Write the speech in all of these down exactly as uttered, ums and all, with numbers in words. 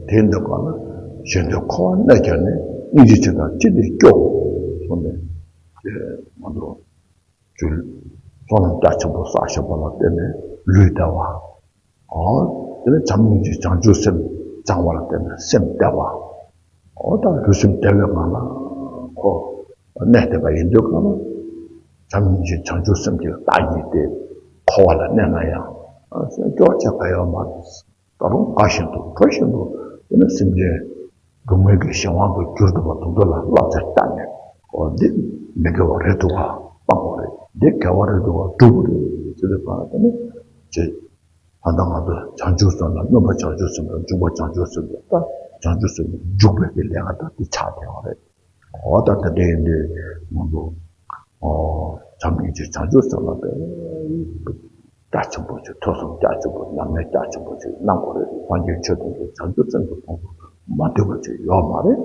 དེ་འདི་ག་ལ་གཞན་དོན་འཁོར་བར་གནས་བྱས་ནས། སྙིང་རྗེ་ཅན་དང་ཅི་སྟེ་སྐྱོ། གསུངས་ནས། དེ་ང་ཚོ་ཚུལ་བསོད་ནམས་རྒྱ་ཆེན་པོ་བསགས་བཞག་པ་ལ་བརྟེན་ནས་ལུས་བདེ་བ། འོ། དེ་ནས་བྱམས་སྙིང་རྗེ་བྱང་ཆུབ་སེམས་སྦྱང་བ་ལ་བརྟེན་ནས་སེམས་བདེ་བ། འོ། ད་ལུས་སེམས་བདེ་བའི་ངང་ལ་ཁོ་གནས་བསྡད་པ་ཡིན་དུས་གང་ལ། བྱམས་སྙིང་རྗེ་བྱང་ཆུབ་སེམས་ཀྱི་བདག་ཉིད་དེ་འཁོར་བ་ལ་གནས་ན་ཡང་སེམས་སྐྱོ་བ་ཆེ་ག་ཡོད་མ་རེད། ད་རུང་དགའ་བཞིན་དུ་སྤྲོ་བཞིན་དུ། དེ་ནས་སེམས་ཅན་སྡུག་བསྔལ་གྱི་གཞན་དབང་དུ་གྱུར་འདུག་པ་དེ་ཚོ་ལ་བསླབ་བྱ་བཏང་ནས། འོ། འདི་མི་དགེ་བ་རེད་འདུག་ག་སྤང་དགོས་རེད། འདི་དགེ་བ་རེད་འདུག་ག་སྒྲུབ་དགོས་རེད་ཟེར་དུས་གང་ལ་དེ་ནི་ཅེས། ད་ལྟ་ང་ཚོ་བྱང་ཆུབ་སེམས་ལ་སྨོན་པ་བྱང་ཆུབ་སེམས་དང་འཇུག་པ་བྱང་ཆུབ་སེམས་དང་། ད་བྱང་ཆུབ་སེམས་འཇུག་པའི་གི་ལས་ཀ་ད་འདི་ཆགས་བསྡད་པ་རེད། འོ། ད་དེ་འདྲ་ཡིན་དུས་ང་ཚོ། འོ། བྱམས་སྙིང་རྗེ་བྱང་ཆུབ་སེམས་ལ་དཔེ་རྒྱ་ཆེན་པོ་ཅིག་ཐོས་བསམ་རྒྱ་ཆེན་པོ་ཉམས་ལེན་རྒྱ་ཆེན་པོ་ཅིག་གནང་དགོས་རེད། སངས་རྒྱས་ཆོས་དང་བྱང་ཆུབ་སེམས་ཀྱི་ཕུང་པོ་མ་འདུས་པ་ཅིག་ཡོད་མ་རེད།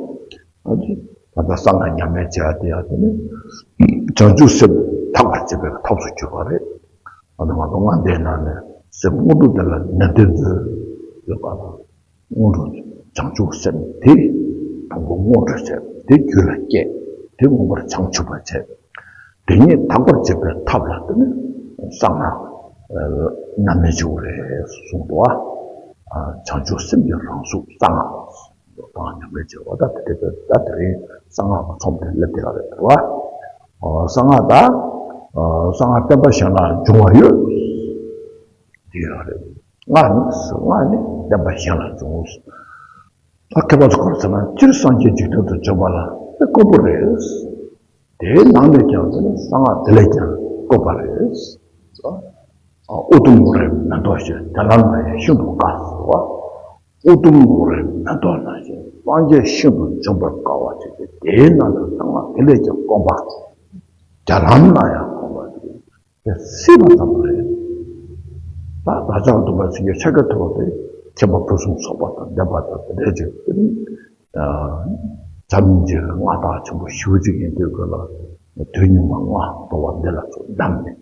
ཨ་ནི་ད་ལྟ་གསང་སྔགས་ཉམས་ལེན་བྱེད་ཡ་དེ་ཡང་དེ་ནི་བྱང་ཆུབ་སེམས་དག་པར་བྱེད་པའི་ཐབས་སུ་གྱུར་པ་རེད། ཨ་ནི་ང་ཚོ་སྔ་འདས་ནང་ནས་སེམས་དངོས་གྲུབ་དེ་ལ་ནན་ཏན་མཛོད་ཡོད་པ་ལ། དངོས་གྲུབ་བྱང་ཆུབ་སེམས་དེ་ཕུང་པོ་མངོན་དུ་བྱས། དེ་རྒྱུད་ལ་སྐྱེས། དེ་མངོན་པར་བྱང་ཆུབ་པར་བྱས། དེ་ཉིད་དག་པར་བྱེད་པའི་ཐབས་ལ་དེ་ནི་གསང་སྔགས་ཉམས་ལེན་བྱེད་དགོས་རེད་གསུངས་འདུག་བ། བྱང་ཆུབ་སེམས་ཀྱི་རང་གཟུགས་གསང་སྔགས། གང་ཉམས་ལེན་བྱེད་པ་ད་དེ་དེ་ད་དེ་རིང་གསང་སྔགས་ཀྱི་ཚོམས་དེ་སླེབས་བསྡད་ཡོད་རེད་བ། གསང་སྔགས་ད། གསང་སྔགས་བསྟན་པ་གཞན་ལ་འབྱུང་བ་ཡོད། དེ་ཡོད་རེད། སྔགས་ནི་སྔགས་ནི་བསྟན་པ་གཞན་ལ་འབྱུང་། ད་མཁས་པ་ཚོ་ག་རེ་ཟེར་ན། སྤྱིར་སངས་རྒྱས་འཇིག་རྟེན་དུ་བྱོན་པ་ལ་དེ་དཀོན་པོ་རེད། དེའི་ནང་ནས་ཀྱང་དེ་ནི་གསང་སྔགས་དེ་ལས་ཀྱང་དཀོན་པ་རེད། ཨ། ཨུ་དུམ་ཀུ་རུའི་མེ་ཏོག་བཞིན། དེ་ལ་ན་ཡང་ཤིན་ཏུ་དགའ་ཟེར་བ། ཨུ་དུམ་ཀུ་རུའི་མེ་ཏོག་ནང་བཞིན་སངས་རྒྱས་ཤིན་ཏུ་འཇོམས་པར་དཀའ་བ་ཅིག་སྟེ། དེའི་ནང་དུ་གསང་སྔགས་དེ་ལས་ཀྱང་དཀོན་པ། རྒྱ་ལམ་ན་ཡང་དཀོན་པ་ཅིག་དེ་སྲིད་པ་ཙམ་རེད། ད་བདག་ཅག་སྡོམ་པ་ཚིག་གི་ཕྱག་རྒྱ་ཐོབ་པ་དེ་མཁྱེན་པ་ཕུན་སུམ་ཚོགས་པ་དང་ལྡན་པ་དང་དེ་འདྲ་ཅིག་དེ་ནི་བྱམས་སྙིང་རྗེ་གི་མངའ་བདག་ཆེན་པོ་ཞེ་པོ་ཅིག་ཡིན་དུས་ཀ་ལ། དོན་གཉིས་པ་ལྔ་བསྟོད་པ་འདི་ལ་ཚུར་བསྡམས་ནས།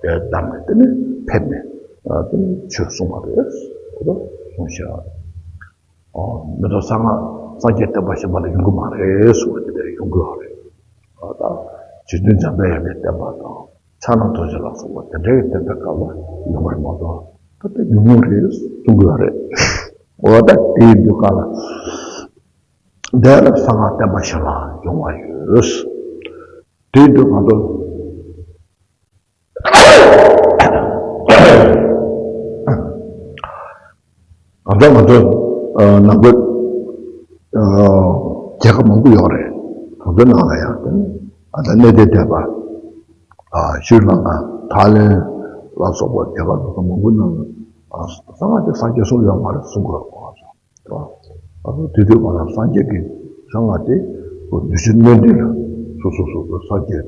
དེ་བསྡམས་ནས་དེ་ནི་ཕེབས་ནས་དེ་ནི་ཆོས་གསུངས་པ་རེད། འོ། ད་གསུངས་བཞག་རེད། མེ་ཏོག་གསང་སྔགས་སངས་རྒྱས་བསྟན་པ་གཞན་པ་ལ་ཡོང་གི་མ་རེད་གསུངས་པ་དེ་འདྲ་ཡོང་གི་ཡོད་རེད། ད་རྗེ་བཙུན་འཇམ་དཔལ་དབྱངས་ཀྱི་བསྟན་པ་དང་ཕྱག་ན་རྡོ་རྗེ་ལ་སོགས་པ་དེ་འདྲའི་བསྟན་པའི་སྐབས་ལ་ཡོང་བ་རེད་མ་གཏོགས། ད་ལྟ་ཉུང་ཉུང་རེད་གསུང་གི་ཡོད་རེད། འོ། ད་དེའི་འདུག་ག་ལ། དེ་ལ་གསང་སྔགས་བསྟན་པ་གཞན་ལ་འབྱུང་བ་ཡོད། དེའི་འདུག་ང་ཚོ། ང་ཚོ་ང་ཚོ་ནང་ཁུལ་རྒྱལ་ཁབ་མང་པོ་ཡོད་རེད། ང་ཚོ་ནང་ལ་ཡང་དེ་ནི་ཨ་ད་གནས་བརྟན་སྡེ་པ། ཤྲི་ལང་ཀ། ཐའི་ལེན་ལ་སོགས་པ་རྒྱལ་ཁབ་མང་པོ་ནང་ལ་གསང་སྔགས་དེ་སངས་རྒྱས་གསུངས་ཡོད་མ་རེད་གསུང་གི་ཡོད་རེད། ཨ་ནི་དེ་དུས་ང་རང་སངས་རྒྱས་ཀྱི་གསང་སྔགས་དེ་ནུས་ཤུགས་སྣོན་འདྲེན་ལ་སོ་སོ་སོ་སོ་སངས་རྒྱས་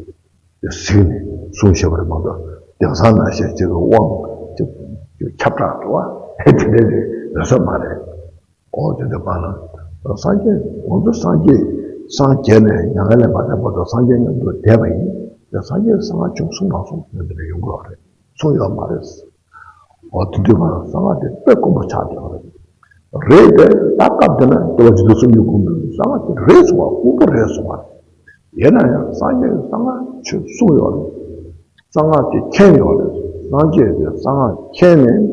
ཀྱི་གཟིགས་ནས་གསུངས་བཞག་པ་རེད་མ་གཏོགས། དེང་སང་ནང་བཞིན་ཅིག་གི་དབང་ཅིག་ཁྱབ་བསྒྲགས་འགྲོ་བ་དེ་འདྲ་ཞིག་ཡོད་ས་མ་རེད། འོ། དེ་འདྲ་པ་ལ་སངས་རྒྱས་ང་ཚོ་སངས་རྒྱས་སངས་རྒྱས་ནས་མྱ་ངན་ལས་མ་འདས་བར་དུ་སངས་རྒྱས་མཉམ་དུ་བསྡད་པ་ཡིན། དེ་སངས་རྒྱས་གསང་སྔགས་ཅུང་གསུངས་མ་གསུངས་ཡོད་འདི་འདྲ་ཡོང་གི་ཡོད་རེད། གསུངས་ཡོད་མ་རེད། འོ། དེ་དུས་ང་རང་གསང་སྔགས་དེ་དཔེ་དཀོན་པོ་ཆགས་བསྡད་པ་རེད། རེད་དེ། ད་སྐབས་དེ་ན་འགྲོ་བ་རྗེ་བཙུན་སུམ་བརྒྱ་གོང་མའི་གསང་སྔགས་དེ་རེད་གསུང་བ་དཀོན་པོ་རེད་གསུང་བ་རེད། ཡིན་ན་ཡང་སངས་རྒྱས་ཀྱི་གསང་སྔགས་ཆོས་གསུངས་ཡོད་རེད། གསང་སྔགས་དེ་མཁྱེན་ཡོད་རེད། སངས་རྒྱས་ཀྱི་གསང་སྔགས་མཁྱེན་ནས།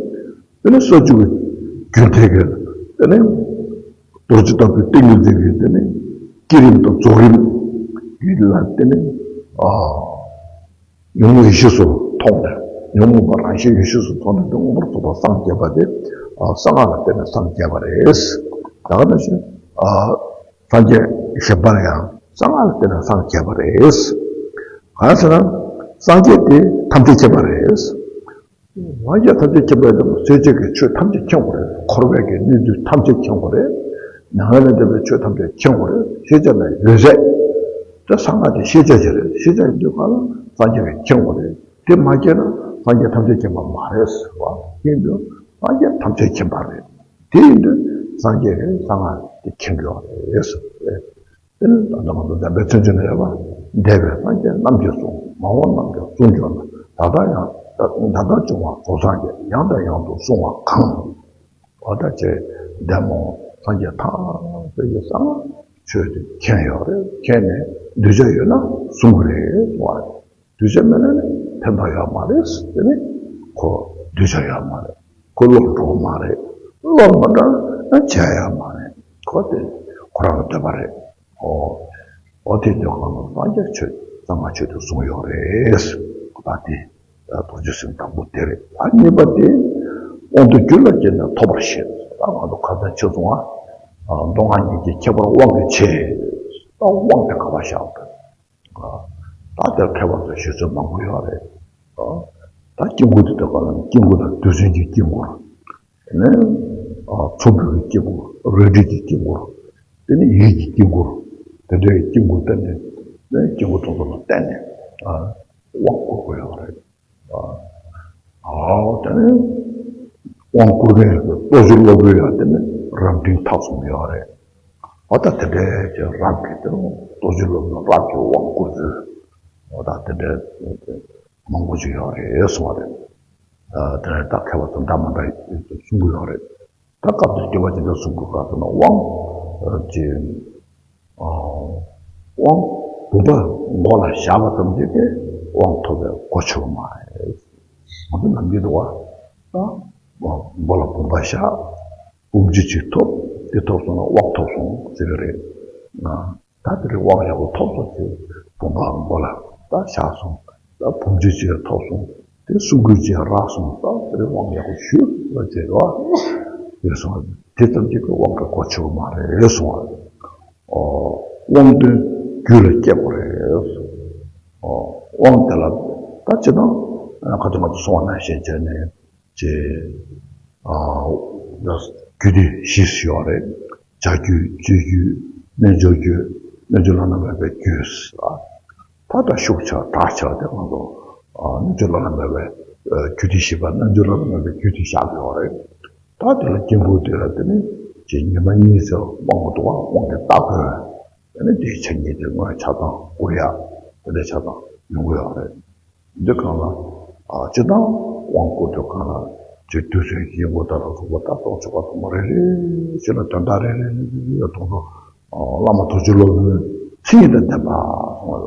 དེ་ནས་སོ་བཅུ་གི་རྒྱུད་དེ་གི་དེ་ནས་རྡོ་རྗེ་ལྟ་བུའི་ཏིང་ངེ་འཛིན་གྱི་དེ་ནས་བསྐྱེད་རིམ་དང་རྫོགས་རིམ་གྱི་ལ་དེ་ནས། ཨ། ཉོན་མོངས་ཡེ་ཤེས་སུ་མཐོང་ནས། ཉོན་མོངས་པ་རང་བཞིན་ཡེ་ཤེས་སུ་མཐོང་ནས་དེ་མངོན་པར་རྫོགས་པར་སངས་རྒྱས་པ་དེ། ཨ། གསང་སྔགས་ལ་བརྟེན་ནས་སངས་རྒྱས་པ་རེད། ད་ག་ནང་བཞིན། ཨ། སངས་རྒྱས་གཞན་པ་ལ་ཡང་གསང་སྔགས་ལ་བརྟེན་ནས་སངས་རྒྱས་པ་རེད། གང་ཟེར་ན། སངས་རྒྱས་དེ་ཐམས་ཅད་མཁྱེན་པ་རེད། སངས་རྒྱས་ཐམས་ཅད་མཁྱེན་པ་ཡིན་ན་སེམས་ཅན་གྱི་ཆོས་ཐམས་ཅད་མཁྱེན་དགོས་རེད། འཁོར་བའི་གི་གནས་ཚུལ་ཐམས་ཅད་མཁྱེན་དགོས་རེད། མྱ་ངན་ལས་འདས་པའི་ཆོས་ཐམས་ཅད་མཁྱེན་དགོས་རེད། ཤེས་བྱ་ལ་ཡོད་ཚད། དེ་གསང་སྔགས་དེ་ཤེས་བྱ་ཅིག་རེད། ཤེས་བྱ་ཡིན་དུས་གང་ལ་སངས་རྒྱས་ཀྱིས་མཁྱེན་དགོས་རེད། དེ་མ་མཁྱེན་ན་སངས་རྒྱས་ཐམས་ཅད་མཁྱེན་པ་མ་རེད་ཟེར་བ་ཡིན་དུས། སངས་རྒྱས་ཐམས་ཅད་མཁྱེན་པ་རེད། དེ་ཡིན་དུས་སངས་རྒྱས་ཀྱིས་གསང་སྔགས་དེ་མཁྱེན་དགོས་པ་རེད་ཟེར་བ་རེད། དེ་ནི་ད་ལྟ་ང་ཚོ་འཇམ་དཔལ་མཚན་བརྗོད་ནས་ཡོད་པ། འདས་པའི་སངས་རྒྱས་རྣམས་ཀྱིས་གསུངས། མ་འོངས་རྣམས་ཀྱང་གསུང་འགྱུར་ལ། ད་ལྟ་ཡང་ད་ལྟ་བྱུང་བ་རྫོགས་སངས་རྒྱས། ཡང་དང་ཡང་དུ་གསུང་བ་གང་། འོ། ད་ཅེས་བདེ་མོ། སངས་རྒྱས་ཐམས་ཅད་ཀྱིས་གསང་སྔགས་ཆོས་དེ་མཁྱེན་ཡོད་རེད། མཁྱེན་ནས་གདུལ་བྱ་ཡོད་ན་གསུང་གི་རེད་གསུང་བ་རེད། གདུལ་བྱ་མེད་ན་ནི་ཕན་ཐོགས་ཡོད་མ་རེད། དེ་ནི་ཁོ་གདུལ་བྱ་ཡོད་མ་རེད། ཁོ་བློར་འགྲོ་མ་རེད། བློར་མ་འགྲོ་ན་བྱས་ཡོད་མ་རེད། ཁོ་དེ་ཁོ་རང་གི་འདོད་པ་རེད། ཨོ། ཨོ་དེ་དེ་གང་ལ་སངས་རྒྱས་ཆོས་གསང་སྔགས་ཆོས་དེ་གསུངས་ཡོད་རེད། ད་དེ་རྡོ་རྗེ་སེམས་དང་པོ་དེ་རེད། ཨ་གཉིས་པ་དེ་དབང་དུ་གྱུར་ལ་སྐྱེས་ནས་ཐོབ་པར་བྱེད། ད་ང་ཚོ་ཁ་སང་ཆོས་གསུང་བ། མདོ་སྔགས་གཉིས་ཀྱི་ཁྱད་པར་དབང་གིས་ཕྱེ། ད་དབང་དེ་ག་པར་བཞག་པ། ད་དེར་མཁས་པ་ཚོས་ཞུ་ཚོད་མང་པོ་ཡོད་རེད། ད་དཀྱིལ་འཁོར་དེ་ལྟ་བ་ན་དཀྱིལ་འཁོར་དང་རྡུལ་ཚོན་གྱི་དཀྱིལ་འཁོར། དེ་ནས་ཚོམ་བུ་གི་དཀྱིལ་འཁོར། རལ་གྲི་གི་དཀྱིལ་འཁོར། དེ་ནས་ཡིད་ཀྱི་དཀྱིལ་འཁོར། དེ་འདྲའི་དཀྱིལ་འཁོར་བསྟན་ནས་དཀྱིལ་འཁོར་དེ་ཚོ་ལ་བརྟེན་ནས་དབང་བསྐུར་དགོས་ཡོད་རེད། ཨ་དེ་ནས་དབང་བསྐུར་མཁན་གྱི་རྟོགས་བརྗོད་སློབ་དཔོན་ཡང་དེ་ནས་རབ་འབྲིང་ཐ་གསུམ་ཡོད་རེད། ཨ་ད་དེ་འདྲའི་ཀྱི་རབ་ཀྱི་དེ་རུ་རྟོགས་བརྗོད་སློབ་དཔོན་རབ་ཀྱི་དབང་བསྐུར་ཚུལ། ཨ་ད་དེ་འདྲའི་མང་པོ་ཅིག་ཡོད་རེད་གསུངས་པ་རེད། ཨ་དེ་ནས་ད་མཁས་པ་ཚོ་འདྲ་མི་འདྲ་གསུང་གི་ཡོད་རེད། ད་སྐབས་དེར་སྐྱེ་བ་ཅི་འདྲ་གསུང་དགོས་ག་ཟེར་ན། དབང་ཅེས་དབང་བུམ་པ་མགོ་ལ་བཞག་པ་ཙམ་གྱིས་དབང་ཐོབ་པའི་གོ་ཆོད་མ་རེད། ང་ཚོ་ནམ་རྒྱུན་དུ་བ་ད་མགོ་ལ་བུམ་པ་བཞག་བུམ་ཆུ་ཅིག་ཐོབ། དེ་ཐོབ་སོང་ན་དབང་ཐོབ་སོང་ཟེར་གི་རེད། ད་དེ་རིང་དབང་ཡག་པོ་ཐོབ་སོང་ཅེས་བུམ་པ་མགོ་ལ་ད་བཞག་སོང་། ད་བུམ་ཆུ་ཅིག་ཐོབ་སོང་། དེ་སྲུང་སྐུད་ཅིག་རག་སོང་། ད་དེ་རིང་དབང་ཡག་པོ་ཞུས་ལ་བྱས་རོགས་ཡོད་སོང་། དེ་ཙམ་གྱིས་ཁོ་དབང་གི་གོ་ཆོད་མ་རེད་གསུང་བ། ཨོ། དབང་དོན་རྒྱུད་ལ་སྐྱེ་དགོས་རེད། ཨོ། དབང་དེ་ལ་ད་ཅི་དང་ཁ་ཐུག་ང་ཚོ་སོང་བ་ན་ཤེས་བྱས་ནས་ཅེས། ཨ་རྒྱུད་སྡེ་བཞི་ཡོད་རེད། བྱ་རྒྱུད། རྩོད་རྒྱུད། རྣལ་འབྱོར་རྒྱུད། རྣལ་འབྱོར་བླ་ན་མེད་པའི་རྒྱུད་ཟེར་བ། ད་ལྟ་ཤུགས་ཆེ་དྲག་ཆེ་དེ་ང་ཚོ་རྣལ་འབྱོར་བླ་ན་མེད་པའི་རྒྱུད་སྡེ་བཞི་པ། རྣལ་འབྱོར་བླ་ན་མེད་པའི་རྒྱུད་སྡེ་བཞག་ཡོད་རེད། ད་དེ་ལ་དཀྱིལ་འཁོར་དེ་ལ་དེ་ནི་ཅེས་ཉི་མ་གཉིས་ཙམ་དབང་གི་འདུག་བ། དབང་གི་སྟ་གོན། དེ་ནི་དེའི་ཆ་གཉིས་དེ་སྔོན་ཆ་ཚང་བསྐུར་ཡ། དེ་འདྲའི་ཆ་ཚང་ཡོང་གི་ཡོད་རེད། འདི་གང་ལ། ཨ་སྤྱིར་བཏང་དབང་བསྐུར་དུས་གང་ལ་ཅིག་དུས་ཚོད་ཀྱི་དབྱེ་བ་ལྟར་རུ་རུ་བ་ལྟར་རྟོགས་ཆོག་པ་དང་མ་རེ་རེ་ཞིག་ལ་དོན་དག་རེ་རེ་རེ་རེ་ཡོད་མཐོང་དུ། བླ་མ་རྡོ་རྗེ་སློབ་དཔོན་མཚན་ཉིད་དང་ལྡན་པ།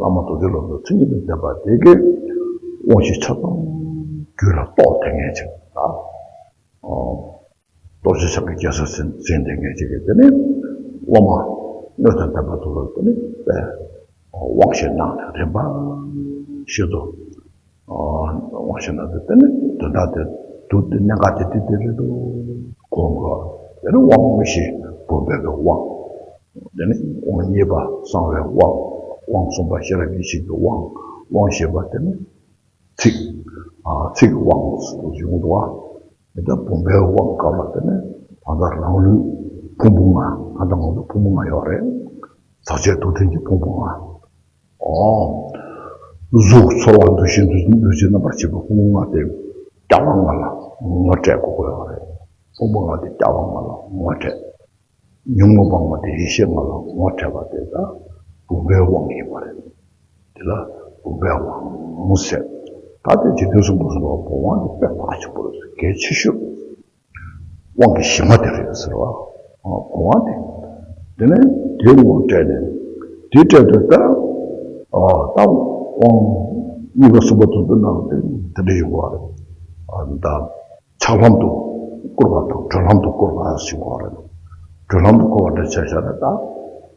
བླ་མ་རྡོ་རྗེ་སློབ་དཔོན་མཚན་ཉིད་དང་ལྡན་པ་དེ་གའི་དབང་བཞི་ཆ་ཚང་རྒྱུད་ལ་རྟོགས་ཐུབ་མཁན་ཅིག་ལ། རྡོ་རྗེ་འཆང་གི་རྒྱལ་སྲས་ཟེར་ཟེར་དེ་ངེས་ཅིག་གིས་དེ་ནི་སློབ་མ་སྣོད་དང་ལྡན་པ་དེ་ལ་དེ་ནི་དཔེ་དབང་བཞི་གནང་ནས་རིམ་པ་བཞིན་དུ་དབང་བཞི་གནང་སྟེ། དེ་ནི་དོན་དག་དེ་དུ་དེ་གནད་འགག་དེ་དེ་དེ་རེད་འདུག་གོ་འགོ། དེ་ནི་དབང་མངོན་ཤེས་བུམ་པའི་དབང་། དེ་ནི་དབང་གཉིས་པ་གསང་བའི་དབང་། དབང་གསུམ་པ་ཤེས་རབ་ཡེ་ཤེས་ཀྱི་དབང་། དབང་བཞི་པ་དེ་ནི་ཚིག་ཨ་ཚིག་གི་དབང་ཡོང་འདུག་བ། དེ་ལྟར་བུམ་པའི་དབང་སྐབས་ལ་དེ་ནས་ད་ལྟ་རང་ལུས་ཕུང་པོ་ལྔ། ད་ལྟ་ང་ཚོ་ཕུང་པོ་ལྔ་ཡོད་རེད། ཟག་བཅས་དུག་ལྡན་གྱི་ཕུང་པོ་ལྔ། ཨོ། གཟུགས་ཚོར་བ་འདུ་ཤེས་འདུ་འདུ་བྱེད་རྣམ་པར་ཤེས་པའི་ཕུང་པོ་ལྔ་དེ་སྐྱེ་བ་ལྔ་ལ་ངོ་སྤྲད་དགོས་ཀྱི་ཡོད་རེད། ཕུང་པོ་ལྔ་དེ་སྐྱེ་བ་ལྔ་ལ་ངོ་སྤྲད། ཉོན་མོངས་པ་ལྔ་དེ་ཡེ་ཤེས་ལྔ་ལ་ངོ་སྤྲད་པ་དེ་ད་བུམ་པའི་དབང་ཡིན་པ་རེད། དེ་ལ་བུམ་པའི་དབང་ཟེར། ད་དེ་འཇིག་རྟེན་གསུམ་པོ་གསུམ་པ་བུམ་དབང་དེ་དཔེ་ཕལ་ཆེན་པོ་རེད། གལ་ཆེ་ཤོས་དབང་གི་གཞི་མ་དེ་རེད་ཟེར་བ། ཨ་བུམ་དབང་དེ། དེ་ནས་དེ་ངོ་སྤྲད་ནས་དེ་སྤྲད་དུས་ད་ཨ་ད་དབང་གཉིས་པ་གསུམ་པ་དེ་ཚོ་ནང་དེ་དེ་འདྲ་ཡོང་བ་རེད། ཨ་ད། ཆགས་ལམ་དུ་བསྐུར་བ་དང་གྲོལ་ལམ་དུ་བསྐུར་བ་ཞིག་ཡོད་རེད། གྲོལ་ལམ་དུ་བསྐུར་བ་འདྲ་བྱས་བཞག་ན་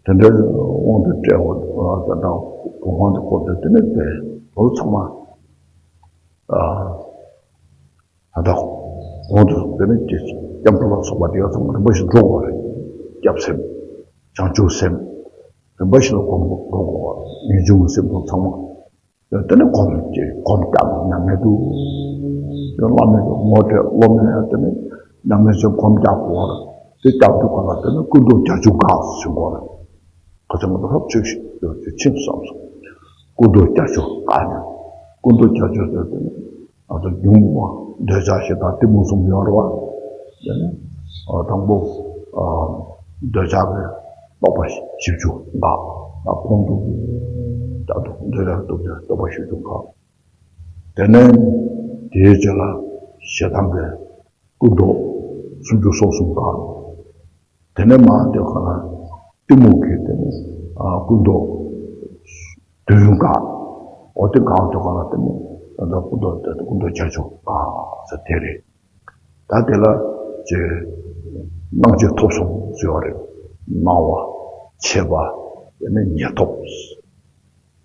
ད། དེ་འདྲའི་དབང་དུ་བཀྲལ་བ་ད་ལྟ་བུམ་དབང་དུ་བསྐུར་ཏེ་དེ་ནས་དེ་ལོ་ཚང་མ། ད་ལྟ་གོང་དུ་དེ་ནས་ཀྱི་སྐྱབས་འགྲོ་ལ་སོགས་པ་དེ་ག་ཚང་མ་རིམ་པ་བཞིན་འགྲོ་དགོས་རེད། སྐྱབས་སེམས། བྱང་ཆུབ་སེམས། རིམ་པ་བཞིན་དུ་སྒོམ་འགྲོ་དགོས་རེད། ངེས་འབྱུང་གི་སེམས་དང་ཚང་མ། དེ་ནས་གོམས་ཀྱི་གོམས་བཀྱག་ནས་མྱ་ངན་དུ། བླ་མའི་ངོ་སྤྲད། སློབ་མའི་ཡང་དེ་ནས་མྱ་ངན་ཞིག་གོམས་བཀྱག་དགོས་པར། དེ་བཀྱག་དུས་གང་ལ་དེ་ནས་སྐུ་མདོག་བརྒྱད་ཅུ་འགག་ཟེར་དགོས་རེད། ཁ་ཚང་མ་ཧབ་ཆོས་ཤིག་ཡོད་ཚུལ་ཕྱིན་བསམ་སོང་། སྐུ་མདོག་བརྒྱད་ཅུ་འགག་ནས། སྐུ་མདོག་བརྒྱད་ཅུ་ཟེར་དེ་ནས་ང་ཚོ་སྒྲུང་མ་འདོད་ཆགས་ཞེ་སྡང་གཏི་མུག་གསུམ་ཡོད་རེད་བ། དེ་ནས་དང་པོ་འདོད་ཆགས་ཀྱི་རྟོག་པ་བཞི་བཅུ་འགག་ད་ཕུང་དུ་ད་དུ་འདོད་ཆགས་རྟོག་པ་བཞི་བཅུ་འགག་དེ་ནས་དེའི་རྗེས་ལ་ཞེ་སྡང་གི་སྐུ་མདོག་སུམ་ཅུ་སོ་གསུམ་འགག་དེ་ནས་མ་དེ་ག་ལ་གཏི་མུག་གི་དེ་ནས་ཨ་སྐུ་མདོག་བདུན་འགག་འོ་དེ་འགག་དེ་ག་ལ་དེ་ནས་ད་ལྟ་སྐུ་མདོག་དེ་སྐུ་མདོག་བརྒྱད་ཅུ་འགག་ཟེར་དེ་རེད། ད་དེ་ལ་ཅེ་སྣང་མཆེད་ཐོབ་གསུམ་ཟེར་བ་རེད། སྣང་བ། མཆེད་པ། དེ་ནས་ཉེར་ཐོབ།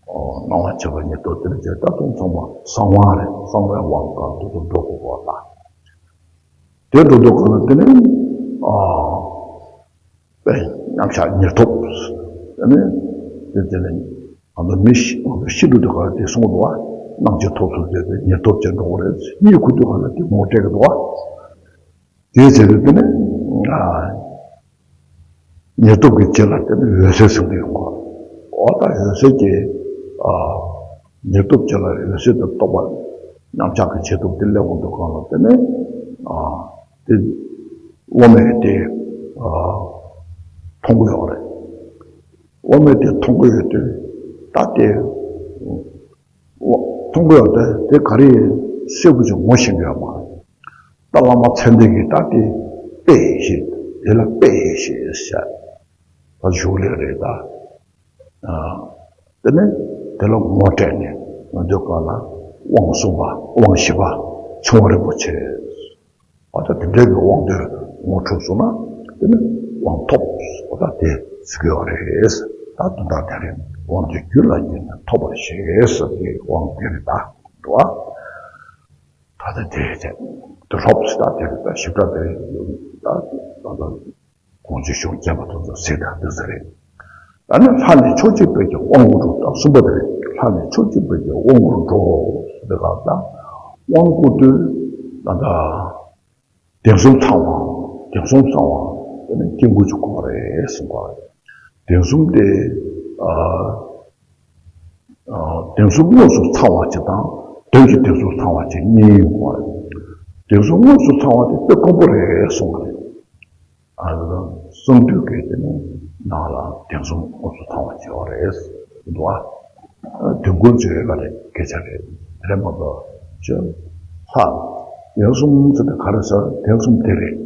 ཨོ། སྣང་བ་མཆེད་པ་ཉེར་ཐོབ་དེ་ནས་ཅེ་ད་དུང་ཚང་མ་གསང་བ་རེད། གསང་བའི་དབང་གང་དུ་དུ་འགྲོ་དགོས་པ་ལ། དེ་འགྲོ་དུས་གང་ལ་དེ་ནས་ཨ་དཔེ་མཉམ་གཞག་ཉེར་ཐོབ། དེ་ནས་དེ་དེ་ནས་ང་ཚོ་མི་ཤི་ང་ཚོ་ཤི་འགྲོ་དུས་གང་ལ་དེ་གསུངས་འདུག་བ། སྣང་མཆེད་ཐོབ་གསུམ་དེ་དེ་ཉེར་ཐོབ་ཅེས་འགྲོ་གི་རེད། གཉིད་ཁུག་དུས་གང་ལ་དེ་ངོ་སྤྲད་གི་འདུག་བ། དེའི་ཚེ་དེ་དེ་ནས་ཨ་ཉེར་ཐོབ་ཀྱི་རྗེས་ལ་དེ་ནས་འོད་གསལ་ཟེར་གྱི་ཡོང་གོ། འོ་ད་འོད་གསལ་གྱི་ཨ་ཉེར་ཐོབ་རྗེས་ལ་འོད་གསལ་དུ་རྟོགས་པ་མཉམ་གཞག་གི་བྱེད་ཐབས་དེ་སླེབས་འོང་དུས་གང་ལ་དེ་ནས་ཨ་དེ་དབུ་མའི་དེ་ཨ་མཐོང་གི་ཡོད་རེད། དབུ་མའི་དེ་མཐོང་གི་ཡོད་དུས་ད་དེ། འོ། མཐོང་གི་ཡོད་དེ་དེ་ག་རེ་གསལ་པོ་ཅིག་ངོ་ཤེས་ཀྱི་ཡོད་མ་རེད། ད་བླ་མ་མཚན་ལྡན་གྱིས་ད་དེ་དཔེ་ཡེ་ཤེས་དེ་ལ་དཔེ་ཡེ་ཤེས་ཟེར་བ་ཞུ་ལེ་རེད་ད། ཨ། དེ་ནས་དེ་ལ་ངོ་སྤྲད་ནས་ང་ཚོའི་སྐབས་ལ་དབང་གསུམ་པ་དབང་བཞི་པ་ཆུང་བ་རིན་པོ་ཆེ། འོ་ད་དེ་འདྲའི་གི་དབང་དེ་ངོ་འཕྲོད་སོང་ན་དེ་ནི་དབང་ཐོབ། འོ་ད་དེ་ཟེར་གི་ཡོད་རེད། ད་དོན་དག་དེ་རེད། དབང་དེ་རྒྱུད་ལ་སྐྱེས་ནས་ཐོབ་པར་ཤེས་ཟེར་གི་དབང་དེ་རེད་ད། འགྲོ་བ། ད་དེ་དེ་དེ་དེ་ལྷོབ་ཟེར་ད་དེ་རེད་ད། ཞིབ་ཕྲ་དེ་རེད་ད། ད་ད་གོང་ཆེན་གཞུང་བརྒྱད་པ་དེ་ཚོ་ཟེར་ད་དེ་ཟེར་རེད། ད་ནི་ལྷ་ནི་ཕྱོགས་གཅིག་པའི་གི་དབང་བསྐུར་འགྲོ། ད་གསུམ་པ་དེ་རེད། ལྷ་ནི་ཕྱོགས་གཅིག་པའི་གི་དབང་བསྐུར་འགྲོ་ཟེར་ག་ད་དབང་བསྐུར་དུས་ད་ད། གདན་གསུམ་ཚང་བ། གདན་གསུམ་ཚང་བ། དེ་ནི་དཀྱིལ་འཁོར་གྱི་སྐོར་རེད་གསུངས་པ་རེད། གདན་གསུམ་དེ། ཨ། ཨ། གདན་གསུམ་དངོས་སུ་ཚང་བ་ཅིག་དང་དོན་གྱི་གདན་གསུམ་ཚང་བ་ཅིག་གཉིས་ཡོང་བ་རེད། གདན་གསུམ་དངོས་སུ་ཚང་བ་དེ་དཔེ་དཀོན་པོ་རེད་གསུངས་པ་རེད། ཨ། གསང་འདུས་ཀྱི་དེ་ནི་ནང་ལ་གདན་གསུམ་དངོས་སུ་ཚང་བ་ཅིག་ཡོད་རེད་འདུག་ཨ། དོན་ཀུན་བརྗོད་ཡོད་པ་རེད། སྐད་ཆ་རེད། དེ་རེད་མ་གཏོགས་ཅི། ལྷ། གདན་གསུམ་ཟེར་ན་ག་རེ་ཟེར། གདན་གསུམ་དེ་རེད།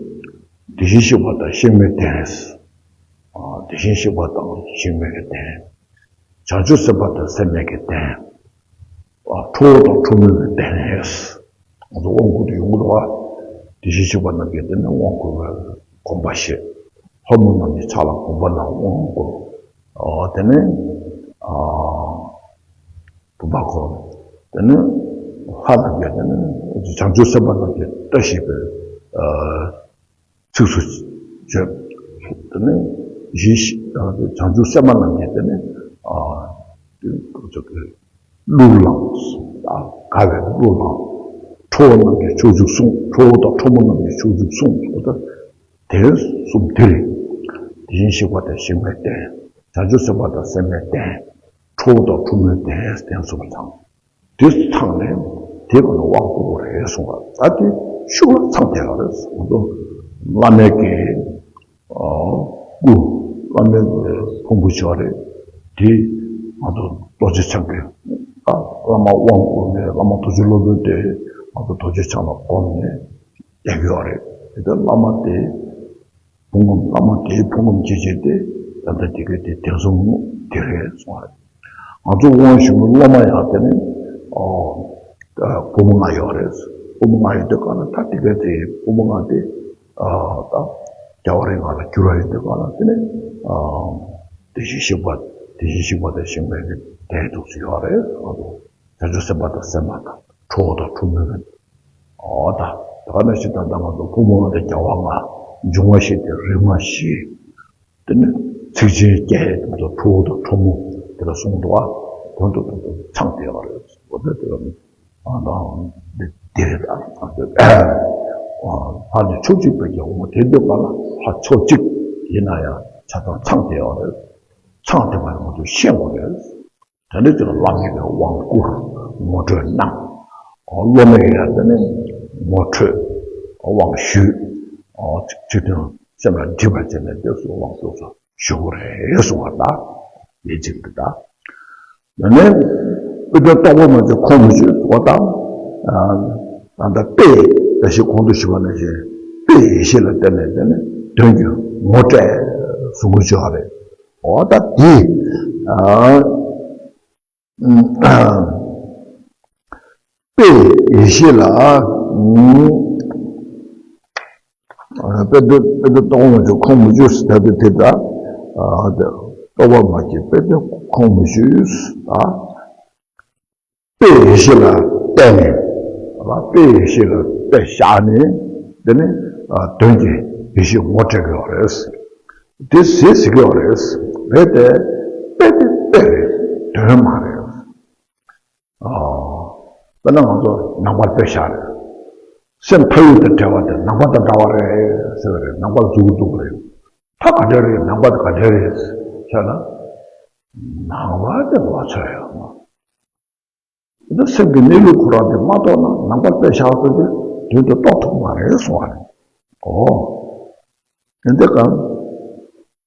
དེ་བཞིན་གཤེགས་པ་དང་གཤེགས་མའི་གདན། ཨ། དེ་བཞིན་གཤེགས་པ་དང་གཤེགས་མའི་གདན། བྱང་ཆུབ་སེམས་དཔའ་དང་སེམས་མའི་གདན། ཨ། ཁྲོ་བོ་དང་ཁྲོ་མོའི་གདན། ང་ཚོ་དབང་བསྐུར་དུ་ཡོང་གི་འདུག་བ། དེ་བཞིན་གཤེགས་པ་རྣམས་ཀྱི་དེ་ནི་དབང་བསྐུར་བའི་དགོངས་པ་བཞེས། ལྷ་མོ་རྣམས་ཀྱི་ཕྱག་ལ་དགོངས་པ་རྣམས་དབང་བསྐུར། ཨ། དེ་ནས། ཨ། བུམ་པ་འཁོར། དེ་ནས་ལྷ་རྣམས་ཀྱི་དེ་ནས་བྱང་ཆུབ་སེམས་དཔའ་རྣམས་ཀྱི་བཀྲ་ཤིས་པའི་ཨ་ཚིགས་སུ་བརྗོད། དེ་ནས་ཡེ་ཤེས་བྱང་ཆུབ་སེམས་དཔའ་རྣམས་ཀྱི་དེ་ནས་ཨ་གླུ་བླངས། དགའ་བའི་གླུ་བླངས། ཁྲོ་བོ་རྣམས་ཀྱི་ཕྱོགས་བཅུ་གསུངས། ཁྲོ་བོ་དང་ཁྲོ་མོ་རྣམས་ཀྱི་ཕྱོགས་བཅུ་གསུངས། འོ་ད་དེ་གསུམ་དེ་རེད། དེ་བཞིན་གཤེགས་པ་དང་གཤེགས་མའི་གདན། བྱང་ཆུབ་སེམས་དཔའ་དང་སེམས་མའི་གདན། ཁྲོ་བོ་དང་ཁྲོ་མོའི་གདན། གདན་གསུམ་ཚང་། དེ་ཚང་ནས་དེ་ཀུན་ལ་དབང་བསྐུར་དགོས་རེད་གསུངས་པ། ད་དེ་ཤུགས་ལ་ཚང་བསྡད་པ་རེད། ང་ཚོ་བླ་མའི་གི་སྐུ། བླ་མའི་ཕུང་པོ་ཆགས་རེད། དེ་ང་ཚོ་རྡོ་རྗེ་འཆང་གི་ད་བླ་མ་དབང་བསྐུར་ནས་བླ་མ་རྡོ་རྗེ་སློབ་དཔོན་དེ་ང་ཚོ་རྡོ་རྗེ་འཆང་ལ་བསྒོམས་ནས་བསྡད་ཡོད་རེད། དེ་ལྟར་བླ་མ་དེ། ཕུང་ཁམས་བླ་མ་དེའི་ཕུང་ཁམས་སྐྱེ་བྱེད་དེ་ད་ལྟ་དེ་གའི་དེ་གདན་གསུམ་དེ་རེད་གསུངས་རེད། ང་ཚོ་དབང་ཞུ་མི་སློབ་མ་ཡང་དེ་ནི་ཨོ་ད་ཕོ་མོ་ལྔ་ཡོད་རེད། ཕོ་མོ་ལྔ་ཡོད་དུས་ག་ལ་ད་དེ་གའི་དེ་ཕོ་མོ་ལྔ་དེ་ཨ་ད་རྒྱལ་བ་རིགས་ལྔ་ལ་བསྒྱུར་བ་ཡིན་དུས་ག་ལ་དེ་ནི་ཨ་དེ་བཞིན་གཤེགས་པ་དེ་བཞིན་གཤེགས་པ་དང་གཤེགས་མའི་གདན་འདུག་སེ་ཡོད་རེད། ང་ཚོ་བྱང་ཆུབ་སེམས་དཔའ་དང་སེམས་མ་དང་ཁྲོ་བོ་དང་ཁྲོ་མོའི་གདན། འོ་ད། ད་ག་ནང་བཞིན་ད་ལྟ་ང་ཚོ་ཕོ་མོ་ལྔ་དང་རྒྱལ་བ་ལྔ། འབྱུང་བ་བཞི་དང་རིག་མ་བཞི། དེ་ནི་ཚིགས་ཆེན་བརྒྱད་དེ་ཚོ་ཁྲོ་བོ་དང་ཁྲོ་མོ་དེ་ལ་གསུངས་འདུག་བ། དོན་དུ་དོན་དུ་ཚང་བསྡད་པ་རེད། འོ་ད་དེ་ལ་ནི་ཨ་ད་འདི་འདི་རེད་ད། ཨ་ནི་ཕྱོགས་གཅིག་པའི་རྒྱལ་བ་དེ་འདོད་པ་ལ་ལྷ་ཕྱོགས་གཅིག་ཡིན་ན་ཡང་ཆ་ཚང་ཚང་བསྡད་པ་རེད། ཚང་བསྡད་པ་ང་ཚོས་ཤེས་དགོས་རེད། དེ་འདྲ་ཅིག་ལ་བླ་མའི་གི་དབང་བསྐུར་ངོ་སྤྲོད་གནང་། སློབ་མའི་ཡང་དེ་ནས་ངོ་སྤྲོད་དབང་ཞུས། ཚིག་དོན་སེམས་ལ་འདྲིས་པ་བྱས་ནས་དེ་ཚོ་དབང་དེ་ཚོ་ཞུ་དགོས་རེད་གསུངས་པ་ད། ཡིད་ཆེས་འདི་ད། དེ་ནས་དཔེ་དོན་རྟོགས་པ་མ་བྱས་ཁོང་མི་ཆོད་འོ་ད། ད་ལྟ་དཔེ་ད་ཞིག་གོང་དུ་ཞུས་པ་ནང་བཞིན་དཔེ་ཡེ་ཤེས་ལ་བརྟེན་ནས་དེ་ནས་དོན་གྱི་ ངོ་སྤྲད་གསུང་གི་ཡོད་རེད། འོ་ད་དེ། ཨ། དཔེ་ཡེ་ཤེས་ལ། དཔེ་དེ་དཔེ་དེ་རྟོགས་མ་བྱུང་ཁོང་མི་བྱུང་ཟེར་ད་དེ་དེ་ད། རྟོགས་པ་མ་སྐྱེས་དཔེ་དེ་ཁོང་མི་བྱུང་ད། དཔེ་ཡེ་ཤེས་ལ་བལྟས་ནས། དཔེ་ཡེ་ཤེས་ལ་དཔེ་བཞག་ནས། དེ་ནས་དོན་གྱི་ཡེ་ཤེས་ངོ་སྤྲད་ཀྱི་ཡོད་རེད། དེ་ཟེར་ཟེར་གྱི་ཡོད་རེད། རེད་དེ། དཔེ་དེ་དཔེ་རེད། དོན་མ་རེད། ཨ། དཔེར་ན་ང་ཚོ་ནང་པར་དཔེ་བཞག་རེད། སེམས་ཕ་ཡུལ་དང་བྲལ་བ་དེ་ནང་པ་དང་འདྲ་བ་རེད་ཟེར་བ་རེད། ནང་པར་འཛུལ་འཛུལ་བ་རེད། ད་ག་འདྲ་རེད། ནང་པ་དེ་ག་འདྲ་རེད་ཟེར་ན། ནང་པ་དེ་ལོག་འཚོལ་ཡོད་མ། འདི་སེམས་ཀྱི་གནས་ལུགས་ཁོ་རང་དེ་མ་རྟོགས་ན་ནང་པ་དཔེ་བཞག་ཚོད་དེ་དོན་དུ་རྟོགས་ཐུབ་མ་རེད་གསུང་བ་རེད། ཨོ། དེ་འདི་གང་།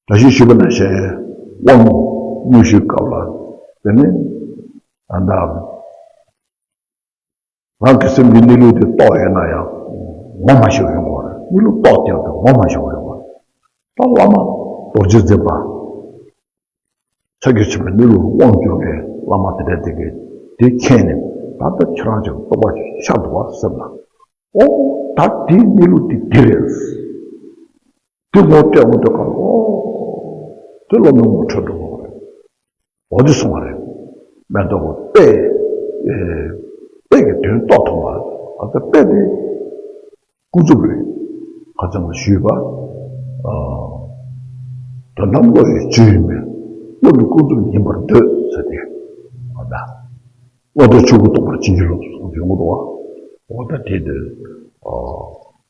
ད་གིན་ཞུས་པ་ནང་བཞིན་དབང་དངོས་གཞིའི་སྐབས་ལ། དེ་ནི་ཨ་ད་རང་གི་སེམས་ཀྱི་གནས་ལུགས་དེ་རྟོགས་ཡོད་ན་ཡང་ངོ་མ་ཤེས་ཡོང་གི་རེད། གནས་ལུགས་རྟོགས་ཀྱང་ངོ་མ་ཤེས་ཡོང་གི་རེད། ད་བླ་མ་རྡོ་རྗེ་འཛིན་པ། ཕྱག་རྒྱ་ཆེན་པོའི་གནས་ལུགས་དབང་བསྒྱུར་མཁན་བླ་མ་དེ་འདྲ་དེ་གས་དེ་མཁྱེན་ནས། ད་ལྟ་ཁྱེད་རང་ཅག་རྟོགས་པ་ཤར་འདུག་བ་སེམས་ལ། ཨོ། ད་དེའི་གནས་ལུགས་དེ་འདི་རེད། དེ་ངོ་སྤྲད་ངོ་སྤྲད་ག་ལ། ཨོ། དེ་བླ་མའི་ངོ་འཕྲོད་འགྲོ་གི་རེད། འོ་དེ་གསུང་བ་རེད། མེ་ཏོག་གི་དཔེ། ཨེ། དཔེ་གི་དོན་རྟོགས་ཐུབ་པ། ཨ་ད་དཔེ་དེ་ཀུན་རྫོབ་རེད། ཁ་སང་ལ་ཞུས་པ། ཨ། དོན་དམ་བློ་ཡི་བཅུད་ཡིན་པས། བློ་ནི་ཀུན་རྫོབ་ཡིན་པར་འདོད་ཟེར་ཏེ། འོ་ད། བློ་ལྡོག་ཆོས་སྐུ་རྟོགས་པར་བྱིན་གྱིས་རློབས་གསུངས་ཡོང་གི་འདུག་བ། འོ་ད་དེ་དེ།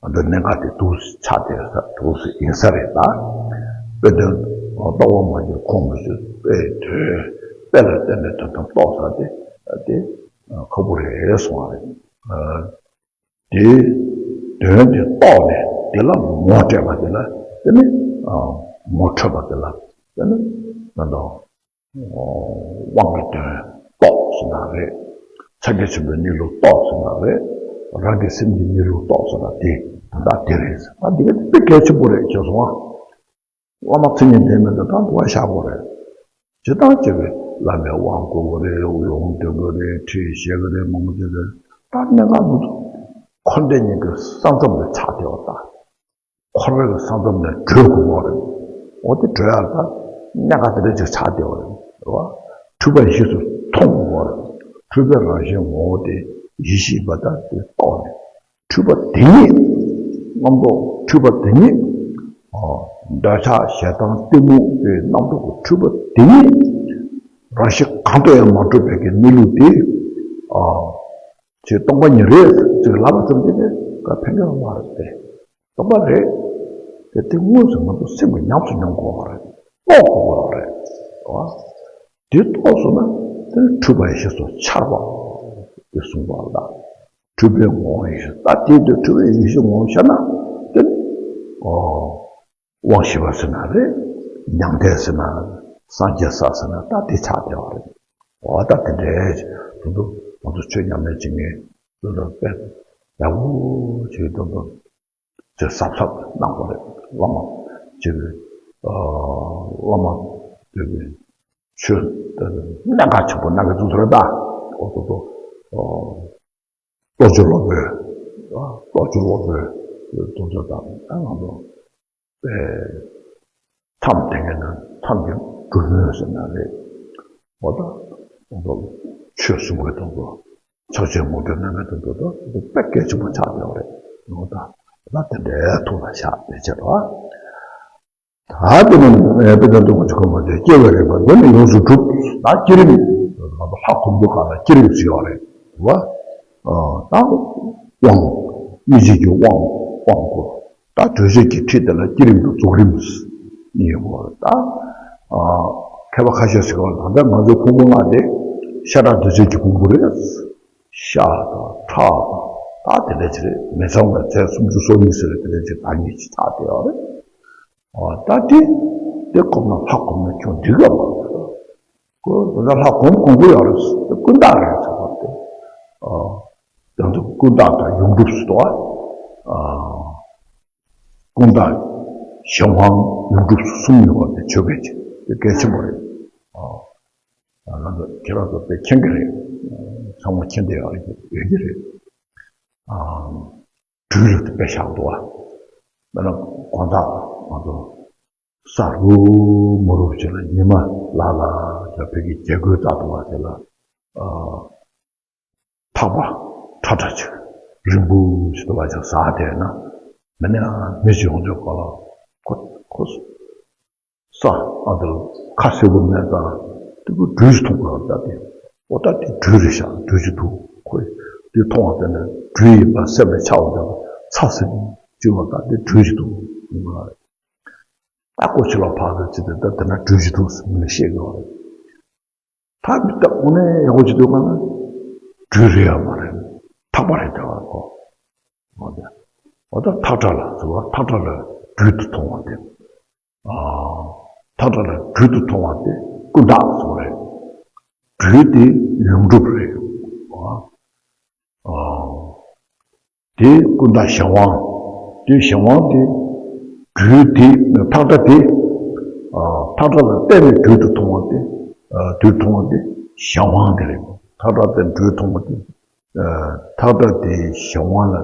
ཨ། འདི་གནད་འགག་དེ་འདུག་སེ་ཆགས་བསྡད་ས་འདུག་སེ་ཡིན་ས་རེད་ད། དཔེ་དོན་རྟོགས་པ་མ་གྱུར་ཁོང་མི་ཤེས། དཔེ་དོན། དཔེ་ལ་བརྟེན་ནས་དོན་དམ་རྟོགས་ས་དེ་དེ་ཁག་པོ་རེད་གསུང་བ་རེད། ཨ། དེའི་དོན་དེ་རྟོགས་ནས་དེ་ལ་ངོ་སྤྲད་པ་དེ་ལ་དེ་ནི་ངོ་འཕྲོད་པ་དེ་ལ་དེ་ནི་ད་ལྟ་དབང་གི་དོན་རྟོགས་ཟེར་ན་རེད། ཕྱག་རྒྱ་ཆེན་པོའི་གནས་ལུགས་རྟོགས་ཟེར་ན་རེད། རང་གི་སེམས་ཀྱི་གནས་ལུགས་རྟོགས་ཟེར་ན་དེ་ད་ལྟ་དེ་རེད་ཟེར། ད་འདི་ག་དཔེ་གལ་ཆེན་པོ་རེད་ཅེས་གསུངས་པ། བླ་མ་མཚན་ཉིད་ལྡན་མིན་དེ་ད་འདུལ་བ་ཤར་དགོས་རེད། ཇི་ལྟར་བྱས་པའི་བླ་མའི་དབང་དགོས་ཀྱི་རེད། ལུང་འདོན་དགོས་རེད། ཁྲིད་བཤད་ཀྱི་རེད། མང་པོ་ཅིག་རེད། ད་གནད་འགག་མི་འདུག་འཁོར་འདས་གཉིས་ཀྱི་ས་མཚམས་ལ་ཆགས་བསྡད་པ་དང་། འཁོར་བའི་ས་མཚམས་ནས་གྲོལ་དགོས་པ་རེད། འོ་དེ་གྲོལ་ཡག་ད་གནད་འགག་དེ་འདྲ་ཅིག་ཆགས་བསྡད་པ་རེད། རེད་བ། འཁྲུལ་པ་ཡེ་ཤེས་སུ་མཐོང་དགོས་པ་རེད། འཁྲུལ་པའི་རང་བཞིན་ངོ་བོ་དེ་ཡེ་ཤེས་པ་དག་དེ་རྟོགས་ནས། འཁྲུལ་པ་དེ་ཉིད། རྣམ་རྟོག་འཁྲུལ་པ་དེ་ཉིད། འདོད་ཆགས་ཞེ་སྡང་གཏི་མུག་གི་རྣམ་རྟོག་གི་འཁྲུལ་པ་དེ་ཉིད། རང་བཞིན་གང་དུ་ཡང་མ་གྲུབ་པའི་གི་གནས་ལུགས་དེ། ཨ། ཅེས་སྟོང་པ་ཉིད་རེད་ཅེས་ལབ་པ་ཙམ་གྱིས་ནི་ག་ཕན་གྱི་མ་རེད་དེ། སྟོང་པ་རེད། དེ་དེ་དངོས་སུ་ང་ཚོ་སེམས་ཀྱིས་ཉམས་སུ་མྱོང་དགོས་པ་རེད། རྟོགས་དགོས་པ་རེད། ཨ། དེ་རྟོགས་སོང་ན་དེ་ནི་འཁྲུལ་པ་ཡེ་ཤེས་སུ་འཆར་བ་དེ་གསུངས་པ་ལ། འཁྲུལ་པའི་ངོ་བོ་ཡེ་ཤེས། ད་དེ་དུས་འཁྲུལ་པའི་ཡེ་ཤེས་ངོ་བོ་ཤར་ན་དེ་ནི། ཨོ། དབང་ཞེས་པ་ཟེར་ན་རེད། མྱང་འདས་ཟེར་ན་རེད། སངས་རྒྱས་ས་ཟེར་ན་ད་དེ་ཆགས་བསྡད་པ་རེད། འོ་ད་དེ་འདྲའི་དུ་དུ་ང་ཚོ་ཆོས་ཉམས་ལེན་བྱེད་མཁན་དུ་དུ་དཔེ་ཡག་པོ་ཅིག་དུ་དུ་ཅིག་གཟབ་གཟབ་གནང་དགོས་རེད། བླ་མ་ཅིག་ཨ། བླ་མ་དེ་གི་ཆོས་དེ་གནད་འགག་ཆེན་པོ་གནང་གི་འདུག་ཟེར་ད། འོ་དུ་དུ་ཨ། རྟོགས་བརྗོད་སློབ་དཔོན། རྟོགས་བརྗོད་སློབ་དཔོན་དུ་དུ་དང་ད་ང་ཚོ། མཚམས་དེ་གའི་ནང་མཚམས་ཀྱི་སྒྲུབ་མོས་ཟེར་ན་རེད། འོ་ད། ཆོས་གསུང་གི་དང་པོ། ཕྱག་ཆེན་ངོ་སྤྲོད་གནང་གི་དང་པོ་ད་དཔེ་གལ་ཆེན་པོ་ཆགས་ཡོད་རེད། འོ་ད། ད་དེ་འདྲའི་ཐུགས་ལ་བཞག་དེ་བྱེད་རོགས། ད་དེ་ནི་དཔེ་ཆ་འདུག་གོ་ཅི་གོ་མ་དེ་སྐྱེ་བའི་རིགས་པ་འདི་ནི་ཡོངས་སུ་གྲུབ། ད་བསྐྱེད་རིམ། ང་ཚོ་ལྷ་གོང་འདུ་སྒང་ལ་བསྐྱེད་རིམ་ཞིག་ཡོད་རེད། རེད་བ། ད་དབང་། སྨིན་བྱེད་ཀྱི་དབང་། དབང་བསྐུར། ད་གྲོལ་བྱེད་ཀྱི་ཁྲིད་དེ་ལ་བསྐྱེད་རིམ་དང་རྫོགས་རིམ་གཉིས་ཡོད་རེད་ད། མཁས་པ་ཁ་ཤས་ཤིག་གིས་ད་ལྟ་ང་ཚོའི་ཕུང་པོ་ལྔ་དེ་ཤ་ཁྲག་གདོས་བཅས་ཀྱི་ཕུང་པོ་རེད། ཤ་དང་ཁྲག་དང་ད་དེ་འདྲ་ཅིག་རེད། མི་ཚང་བའི་རྫས་སུམ་ཅུ་སོ་གཉིས་ཟེར་བའི་དེ་འདྲ་ཅིག་བདག་ཉིད་ཅིག་ཆགས་བསྡད་ཡོད་རེད། ཨ། ད་དེ་དེ་གོམས་ན་ལྷ་གོམས་ན་ཁྱོད་འགྲིག་ག་མ་རེད། ཁོ་ད་ལྷ་གོམས་གོམས་ཀྱི་ཡོད་རེད། དེ་ཀུན་བརྟགས་རེད་ཟེར་བ་དེ། ཨ། དེ་ཚོ་ཀུན་བརྟགས་དང་ཡོངས་གྲུབ་ཟེར་དོ། ཨ། ཀུན་བརྟགས་ གཞན་དབང་ཡོངས་གྲུབ་གསུམ་ཡོད་པ་དེ་ཆོས་སྐད་ཅིག་དེ་གལ་ཆེན་པོ་རེད། ཨ། ང་ཚོ་ཁྱེད་རང་ཚོ་དཔེ་མཁྱེན་གྱི་རེད། ཚང་མ་མཁྱེན་བསྡད་ཡོད་རེད། ཡོད་ཀྱི་རེད། ཨ། སྦྲུལ་ལ་དཔེ་བཞག་འདུག་བ། དཔེར་ན་དགོང་དག་ང་ཚོ་ས་རུབ་མ་རུབ་བྱས་ལ་ཉི་མ་ལ་ལ་ཡ་བོད་ཀྱི་རྒྱ་གོས་བཏགས་འདུག་བ་དེ་ལ། ཨ། ཐག་པ་ཁྲ་ཁྲ་ཅིག་རིང་པོ་ཞིག་འདུག་བ་ཅིག་ཟགས་བསྡད་ན། མི་ནས་མི་ཞིག་ཡོང་དུས་སྐབས་ལ་ཁོ་ཁོ་ས་ཨ་འདིར་ཁ་གསལ་པོ་མེད་ཙང་དེ་ཁོ་སྦྲུལ་ཞིག་མཐོང་དགོས་པ་ལྟ་སྟེ། ཨོ་ད་དེ་སྦྲུལ་རེད་ཤག་སྦྲུལ་ཞིག་འདུག་ཁོས་དེ་མཐོང་བ་དེ་ནས་སྦྲུལ་ཡིན་པ་སེམས་ལ་ཆགས་འོང་དུས་ཚ་ཟེར་གྱི་བ་ད་དེ་སྦྲུལ་ཞིག་འདུག་ཡིན་པ་རེད། ད་ཁོ་ཕྱི་ལོགས་ཕར་ཚུར་ཅི་དེ་ད་དེ་ན་སྦྲུལ་ཞིག་འདུག་ཟེར་མི་ལ་བཤད་དགོས་པ་རེད། ཐག་མི་ཐག་དངོས་གནས་ཡག་པོ་ཅིག་འདུག་ག་ན། སྦྲུལ་རེད་ཡ་མ་རེད། ཐག་པ་རེད་དེ་བ་ཁོ། འོ་དེ། འོ་ད་ཐག་ཁྲ་ལ་ཟེར་བ་ཐག་ཁྲ་ལ་སྦྲུལ་དུ་མཐོང་བ་དེ། ཨ། ཐག་ཁྲ་ལ་སྦྲུལ་དུ་མཐོང་བ་དེ་ཀུན་བཏགས་ཟེར་བ་རེད། སྦྲུལ་དེ་ཡོངས་གྲུབ་རེད། ཨ། ཨ། དེ་ཀུན་བཏགས་གཞན་དབང་། དེ་གཞན་དབང་དེ། སྦྲུལ་དེ་ཐག་ཁྲ་དེ། ཨ། ཐག་ཁྲ་ལ་བརྟེན་ནས་སྦྲུལ་དུ་མཐོང་བ་དེ། ཨ། སྦྲུལ་མཐོང་བ་དེ་གཞན་དབང་དེ་རེད། ཐག་ཁྲ་བརྟེན་སྦྲུལ་མཐོང་བ་དེ། ཨ། ཐག་ཁྲ་དེའི་གཞན་དབང་ལ།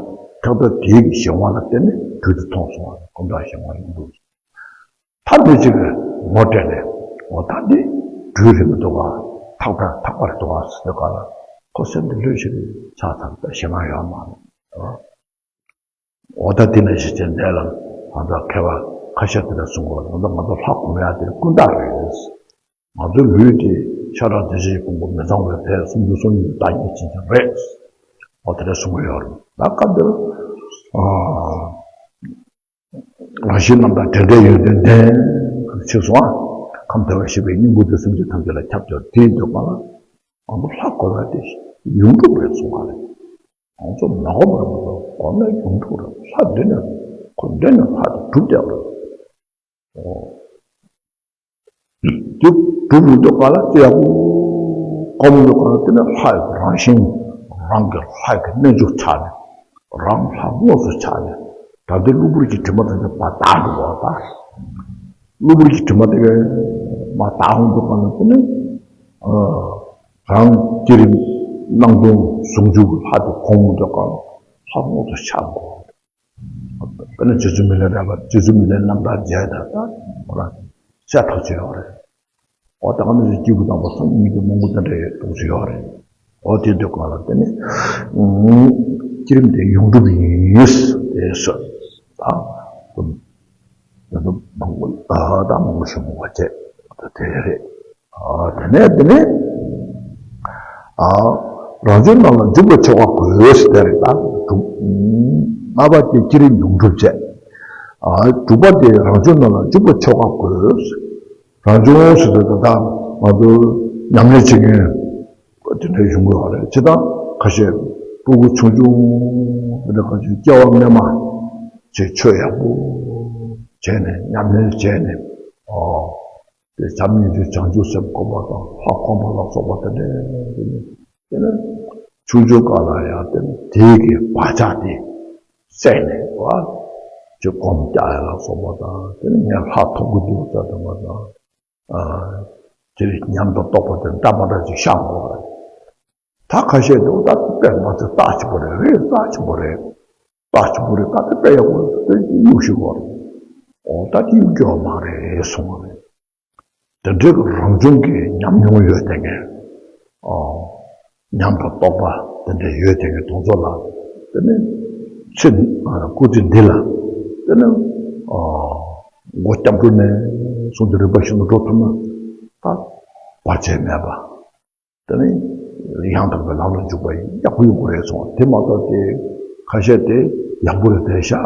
ཐག་ཁྲ་དེའི་གཞན་དབང་ལ་བརྟེན་ནས་སྦྲུལ་དུ་མཐོང་སོང་བ་རེད། ཀུན་བཏགས་གཞན་དབང་ཡིན་འདུག་ད་མི་གཅིག་གིས་ངོ་སྤྲད་ནས་འོ་ད་འདི་སྦྲུལ་རེད་མི་འདུག་ག་ཐག་ཁྲ་ཐག་པ་རེད་འདུག་ག་ཟེར་དུས་སྐབས་ལ་ཁོ་སེམས་དེ་ལྷོད་ཤིག་རེད་ཆགས་ཚར། ད་ཞེད་སྣང་ཡོད་མ་རེད། འོ་ད་དེ་ནས་ཞིག་བྱས་འདས་ལ་ང་ཚོ་མཁས་པ་ཁ་ཤས་དེ་འདྲ་གསུང་གི་ཡོད་རེད། ང་ཚོ་ང་ཚོ་ལྷ་གོམས་ཡག་དེ་ཀུན་བཏགས་རེད། ང་ཚོའི་ལུས་དེ་ཤ་ཁྲག་བདེ་གཤེགས་ཕུང་པོ་མི་ཚང་བའི་ཕས་སུམ་ཅུ་སོ་གཉིས་བདག་ཉིད་ཅན་ཅན་རེད། འོ་དེ་འདྲ་གསུང་གི་ཡོད་རེད། ད་སྐབས་འདིར། ཨ། རང་བཞིན་རྣམ་དག་དེ་འདྲའི་ཡོན་ཏན་ལྡན་ཞེས་སོ། ཁམས་བདེ་བར་གཤེགས་པའི་སྙིང་པོ་དེ་སེམས་ཅན་ཐམས་ཅད་ལ་ཁྱབ་ཀྱང་དེའི་འདོད་པ་ལ་ང་ཚོ་ལྷ་གོ་བ་དེ་ཡོངས་གྲུབ་རེད་གསུང་བ་རེད། ང་ཚོ་མ་གོ་བར་མ་གཏོགས་གོ་ན་ཡོངས་གྲུབ་རེད། ལྷ་འདི་ནས་ཁོ་འདི་ནས་ལྷ་དེ་གྲུབ་བསྡད་པ་རེད། འོ། དེ་གྲུབ་མི་འདུག་ག་ལ་དེ་ཡག་པོ་གོ་མི་འདུག་ག་ལ་དེ་ནས་ལྷ་ཡི་རང་བཞིན་རང་གི་ལྷ་གི་རྣལ་འབྱོར་ཆགས་ནས་རང་ལྷ་དངོས་སུ་ཆགས་ནས་ད་ལྟའི་གློ་བུར་གྱི་དྲི་མ་དེ་ཚོ་ཕར་དག་འགྲོ་བ་ད། གློ་བུར་གྱི་དྲི་མ་དེ་གས་མར་དག་འོང་འདུག་ག་ལ་དེ་ནས་རང་བསྐྱེད་རིམ་སྣང་སྟོང་ཟུང་འཇུག་གི་ལྷ་དེ་གོ་མི་འདུག་ག་ལ་ལྷ་དངོས་སུ་ཆགས་འགྲོ་བ། དཔེར་ན་རྗེ་བཙུན་མི་ལའི་རས་པ། རྗེ་བཙུན་མི་ལའི་རྣམ་ཐར་མཇལ་ད་ལྟ་ཁོ་རང་གསལ་ཐག་ཆོད་ཡོད་རེད། འོ་ད་ག་ནང་བཞིན་སྐྱེས་བུ་དམ་པ་སངས་རྒྱས་མི་གི་མང་པོ་དེ་འདྲའི་གཏོང་རྒྱུ་ཡོད་རེད། འོ་དེ་འདྲའི་སྐོར་ལ་དེ་ནི་བསྐྱེད་རིམ་དེ་ཡོངས་གྲུབ་ཡིན་ཟེར་ད་དེ་ཚོ་མང་པོ་ད་མང་པོ་ཞིག་མང་བ་བྱས་ད་དེ་རེད། ཨ། དེ་ནས་དེ་ནས། ཨ། རང་བྱུང་རྣམས་ལ་འཇུག་པའི་ཆོ་ག་དགོས་ཟེར་དེ་རེད་ད། དྲུག་ལྔ་པ་དེ་བསྐྱེད་རིམ་ཡོངས་གྲུབ་བྱས། ཨ། དྲུག་པ་དེ་རང་བྱུང་རྣམས་ལ་འཇུག་པའི་ཆོ་ག་དགོས། རང་བྱུང་ཟེར་དུས་ད་ལྟ་ང་ཚོ་ཉམས་ལེན་བྱེད་མཁན་དེ་འདྲ་ཡོང་གི་ཡོད་རེད། སྤྱིར་བཏང་ཁ་ཤས་སྤུ་གུ་ཆུང་ཆུང་དེ་འདྲ་ཁ་ཤས་སྐྱེ་བ་སྔོན་མ་བྱས་ཆོས་ཡག་པོ་བྱས་ནས་ཉམས་ལེན་བྱས་ནས། ཨོ། དེ་བྱམས་སྙིང་རྗེ་བྱང་ཆུབ་སེམས་སྒོམ་པ་དང་ལྷ་སྒོམ་པ་ལ་སོགས་པ་དེ་འདྲ་དེ་ནི་དེ་ནི་ཆུང་ཆུང་སྐབས་ལ་ཡང་དེ་ནི་དེའི་གི་བག་ཆགས་དེ་བསལ་ནས་བ་ཅིག་སྒོམ་རྒྱག་ཡ་ལ་སོགས་པ་དང་། དེ་ནི་ངས་ལྷ་མཐོང་གི་འདུག་ཟེར་དུས་མ་དང་། ཨ། དེ་ནི་ཉམས་དང་རྟོགས་པ་དེ་འདྲ་མ་འདྲ་ཅིག་ཤར་འགྲོ་བ་རེད། ད་ཁ་ཤས་འདུག་ད་དཔེ་མ་ཚད་རྟགས་ཆེན་པོ་རེད། རེད། རྟགས་ཆེན་པོ་རེད། རྟགས་ཆེན་པོ་རེད། ད་དེ་དཔེ་ཡག་པོ་རེད། དེ་གཉིད་ཤིག་གོ་རེད། འོ་ད་དེ་གཉིད་སྐྱོ་བ་མ་རེད་གསུང་བ་རེད། དེ་འདྲའི་རང་བྱུང་གི་ཉམས་མྱོང་ཡོད་དེ་ངས། ཨོ། ཉམས་དང་རྟོགས་པ་དེ་འདྲ་ཡོད་དེ་ངས་དེ་ཚོ་ལ་དེ་ནི་ཚེ་སྐུ་ཚེ་འདི་ལ་དེ་ནི་ཨོ་མགོ་སྐྱབས་འགྲོ་ནས་བཟུང་སྟེ་རིམ་པ་བཞིན་དུ་འགྲོ་ཐུབ་ན་ད་བར་ཆད་མེད་པ། དེ་ནི་ཡང་དག་པའི་ལམ་ལ་འཇུག་པ་ཡག་པོ་ཡོང་གི་རེད་གསུངས། དེ་མ་གཏོགས་དེ་ཁ་ཤས་དེ་ཡག་པོ་རེད་བསྡད་ཤག་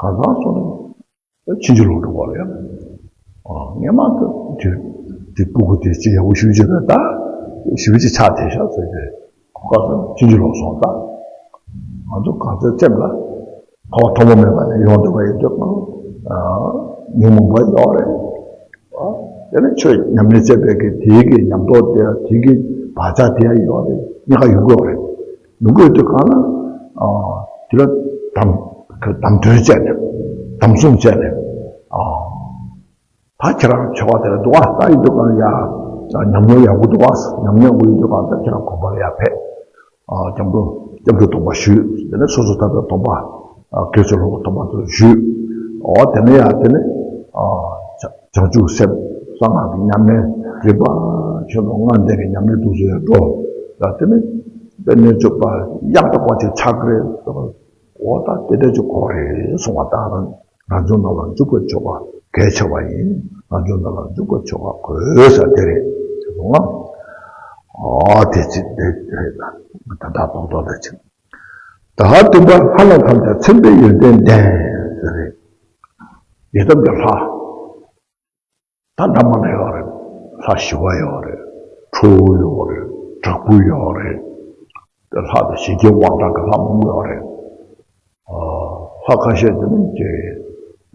གང་ཟག་སོང་ནས་ཕྱིན་ཅི་ལོག་འགྲོ་གི་རེད། ཨ། ངས་མ་གཏོགས་དེ་དེ་སྤུ་གུ་དེ་ཅི་ཡག་པོ་ཞེ་པོ་ཅིག་རེད་ད། ཞེ་པོ་ཅིག་ཆགས་བསྡད་ཤག་ཟེར་ཏེ་ཁོ་ག་ཚོད་ཕྱིན་ཅི་ལོག་སོང་ད། ང་ཚོ་གང་ཚོད་སེམས་ལ། ཕོག་ཐོག་མ་མེད་པ་ནས་ཡོང་བསྡད་པ་ཡིན་དུས་ཨ། ཉོན་མོངས་པ་ཡོད་རེད། ཨ། དེ་ནས་ཆོས་ཉམས་ལེན་བྱས་པའི་གི་དེའི་གི་ཉམས་རྟོགས་དེ་དེའི་གི་བག་ཆགས་དེ་ཡོད་རེད། གཉིས་ཀ་ཡོང་གི་ཡོད་རེད། ཡོང་གི་ཡོད་དུས་གང་ལ། ཨ། དེ་ལ་དམ་དམ་དོན་བྱས་ནས་དམ་བཟུང་བྱས་ནས། ཨ། ད་ཁྱེད་རང་ཆོ་ག་དེ་ལ་འདུག་ཨ། ད་ཡིན་དུས་གང་ཡ་ཉམས་མྱོང་ཡག་པོ་འདུག་ཨ། ཉམས་མྱོང་ཡག་པོ་ཡིན་དུས་གང་ད་ཁྱེད་རང་དགོན་པ་ལ་ཡར་ཕེབས། ཨ། སྐྱབས་འགྲོ་སྐྱབས་འགྲོ་སྡོམ་པ་ཞུས། དེ་ནས་སོ་སོ་ཐར་པའི་སྡོམ་པ། ཨ། དགེ་ཚུལ་སློབ་དཔོན་སྡོམ་པ་དེ་ཞུས། འོ་དེ་ནས་ཡ་དེ་ནས། ཨ། བྱང་བྱང་ཆུབ་སེམས་གསང་སྔགས་ཀྱི་ཉམས་ལེན་རིམ་པ་བཞིན་དུ་སྔར་འདས་ཀྱི་ཉམས་ལེན་དུས་སུ་ཡང་འགྲོ། ད་དེ་ནས་དཔེ་ནས་བཅུག་པ་ཡག་ཏུ་གོ་ཆེ་ཆགས་ཀྱི་རེད། འོ་ད་དེ་འདྲ་ཅིག་གོ་རེད་གསུང་བ་དང་། རང་བྱུང་རྣམས་ལ་འཇུག་པའི་ཆོ་ག་གལ་ཆེ་བ་ཡིན། རང་བྱུང་རྣམས་ལ་འཇུག་པའི་ཆོ་ག་དགོས་ཟེར་དེ་རེད་དེ་སོང་ང་། ཨ་དེ་ཅི་དེ་རེད་ད། ད་ལྟ་རྡོག་རྡོག་དེ་ཅི། ད་སྟོན་པ་ལྷ་རྣམས་ཐམས་ཅད་མཚན་དཔེའི་ཡོན་ཏན་ལྡན་ཟེར་རེད། ཡི་དམ་གྱི་ལྷ། ད་འདྲ་མ་འདྲ་ཡོད་རེད། ལྷ་ཞི་བ་ཡོད་རེད། ཁྲོ་བོ་ཡོད་རེད། དྲག་པོ་ཡོད་རེད། དེ་ལྷ་དང་ཞི་རྒྱས་དབང་དྲག་གི་ལྷ་མང་པོ་ཡོད་རེད། ཨ། ལྷ་ཁ་ཤས་དེ་ནི་ཀྱེ་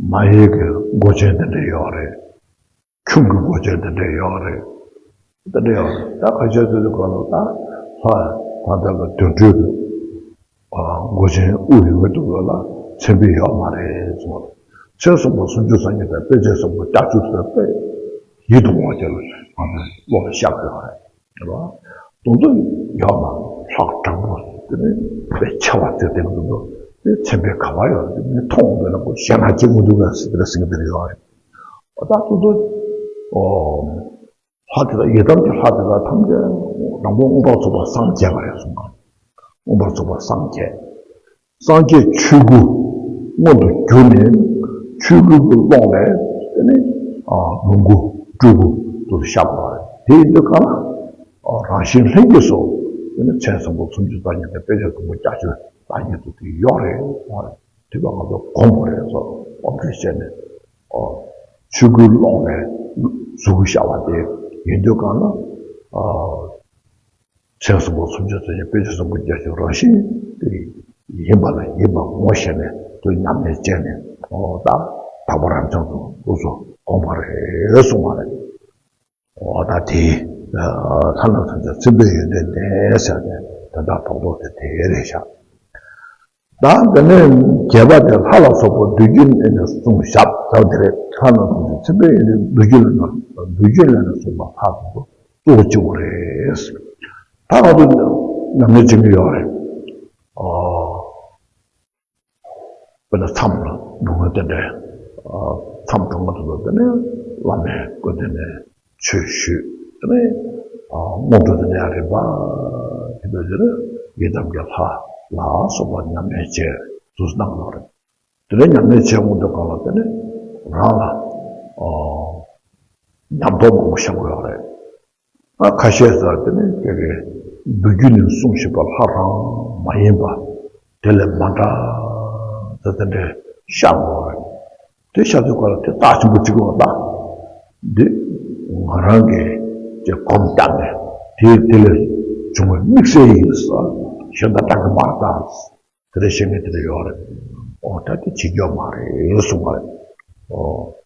མ་ཡིག་གི་མགོ་ཅན་དེ་འདྲ་ཡོད་རེད། ཁྱུང་གི་མགོ་ཅན་དེ་འདྲ་ཡོད་རེད། དེ་འདྲ་ཡོད་རེད། ད་ཁ་ཤས་དེ་ཚོ་ག་ལ་ད་ལྷ་ད་ལྟ་གི་དོན་གྲུབ་ཀྱི་ཨ། མགོ་ཅན་དབུ་ཡོད་མི་འདུག་ལ་མཚན་དཔེ་ཡོད་མ་རེད་གསུངས། མཚན་གསུམ་པོ་སུམ་ཅུ་རྩ་གཉིས་དང་དཔེ་བྱད་གསུམ་པོ་བརྒྱད་ཅུ་ཟེར་དཔེ་ཡིད་དུ་འོང་བ་ཅན་ལ་ང་ཚོའི་བློ་ལ་ཤར་དགོས་པ་རེད། རེད་བ། དེ་ཚོ་ཡོད་མ་རེད། ལྷག་དྲང་པོ་དེ་ནི་དཔེ་ཆེ་བ་ཚོས་དེ་འདུག་འདུག་དེ་མཚན་དཔེ་ག་བ་ཡོད་རེད། མི་མཐོང་འོང་པས་ན་ཁོ་ཞེད་སྣང་སྐྱེ་མི་འདུག་ལ་སྲིད་པའི་སྲིད་པའི་ཡོད་རེད། ཨོ་ད་དེ་ཚོ་ཨོ། ལྷ་དེ་དག་ཡི་དམ་གྱི་ལྷ་དེ་དག་ཐམས་ཅད་དང་པོ་མངོན་པར་རྫོགས་པར་སངས་རྒྱས་པ་རེད་གསུངས་པ། མངོན་པར་རྫོགས་པར་སངས་རྒྱས། སངས་རྒྱས་ཆོས་སྐུ་མངོན་དུ་གྱུར་ནས་ཆོས་སྐུ་གི་ཀློང་ནས་དེ་ནས་ལོངས་སྐུ་སྤྲུལ་སྐུ་དུ་ཤར་བ་རེད། དེ་ཡིན་དུས་གང་ལ་རང་བཞིན་ལྷན་སྐྱེས་སུ་དེ་ནས་མཚན་གསུམ་པོ་སུམ་ཅུ་རྩ་གཉིས་དང་དཔེ་བྱད་གསུམ་པོ་བརྒྱད་ཅུ་རྩ་གཉིས་དུ་དེ་ཡོད་རེད་གསུངས་པ་རེད། དེ་བས་ང་ཚོ་སྒོམ་དགོས་རེད་ཟེར་སྒོམ་ཁྲིད་བྱས་ནས། ཨོ། ཆོས་སྐུའི་ཀློང་ནས་གཟུགས་སྐུ་ཤར་བ་དེ་ཡིན་དུས་གང་ལ། ཨོ། མཚན་གསུམ་པོ་སུམ་ཅུ་རྩ་གཉིས་དཔེ་བྱད་གསུམ་པོ་བརྒྱད་ཅུ་རང་བཞིན་དེ་ཡིན་པ་ལ་ཡིན་པ་ངོ་ཤེས་ནས་དེ་ཉམས་ལེན་བྱས་ནས། ཨོ་ད་དག་པ་རབ་འབྱམས་སུ་ལུགས་སུ་སྒོམ་པ་རེད་གསུངས་པ་རེད། འོ་ད་དེ་ལྷ་རྣམས་ཐམས་ཅད་མཚན་དཔེའི་ཡོན་ཏན་ལྡན་ཟེར་ནས་དོན་དག་རྡོག་རྡོག་དེ་དེ་རེད་ཤག་ད་དེ་ནས་བརྒྱད་པ་དེ་ལྷ་ལ་སོགས་པ་བསྡུས་རྒྱུད་ལས་ནི་གསུངས་ཞབས་ཟེར་དེ་རེད། ལྷ་རྣམས་ཐམས་ཅད་མཚན་དཔེའི་ཡོན་ཏན་བསྡུས་རྒྱུད་ལས་ནི་བསྡུས་རྒྱུད་ལས་ནི་གསུངས་པ་ལྷ་སོགས་པ་གཙོ་བོ་གཅིག་པོ་རེད། ད་ང་ཚོ་ཉམས་ལེན་བྱེད་ཀྱི་ཡོད་རེད། ཨོ། དཔེར་ན་མཚམས་ལ་འགྲོ་མཁན་དེ་འདྲས། མཚམས་འགྲོ་མཁན་དེ་ཚོ་དེ་ནས་བླ་མའི་སྐུ་མདུན་ནས་ཆོས་ཞུས། དེ་ནས་སྔོན་འགྲོ་དེ་ནས་ཡང་རིམ་པ་དེ་འདྲ་དེ་ནས་ཡི་དམ་གྱི་ལྷ་ལ་སོགས་པ་ཉམས་ལེན་བྱས་དུས་གནང་ཡོད་རེད། དེ་ནས་ཉམས་ལེན་བྱས་འོང་དུས་གང་ལ་དེ་ནས་རང་ལ་ཉམས་རྟོགས་མང་པོ་བྱེད་དགོས་ཡོད་རེད། ཨ་ཁ་ཤས་ཟེར་དེ་ནི་དེ་གའི་བསྡུས་རྒྱུད་ནས་གསུངས་བཞིན་པ་ལྷ་རང་མ་ཡིན་པ་དེ་ལས་མ་འདྲ་ཟེར་དེ་འདྲའི་ཤར་བ་རེད། དེ་ཤར་དུས་ག་ལ་དེ་རྟགས་ཆེན་པོ་གཅིག་ཡོད་པ། འདི་ང་རང་གིས་ཀྱི་གོམས་བཏགས་ནས་དེ་དེ་ལས་བྱུང་བའི་དམིགས་བསལ་ཡིན་ཟེར་གཞན་དག་བཏགས་ཀྱི་མ་རེད་ད། དེ་འདྲ་བཤད་མཁན་དེ་འདྲ་ཡོད་རེད། ཨོ་ད་དེ་བྱེད་རྒྱུ་མ་རེད་གསུངས་པ་རེད། ཨོ།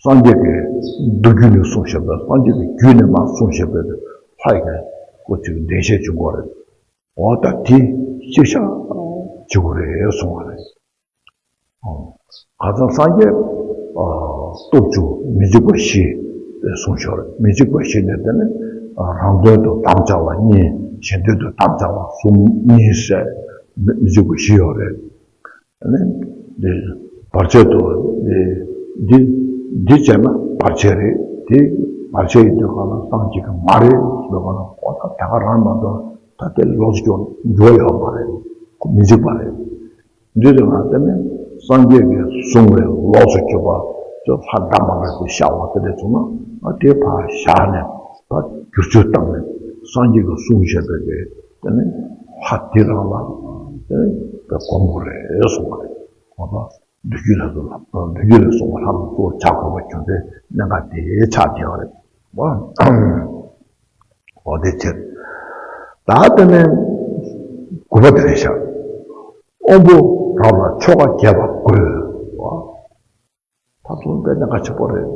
སངས་རྒྱས་ཀྱི་མདོ་རྒྱུད་ནས་གསུངས་བཞག་པ། སངས་རྒྱས་ཀྱི་རྒྱུད་ནས་མར་གསུངས་བཞག་པའི་ལྷ་ཡི་སྐུ་ཚེ་གི་འགྲེལ་བཤད་བྱུང་དགོས་རེད། ཨོ་ད་དེ་ཤེས་བྱ་བྱེད་དགོས་རེད་གསུངས་པ་རེད། ཨོ། ཁ་སང་སངས་རྒྱས་ཨ་སྟོབས་བཅུ་མི་འཇིགས་པ་བཞི་གསུངས་བཞག་རེད། མི་འཇིགས་པ་བཞི་ནས་དེ་ནི་རང་དོན་དུ་དམ་བཅའ་བ་གཉིས། གཞན་དོན་དུ་དམ་བཅའ་བ་གསུམ་གཉིས་ཟེར་མི་འཇིགས་པ་བཞི་ཡོད་རེད། ཨ་ནི་འདི་བར་ཆད་དུ་འདི་འདི་འདི་བྱས་ན་བར་ཆད་རེད། དེ་བར་ཆད་ཡིན་དུས་གང་ལ་སངས་རྒྱས་ཀྱི་མ་རེད་ཟེར་དུས་གང་ལ་ཨོ་ད་དེ་ག་རང་མ་གཏོགས་ད་དེ་ལོགས་སུ་འགྱོ་ཡོད་མ་རེད། མི་འཇིགས་པ་རེད། འདི་དེ་ང་དེ་ནི་སངས་རྒྱས་ཀྱིས་གསུངས་པའི་ལོགས་སུ་གྱུར་པ་ཚོ་ལྷ་འདྲ་མ་འདྲ་དེ་ཤར་བ་དེ་འདྲ་བྱུང་ན་ཨ་དེ་ཕར་བཞག་ནས་ད་བསྒྱུར་བཅོས་བཏང་ནས་སངས་རྒྱས་ཀྱིས་གསུངས་བཞག་པའི་དེ་ནི་ལྷ་དེ་རང་ལ་དེ་ནི་སྒོམ་དགོས་རེད་གསུངས་པ་རེད། ཁོ་ན་བསྡུས་རྒྱུད་ལ་སོགས་པ་བསྡུས་རྒྱུད་ལ་སོགས་པ་ལྷ་ལ་གཙོ་བོ་བྱ་དགོས་པ་བྱུང་ཚེ་གནད་འགག་དེ་ཆགས་བསྡད་པ་རེད། འོ་དེ་ཕྱིར། ད་དེ་ནས་དགུ་པ་དེ་རེད་ཤག་དབང་པོ་རབ་ལ་ཆོ་ག་རྒྱས་པ་དགོས། ད་དུང་དཔེ་གནད་འགག་ཆེན་པོ་རེད།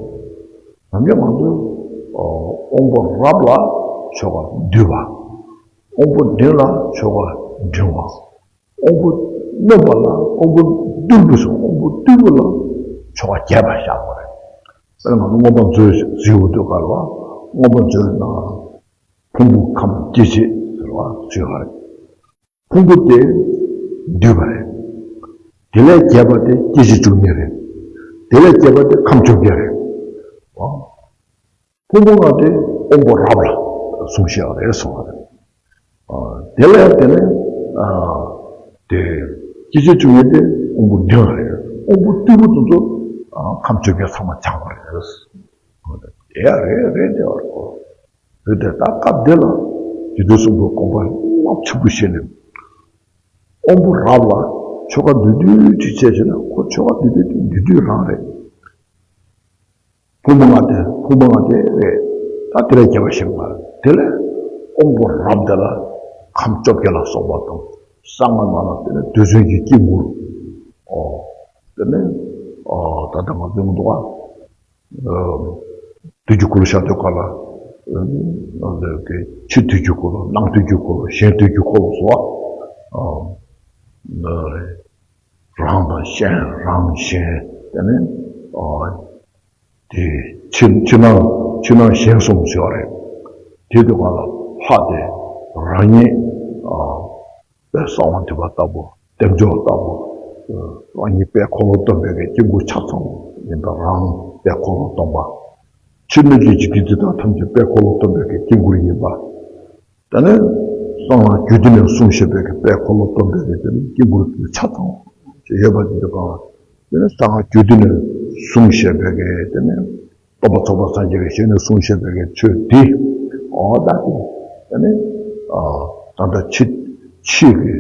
ནམ་རྒྱུན་ང་ཚོས་དབང་པོ་རབ་ལ་ཆོ་ག་བསྡུས་པ། དབང་པོ་འབྲིང་ལ་ཆོ་ག་འབྲིང་བ། དབང་པོ་རྣོན་པ་ལ་དབང་པོ་རྟུལ་པོ་སོགས། དབང་པོ་རྟུལ་པོ་ལ་ ཆོ་ག་རྒྱས་པ་བཞག་པ་རེད། དཔེར་ན་ང་ཚོ་མངོན་པ་མཛོད་ཟེར་བ་དུས་ག་ལ་བ། མངོན་པ་མཛོད་ནང་ཕུང་པོ་ཁམས་སྐྱེ་མཆེད་ཟེར་བ་ཟེར་བ་རེད། ཕུང་པོ་དེ་འདུས་པ་རེད། དེ་ལས་རྒྱས་པ་དེ་སྐྱེ་མཆེད་བཅུ་གཉིས་རེད། དེ་ལས་རྒྱས་པ་དེ་ཁམས་བཅོ་བརྒྱད་རེད། ཨོ། ཕུང་པོ་ལྔ་དེ་དབང་པོ་རབ་ལ་གསུངས་བཞག་རེད་གསུངས་པ་རེད། ཨ། དེ་ལས་དེ་ནས་ཨ། དེ་སྐྱེ་མཆེད་བཅུ་གཉིས་དེ་དབང་པོ་བདུན་རེད། དབང་པོ་བདུན་པོ་དེ་ཚོ་ཨ། ཁམས་བཅོ་བརྒྱད་ཚང་མ་སྦྱངས་པ་རེད། དེ་ཡ་རེད་རེད་དེ་བར་གོ། རེད་དེ་ད་སྐབས་དེ་ལ་རྗེ་བཙུན་གསུང་པོའི་དགོངས་པ་རླབས་ཆེན་པོ་བཞེས་ནས། དབང་པོ་རབ་ལ་ཆོ་ག་འདུས་འདུས་ཅིག་བྱས་བྱས་ན་ཁོ་ཆོ་ག་འདུས་འདུས་དེ་འདུས་འདུས་རང་རེད། ཕུང་པོ་ལྔ་དེ་ཕུང་པོ་ལྔ་དེ་རེད། ད་དེ་ལས་རྒྱས་པ་ཞིག་མ་རེད། དེ་ལས་དབང་པོ་རབ་དེ་ལ་ཁམས་བཅོ་བརྒྱད་ལ་སོགས་པ་དང་གསང་སྔགས་ནང་ལ་དེ་ནས་རྡུལ་ཚོན་གྱི་དཀྱིལ་འཁོར། ཨོ། དེ་ནས་ཨོ་ད་ལྟ་ང་ཚོའི་འདུག་ག་དུས་ཀྱི་འཁོར་ལོ་བཤད་དུས་ག་ལ། ཕྱི་དུས་ཀྱི་འཁོར་ལོ། ནང་དུས་ཀྱི་འཁོར་ལོ། གཞན་དུས་ཀྱི་འཁོར་ལོ་ཟེར་བ། རང་དང་གཞན། རང་གཞན། དེ་ནས་དེ་ཕྱི་ཕྱི་ནང་། ཕྱི་ནང་གཞན་གསུམ་ཟེར་བ་རེད། དེ་དུས་ག་ལ་ལྷ་དེ་རང་ཉིད་དཔལ་གསང་བ་འདུས་པ་ལྟ་བུ། རྟེན་འབྱུང་ལྟ་བུ། རང་ཉིད་དཔལ་འཁོར་ལོ་སྡོམ་པའི་གི་དཀྱིལ་འཁོར་ཆ་ཚང་ཡིན་པ། རང་དཔལ་འཁོར་ལོ་སྡོམ་པ། ཕྱི་སྣོད་ཀྱི་འཇིག་རྟེན་འདི་དག་ཐམས་ཅད་དཔལ་འཁོར་ལོ་སྡོམ་པའི་གི་དཀྱིལ་འཁོར་ཡིན་པ། དེ་ནས་གསང་སྔགས་རྒྱུད་སྡེ་ནས་གསུངས་བཞག་པའི་གི་དཔལ་འཁོར་ལོ་སྡོམ་པའི་གི་དེ་ནས་དཀྱིལ་འཁོར་དེ་ཆ་ཚང་ཡོད་པ་དེ་ཚོ་གང་ལ། དེ་ནས་གསང་སྔགས་རྒྱུད་སྡེ་ནས་གསུངས་བཞག་པའི་གི་དེ་ནས་སྟོན་པ་ཚོགས་པ་སངས་རྒྱས་ཀྱི་ཞལ་ནས་གསུངས་བཞག་པའི་གི་ཆོས་འདི། ཨོ་ད་དེ་དེ་ནས་ཨ་ད་ལྟ་ཕྱི་ཕྱི་གི་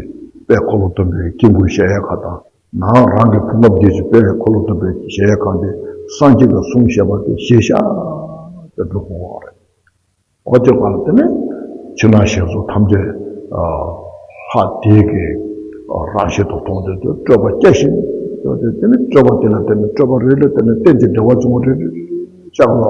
དཔལ་འཁོར་ལོ་སྡོམ་པའི་དཀྱིལ་འཁོར་གཞལ་ཡས་ཁང་དང་། ནང་རང་གི་ཕུང་ཁམས་བརྒྱད་ཅུ་དཔལ་འཁོར་ལོ་སྡོམ་པའི་གཞལ་ཡས་ཁང་དེ་སངས་རྒྱས་ཀྱིས་གསུངས་བཞག་པ་དེ་གཞིར་བཞག་དེ་འགྲོ་དགོས་པ་རེད། འོ་དེ་ག་ལ་དེ་ནས་ཕྱི་ནང་གཞན་གསུམ་ཐམས་ཅད་ཨ་ལྷ་དེ་གི་ཨ་རང་བཞིན་དུ་མཐོང་སྟེ་སྤྲོས་པ་སྐྱེ་ཞིང་། དེ་ནས་སྤྲོས་པ་དེ་ལ་དེ་ནས་སྤྲོས་པ་རེ་རེ་དེ་ནས་རྟེན་གྱི་འབྲེལ་བ་བྱུང་བ་རེ་རེ་བཞག་ལ།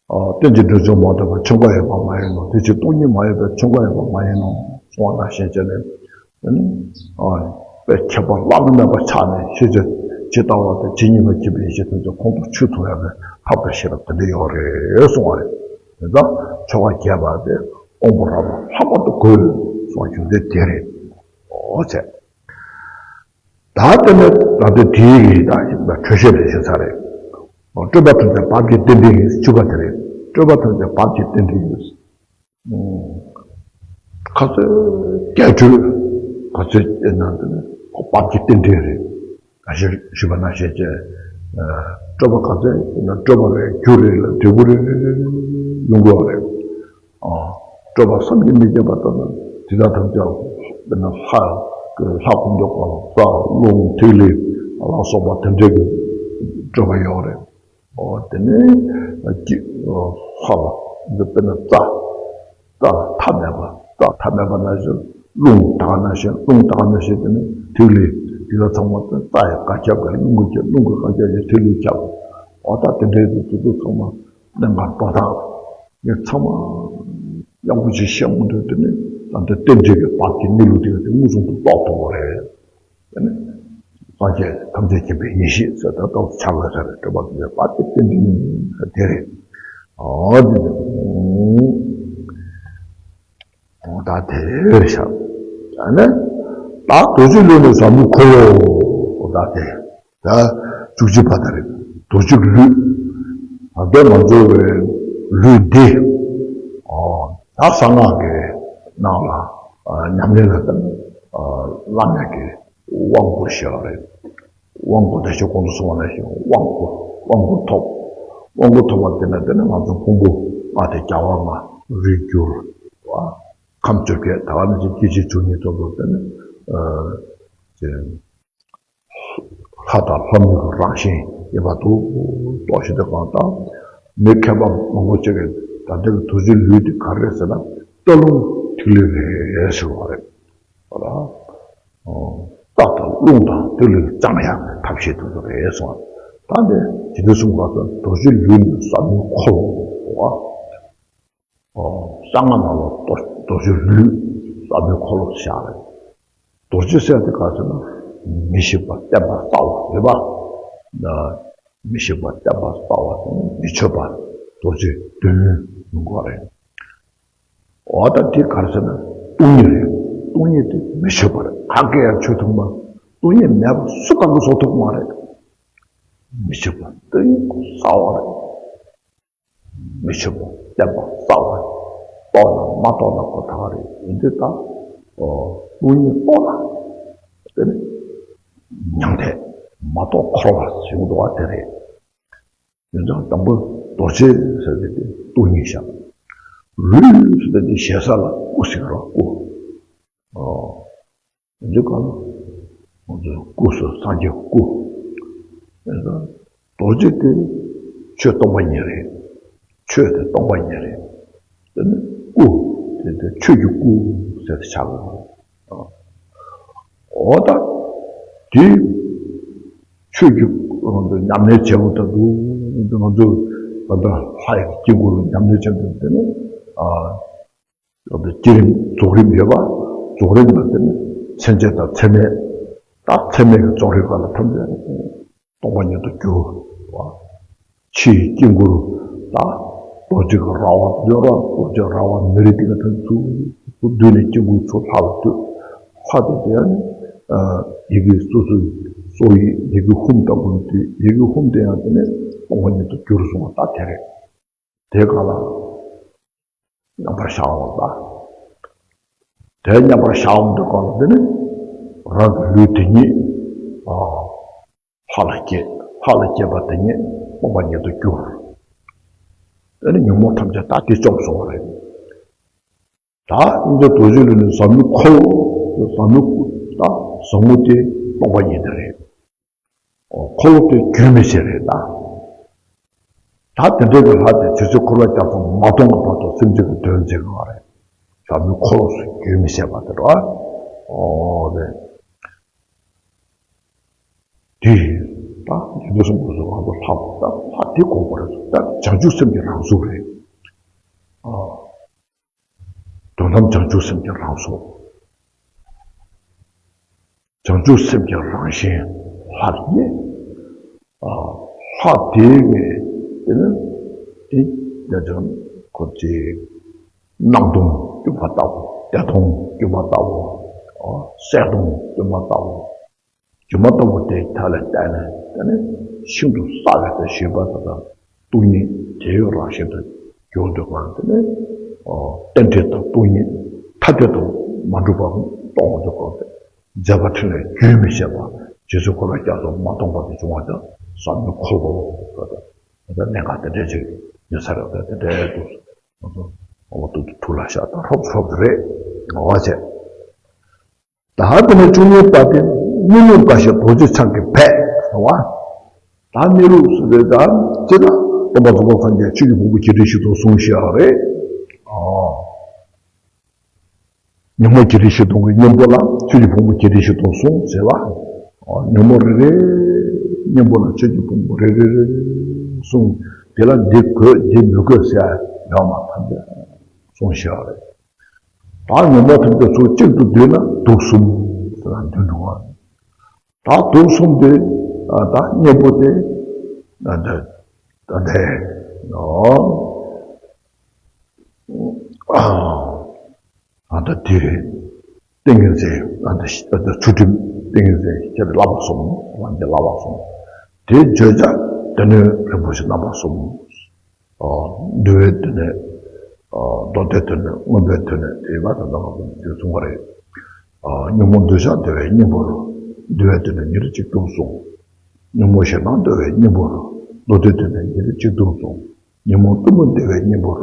ཨ་རྟེན་གྱི་འབྲེལ་བྱུང་མ་ཐུབ་པར་ཆོམ་ཁ་ཡོད་པ་མ་ཡིན་ནོ། དེ་ཕྱིར་སྟོང་ཉིད་མ་ཡིན་པར་ཆོམ་ཁ་ཡོད་པ་མ་ཡིན་ནོ་གསུངས་པ་ནང་བཞིན་བྱས་ནས། དེ་ནི་ཨ་དཔེ་ཁྱད་པར་བླ་ན་མེད་པ་ཆགས་ནས་ཤེས་བྱ་ཇི་ལྟ་བ་དང་ཇི་སྙེད་པ་སྐྱེས་པའི་ཡེ་ཤེས་ཐམས་ཅད་ཁོང་དུ་ཆུད་ཐུབ་ཡག་གི་ཐབས་དང་ཤེས་རབ་དེ་འདྲ་ཡོད་རེད་གསུངས་པ་རེད། དེ་ཙང་ཆོ་ག་རྒྱས་པ་དེ་དབང་པོ་རབ་ལ་ལྷག་པར་དུ་དགོས་གསུངས་པ་རྒྱུ་མཚན་དེ་རེད། ཨོ་ཙེ། ད་དེ་ནས་ད་ལྟ་དེའི་གི་ད་ཞིག་ལ་འཕྲོས་བཤད་དེ་བྱེད་ས་རེད། སྤྲོས་པ་ཐམས་ཅད་བབ་ཀྱི་རྟེན་འབྲེལ་ཡིན། བཅུ་པ་དེ་རེད། སྤྲོས་པ་ཐམས་ཅད་བབ་ཀྱི་རྟེན་འབྲེལ་ཡིན། ཁ་ཚོད་རྒྱས་སྤྲོས། ག་ཚོད་ཡིན་ན་དེ་ནི་ཁོ་བབ་ཀྱི་རྟེན་འབྲེལ་རེད། ད་ཞིག་ཞུས་པ་ནང་བཞིན་བྱས། སྤྲོས་པ་ག་ཚོད་ཡིན་ན་སྤྲོས་པ་རེད། རྒྱུ་རེད་ལ་འབྲས་བུ་རེད་རེད་རེད་རེད་ཡོང་དགོས་པ་རེད། ཨ། སྤྲོས་པ་བསམ་གྱིས་མི་ཁྱབ་པ་ལྟར་ན་དེ་དག་ཐམས་ཅད་དཔེར་ན་ལྷ་ལྷ་ཁོང་ཁྲོ་དགའ་བ་རྩ་རླུང་ཐིག་ལེ་ལ་སོགས་པ་དེ་འདྲ་གི་སྤྲོས་པ་ཡོད་རེད། ཨོ་དེ་ནས་ཀྱི་ལྷ་ལ་འདི་དཔེར་ན་རྩ་རྩ་ཐ་མལ་པ་རྩ་ཐ་མལ་པ་ནང་བཞིན་རླུང་དག་ནང་བཞིན་རླུང་དག་ནང་བཞིན་དེ་ནས་ཐིག་ལེ་དེ་དག་ཚང་མ་རྩ་ཡི་དགག་ཁྱབ་ཀྱི་རླུང་གི་ཁྱབ་རླུང་གི་དགག་ཁྱབ་ཀྱི་ཐིག་ལེ་ཁྱབ། ཨོ་ད་དེ་འདྲའི་དེ་ཚོ་ཚང་མ། གནད་འགག་འགྲོ་སྟངས། ངས་ཚང་མ་ཡག་པོ་ཅིག་བཤད་མི་འདུག་དེ་ནི་ད་ལྟ་རྟེན་འབྲེལ་གྱི་བབ་ཀྱི་གནས་ལུགས་དེ་དེ་མངོན་སུམ་དུ་རྟོགས་ཐུབ་པ་རེད། དེ་ནི་སངས་རྒྱས་ཐམས་ཅད་མཁྱེན་པའི་ཡེ་ཤེས་ཟེར་ད་ལྟ་ཆགས་ཡོད་ས་རེད། སྤྲོས་པ་ཐམས་ཅད་བབ་ཀྱི་རྟེན་འབྲེལ་ཡིན་ས་དེ་རེད། ཨོ་དེ་ནི། ད་དེ་རེད་ཤག་ད་ནི་ད་རྡོ་རྗེ་ལུས་ནི་ཟབ་མོའི་འཁོར་ལོ། ད་དེ། ད་བཅུ་གཅིག་པ་དེ་རེད། རྡོ་རྗེ་ལུས། ད་ལྟ་ང་ཚོ་བའི་ལུས་འདི། ཨོ། ད་གསང་སྔགས་ཀྱི་ནང་ལ་ཨ་ཉམས་ལེན་ལ་བརྟེན་ཨ་བླ་མེད་ཀྱི་དབང་བསྐུར་ཞེས་པ་རེད། དབང་བསྐུར་དེ་ཞིག་གོང་དུ་གསུངས་པ་ནང་བཞིན་དབང་བསྐུར་དབང་བསྐུར་ཐོབ། དབང་བསྐུར་ཐོབ་པ་དེ་ནས་དེ་ནས་ང་ཚོ་ཕུང་པོ་ལྔ་དེ་རྒྱལ་བ་ལྔ་རིགས་གྱུར་པ་ཁམས་བཅོ་བརྒྱད་ད་ག་ནང་བཞིན་སྐྱེ་མཆེད་བཅུ་གཉིས་ཐོབ་ཐོབ་དེ་ནས་ཨ་དེ། ལྷ་དང་ལྷ་མོའི་རང་བཞིན་ཡིན་པ་འདུག་རྟོགས་ཤིང་དེ་གང་ལྟར་མི་མཁས་པ་མང་པོ་ཅིག་གིས་ད་ལྟའི་རྡོ་རྗེ་ལུས་དེ་ག་རེ་རེད་ཟེར་ན་སྟོད་ལུང་ཐིག་ལེ་རེད་ཟེར་བ་རེད། ཧོ་ལ། རྩ་དང་རླུང་དང་ཐིག་ལེ་གཙང་ཡག་གི་ཐབས་ཤེས་དེ་ཚོ་རེད་གསུངས། ད་འདི་ཇི་ལྟར་གསུངས་པ་ལྟར་རྡོ་རྗེ་ལུས་ནི་ཟབ་མོའི་འཁོར་ལོ། གསང་སྔགས་ནང་ལ་རྡོ་རྗེ་ལུས་ཟབ་མོའི་འཁོར་ལོ་བཞག་རེད། རྡོ་རྗེ་ཟེར་དེ་ག་ཟེར་ན་ མི་ཤེས་པ་བསྟན་པ་གསལ་བ་རེད་པ། མི་ཤེས་པ་བསྟན་པ་གསལ་བ་དེ་ནི་མི་ཆོད་པ་རྡོ་རྗེ་བདུན་ཡོང་གི་རེད། འོ་ད་དེ་ག་རེ་ཟེར་ན་སྟོང་ཉིད་རེད། སྟོང་ཉིད་དེ་མི་ཆོད་པ་རེད། གང་གིས་ཡང་ཆོད་ཐུབ་མ། སྟོང་ཉིད་མེད་པ་སུ་གང་གིས་བཟོ་ཐུབ་མ་རེད། མི་ཆོད་པ་སྟོང་ཉིད་གསལ་བ་རེད། མི་ཆོད་པ་བསྟན་པ་གསལ་བ་རེད། རྟོགས་ན་མ་རྟོགས་ན་ཁོ་ཐག་རེད། ཡིན་དུས་ད་སྟོང་ཉིད་རྟོགས་ན་དེ་ནི་མྱང་འདས་མ་རྟོགས་འཁོར་བ་ཟེར་འདུག་པ་དེ་རེད། ཡིན་ཙང་དང་པོ་རྡོ་རྗེ་ཟེར་དེ་དེ་སྟོང་ཉིད་བཞག་ལུས་ཟེར་དེ་དེ་ཞེ་ས་ལ་སྐུ་ཟེར་རོ་སྐུ། ཨོ། འདི་ག་ལ་ང་ཚོའི་སྐུ་སོ་སངས་རྒྱས་སྐུ། ཡིན་ཙང་རྡོ་རྗེ་དེ་ཆོས་སྟོང་པ་ཉིད་རེད། ཆོས་དེ་སྟོང་པ་ཉིད་རེད། དེ་ནི་སྐུ་དེ་དེ་ཆོས་ཀྱི་སྐུ་ཟེར་དེ་ཆགས་ཡོད་རེད། འོ་ད་དེ་ཆོས་ཀྱི་ཉམས་ལེན་བྱེད་པ་ད་དུང་ང་ཚོ་ད་ལྟ་ལྷ་ཡི་དཀྱིལ་འཁོར་ལ་ཉམས་ལེན་བྱེད་པ་དེ་ནི་ད་ལྟ་བསྐྱེད་རིམ་རྫོགས་རིམ་ཡོད་པ། རྫོགས་རིམ་ལ་དེ་ནི་མཚན་བཅས་དང་མཚན་མེད། ད་མཚན་མེད་ཀྱི་རྫོགས་རིམ་པ་ལ་ཐམས་ཅད་སྟོང་པ་ཉིད་དུ་གྱུར་པ། ཕྱིའི་དཀྱིལ་འཁོར་ད་རྡོ་རྗེ་གི་ར་བ་ཡོད་ར། རྡོ་རྗེ་ར་བ་མི་རིགས་དེ་ག་ཐམས་ཅད་ཚུར་བསྡུས་ནས་དཀྱིལ་འཁོར་ཚུར་ལྷ་ལ་ལྟོས། ལྷ་དེ་དེ་ཡང་ཡི་གེ་སོ་སོའི་སོ་ཡི་ཡི་གེ་ཧཱུྃ་ལྟ་བུ་དེ་ཡི་གེ་ཧཱུྃ་དེ་ཡང་དེ་ནས་སྟོང་པ་ཉིད་དུ་གྱུར་སོང་བ་ད་དེ་རེད། དེ་ག་ལ་མཉམ་པར་བཞག་འོང་ལ། དེ་མཉམ་པར་བཞག་འོང་དུས་གང་ལ་དེ་ནི་རང་གི་ལུས་དེ་ཉིད་ཨ་ལྷ་ལ་སྐྱེས། ལྷ་ལ་སྐྱེས་པ་དེ་ཉིད་སྟོང་པ་ཉིད་དུ་གྱུར། དེ་ནི་ཉོན་མོངས་ཐམས་ཅད་ད་དེ་བཅོམ་སོང་བ་རེད། ད་འདི་རྡོ་རྗེ་ལ་ནི་ཟབ་མོའི་འཁོར་ལོ། ཟབ་མོའི་ད་ཟབ་མོ་དེ་སྟོང་པ་ཉིད་དེ་རེད། འཁོར་ལོ་དེ་རྒྱུན་མི་ཆད་རེད་ད། ད་དེ་འདྲའི་གི་ལྷ་དེ་རྗེ་བཙུན་འཁོར་བའི་རྒྱ་མཚོ་མ་སྟོང་བར་དུ་སེམས་ཅན་གྱི་དོན་མཛད་དགོས་པ་རེད། ཟབ་མོའི་འཁོར་ལོ་སུ་རྒྱུན་མི་ཆད་པ་དེ་རེད། འོ་རེད། དེ་ད་འདི་འདྲ་གསུངས་པ་སོགས་ང་ཚོ་ལྷ་ད་ལྷ་དེ་དགོས་པ་རེད། ད་བྱང་ཆུབ་སེམས་ཀྱི་རང་གཟུགས་རེད། ཨ། དོན་དམ་བྱང་ཆུབ་སེམས་ཀྱི་རང་གཟུགས། བྱང་ཆུབ་སེམས་ཀྱི་རང་བཞིན་ལྷ་རེད། ཨ། ལྷ་དེ་གི་དེ་ནི་དེ་དེ་ཙམ་ཁོ་ཚོས་སྣང་སྟོང་བསྐྱུར་བ་ལྟ་བུ། བདེ་སྟོང་བསྐྱུར་བ་ལྟ་བུ། ཨ། གསལ་སྟོང་བསྐྱུར་བ་ལྟ་བུ། སྒྱུ་མ་ལྟ་བུ་དེ་མཐའ་ལ་བལྟས་ནས་དེ་ནི་ཤིན་ཏུ་གསལ་བའི་དེ་ཞེས་པ་དེ་དང་སྟོང་ཉིད་དེ་ཡོད་རང་བཞིན་དུ་གྱུར་འདུག་གང་དེ་ནི་རྟེན་འབྲེལ་དང་སྟོང་ཉིད་ཐ་དད་དུ་མ་གྲུབ་པ་མཐོང་འདུག་གང་དེ་མཛད་པ་ཕྲིན་ལས་རྒྱུན་མི་ཆད་པ་རྗེ་བཙུན་འཁོར་བའི་རྒྱ་མཚོ་མ་སྟོང་བར་དུ་བྱུང་བ་དང་ཟབ་མོའི་འཁོར་ལོ་ཟེར་ཏེ་གནད་འགག་དེ་འདྲ་ཅིག་ཡོད་ས་རེད། དེ་འདྲའི་དུ་ང་ཚོ་འོ་ཐུགས་ཐུགས་ལ་ཤ་སྟག་ཧྲོབ་ཧྲོབ་རེད། ངོ་བ་བྱས། ད་དེ་ནས་བཅུ་གཉིས་པ་དེ་གཉིད་ལུགས་འགའ་ཞིག་རྡོ་རྗེ་འཆང་གིས་འབད་ཟེར་བ། ད་གཉིད་ལུགས་སུ་རེད་ད། ཅི་ལ་སྟོན་པ་རྫོགས་པ་སངས་རྒྱས་ཆོས་ཀྱི་ཕུང་པོ་བརྒྱད་ཁྲི་བཞི་སྟོང་གསུངས་ཤག་རེད། ཨོ། ཉོན་མོངས་བརྒྱད་ཁྲི་བཞི་སྟོང་གི་གཉེན་པོ་ལ་ཆོས་ཀྱི་ཕུང་པོ་བརྒྱད་ཁྲི་བཞི་སྟོང་གསུངས་ཟེར་བ། ཨོ། ཉོན་མོངས་རེ་རེ་གཉེན་པོ་ལ་ཆོས་ཀྱི་ཕུང་པོ་རེ་རེ་རེ་རེ་གསུངས། དེ་ལ་འདི་དགོས་འདི་མི་དགོས་ཟེར་ཡོད་མ་ཐམས་ཅད་གསུངས་ཤག་རེད། ད་ཉོན་མོངས་ཐམས་ཅད་ཚུར་གཅིག་ཏུ་བསྡུས་ན་དུག་གསུམ་ཟེར་ན་འདུས་འགྲོ་བ། ད་དུག་གསུམ་དེ་ད་གཉེན་པོ་དེ་ད་ད་ད་དེ་ཨ་ད་དེ་རེད། ཏིང་ངེ་འཛིན་ད་ད་ད་ཚུལ་ཁྲིམས་ཏིང་ངེ་འཛིན་ཁྱེད་བསླབ་པ་གསུམ། ལམ་གྱི་བསླབ་པ་གསུམ། དེ་བརྗོད་བྱ་སྡེ་སྣོད་རིན་པོ་ཆེ་རྣམ་པ་གསུམ། འདུལ་བའི་སྡེ་སྣོད། མདོ་སྡེའི་སྡེ་སྣོད། མངོན་པའི་སྡེ་སྣོད་དེ་ཡོད་པ་དང་ལྡན་པ་དེ་གསུངས་པ་རེད། ཉོན་མོངས་འདུལ་བྱ་འདུལ་བའི་གཉེན་པོར། འདུལ་བའི་སྡེ་སྣོད་ཉེར་གཅིག་ཏུ་གསུངས། ཉོན་མོངས་ཞེ་སྡང་འདུལ་བའི་གཉེན་པོར། མདོ་སྡེའི་སྡེ་སྣོད་ཉེར་གཅིག་ཏུ་གསུངས། ཉོན་མོངས་གཏུམ་མོ་འདུལ་བའི་གཉེན་པོར།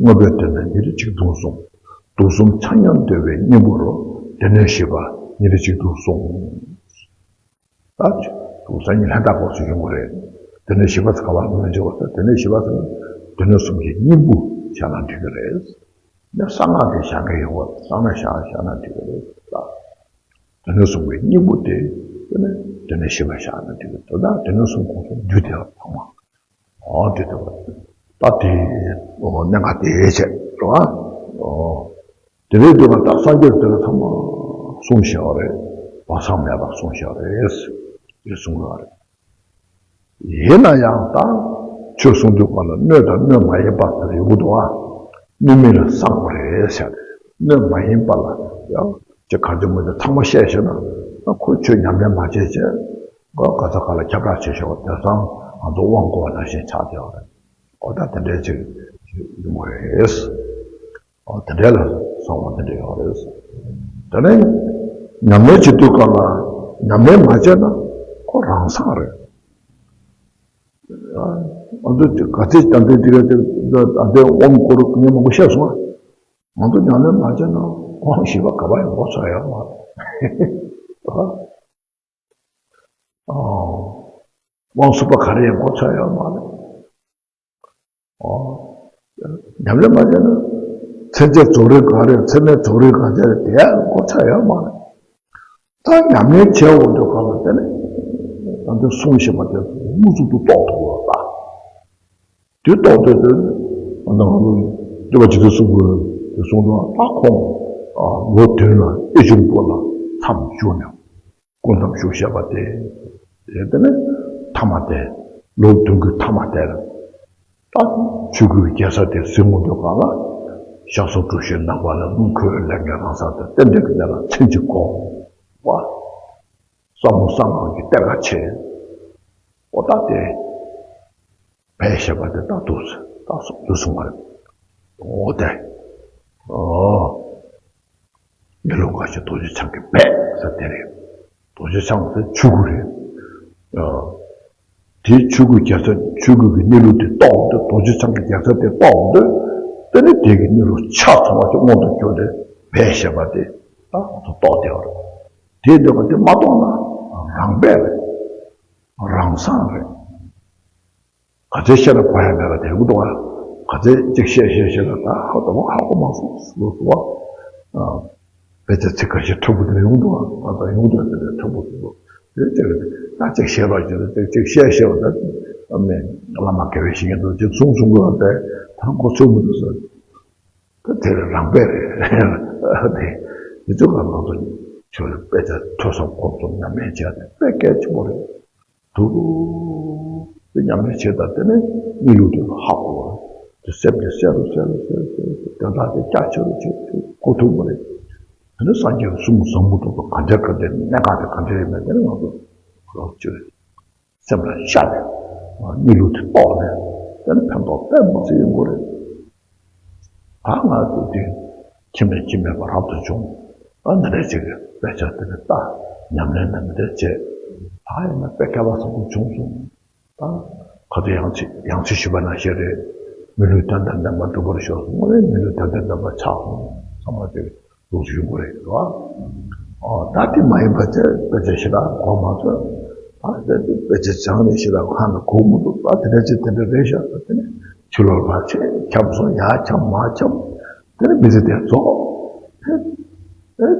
མངོན་པའི་སྡེ་སྣོད་ཉེར་གཅིག་ཏུ་གསུངས། དུག་གསུམ་ཆ་མཉམ་འདུལ་བའི་གཉེན་པོར། སྡེ་སྣོད་བཞི་པ་ཉེར་གཅིག་ཏུ་གསུངས། ད་དུང་སང་ཉིན་ལྷན་ཐག་སྐོར་སུ་ཡོང་གི་རེད། སྡེ་སྣོད་བཞི་པ་ཟེར་ག་པར་མི་འཇོག་པ་ཟེར། སྡེ་སྣོད་བཞི་པ་ཟེར་ན་སྡེ་སྣོད་གསུམ་གྱི་སྙིང་པོ་བཞག་ན་འགྲིག་གི་རེད། ཡང་གསང་སྔགས་དེ་བཞག་གི་ཡོད་པ་གསང་སྔགས་བཞག་བཞག་ན་འགྲིག་གི་རེད་ད། སྡེ་སྣོད་གསུམ་གྱི་སྙིང་པོ་དེ་དེ་ནས་སྡེ་སྣོད་བཞི་པ་བཞག་ན་འགྲིག་གི་རེད་ད། སྡེ་སྣོད་གསུམ་ཁོངས་སུ་འདུས་དེ་ལ་ཚང་མ། ཨོ་དེ་དེ་བ་ད་དེ་ཨོ་གནད་འགག་དེ་བྱས་རེད་བ། ཨོ། དེ་རེད་འདུག་ག་ད་སངས་རྒྱས་དེ་ལ་ཚང་མ་གསུངས་བཞག་པ་རེད། བག་ཆགས་མེད་པར་གསུངས་བཞག་རེད། དེ་གསུང་གི་རེད། ཡིན་ན་ཡང་ད་ཆོས་གསུང་དུས་སྐབས་ལ་སྣོད་དང་སྣོད་མ་ཡིན་པ་ཟེར་ཡོང་གི་འདུག་ཨ། སྣོད་མིན་ལ་གསང་བ་རེད་ཟེར། སྣོད་མ་ཡིན་པ་ལ་ཡང་ཅི་ག་ཅི་མོ་དེ་ཚང་མ་བཤད་ཤེས་ན་ཁོ་ཆོས་ཉམས་ལེན་མ་བྱས་ཅེས་ག་ས་ག་ལ་ཁྱབ་བསྒྲགས་བྱེད་ཤོག་དེང་སང་ང་ཚོ་དབང་བསྐུར་བ་ནང་བཞིན་ཆགས་བསྡད་པ་རེད། ཨོ་ད་དེ་འདྲའི་ཅིག་ཡོང་གི་རེད། ཨོ་དེ་འདྲའི་ལ་གསང་བ་དེ་འདྲ་ཡོད་རེད། དེ་ནས་ཉམས་ལེན་བྱེད་དུས་སྐབས་ལ་ཉམས་ལེན་མ་བྱས་ན་ཁོ་རང་སངས་རེད། ཨ་ནི་ག་ཚད་ད་ལྟའི་དེ་ག་ད་ལྟའི་དབང་བསྐུར་ངས་མང་པོ་བཤད་སོང་ང་། ང་ཚོ་ཉམས་ལེན་མ་བྱས་ན་དབང་བཞི་པ་ག་པར་ཡང་གོ་ཆོད་ཡོད་མ་རེད། ཨ། དབང་གསུམ་པ་ག་རེ་ཡང་གོ་ཆོད་ཡོད་མ་རེད། ཨོ། ཉམས་ལེན་མ་བྱས་ན། མཚན་བཅས་རྫོགས་རིམ་གང་རེད། མཚན་མེད་རྫོགས་རིམ་གང་རེད། དེ་ཡང་གོ་ཆོད་ཡོད་མ་རེད། ད་ཉམས་ལེན་བྱས་འོང་དུས་སྐབས་ལ་དེ་ནི། ད་ལྟ་གསུངས་བཞིན་པ་དེ་དངོས་སུ་དུ་རྟོགས་ཐུབ་པ་ལ། དེ་རྟོགས་དུས་དེ། ད་ང་ཚོ་སྟོན་པ་རྗེ་བཙུན་སྲུང་གིས་དེ་གསུངས་དུས་ད་ཁོང་ལོ་བདུན་ལ་དབུས་གཞུང་པོ་ལ་མཚམས་བཞུགས་ནས། སྐུ་མཚམས་བཞུགས་བཞག་པ་དེ། དེ་དེ་ནི་ཐ་མ་དེ། ལོ་བདུན་གྱི་ཐ་མ་དེར། ད་ཆོས་སྐུའི་རྒྱལ་ས་དེ་གཟིགས་འོང་དུས་སྒང་ལ། ཞག་སོགས་དྲུག་ཤོས་ནམ་མཁའ་ལ། རླུང་ཁོལ་ལས་ངན་རང་སར་དང་། རྟེན་འབྲེལ་གྱི་གནད་ལ་མཚན་གཅིག་གོ་བ། ས་མོ་གསང་སྔགས་ཀྱི་གཏེར་ཁ་ཕྱེ། ཨོ་ད་དེ། བས་ཞེས་པ་དེ་ད་འདུག་ད་སོགས་འདུག་གསུངས་པ་རེད། ཨོ་དེ། ཨོ། གནས་ལུགས་འགའ་ཞིག་རྡོ་རྗེ་འཆང་གི་བས་ཟེར་དེ་རེད། རྡོ་རྗེ་འཆང་དེ་ཆོས་སྐུ་རེད། ཨ། དེའི་ཆོས་སྐུའི་རྒྱལ་ས་ཆོས་སྐུ་གི་གནས་ལུགས་དེ་རྟོགས་འོང་དུས། རྡོ་རྗེ་འཆང་གི་རྒྱལ་ས་དེ་རྟོགས་འོང་དུས། དེ་ནི་དེ་གི་གནས་ལུགས་ཆ་ཚང་བ་ཅིག་མངོན་དུ་གྱུར་ཏེ་བས་ཞེས་པ་དེ་ད་ང་ཚོ་རྟོགས་བསྡད་པ་རེད། དེ་འདོད་པ་དེ་མ་རྟོགས་ན་རང་བས་རེད། རང་སངས་རེད། ག་ཚད་བཤད་ན་གོ་ཡ་མེད་པ་དེ་ཡོང་གི་འདུག་ག་ག་ཚད་ཅིག་བཤད་བཤད་བཤད་ན་ད་ཧ་ཏོ་མ་ཧ་གོ་མ་སོང་ཟེར་བ། ཨ། དཔེ་ཆ་ཚིག་ཁ་ཤས་འཁྲབ་པོ་དེ་ཡོང་གི་འདུག་ག་ད་ཡོང་གི་འདུག་དེ་འཁྲབ་པོ་དེ་ཚོ་དེ་ཅིག་ད་ཅིག་བཤད་རོགས་བྱེད་ཅིག་ཅིག་བཤད་བཤད་པ་ད་ཨ་མས་བླ་མ་དགེ་བའི་བཤེས་གཉེན་ཚོ་ཅིག་གསུང་གསུང་གི་ཡོད་པས་ད་གོ་ཚོད་མི་འདུག་ཟེར། ད་དེ་ལ་རང་བས་རེད། དེ་དེ་ཚོ་ག་ང་ཚོ་ཆོས་ལ་དཔེ་ཆ་ཐོས་བསམ་སྒོམ་གསུམ་ཉམས་ལེན་བྱས་ཏེ་དཔེ་གལ་ཆེན་པོ་རེད། དུ་རུ། དེ་ཉམས་ལེན་བྱེད་དང་དེ་ནས་གནས་ལུགས་དེ་ལ་ཧ་གོ་བ། དེ་སེམས་དེ་གསལ་རུ་གསལ་རུ་གསལ་རུ་གསལ་རུ་གསལ་རུ་དོན་དག་དེ་རྒྱ་ཆེ་རུ་ཆེ་རུ་ཆེ་རུ་གོ་ཐུབ་པ་རེད། དེ་ནས་སངས་རྒྱས་ཀྱི་གསུང་བཟང་པོ་དེ་ཚོ་ག་འདྲ་ག་འདྲ་གནད་འགག་དེ་ག་འདྲ་ཡིན་མིན་དེ་ནས་ང་ཚོ་རོགས་བྱེད་རེད། སེམས་ལ་ཤར་ནས་གནས་ལུགས་དེ་རྟོགས་ནས་དེ་ནས་ཕན་ཐོགས་དཔེ་མི་སྲིད་ཡོང་གི་རེད། ད་ང་ཚོ་དེ་ཁྱིམ་ནས་ཁྱིམ་མེད་པ་རབ་ཏུ་བྱུང་། ཨ་འདི་འདྲ་ཅིག་གི་དཔེ་ཆ་དེ་ནས་ལྟ། ཉམས་ལེན་དང་འདི་འདྲ་བྱས། ད་ཡིན་ན་དཔེ་སྐལ་བ་བཟང་པོ་བྱུང་སོང་། ད་ག་ཚོད་ཡང་ཚིག་ཡང་ཚིག་ཞུས་པ་ནང་བཞིན་རེད། མི་ལུས་དོན་དང་ལྡན་པ་འགྲུབ་པར་ཤོག་དངོས་གནས་མི་ལུས་དོན་དང་ལྡན་པ་ཆགས་སོང་ཚང་མ་དེ་ལུགས་སུ་ཡོང་གི་རེད་དོ། ཨོ་ད་དེ་མ་ཡིན་པ་ཚེ་དཔེ་ཆ་ཞེ་དྲག་གོ་མ་ཐུབ། ཨ་དེ་དེ་དཔེ་ཆ་སྦྱངས་ནས་ཞེ་དྲག་ཁ་ནས་གོ་མི་འདུག་ད་དེ་འདྲ་ཅིག་དེ་འདྲ་རེད་ཤག་ད་དེ་ནས་ཕྱི་ལོགས་ཕར་ཆེ་འཁྱམས་སོང་ཡར་འཁྱམས་མར་འཁྱམས། དེ་ནས་མི་ཚེ་དེ་རྫོགས། ཨེ་ཨེ་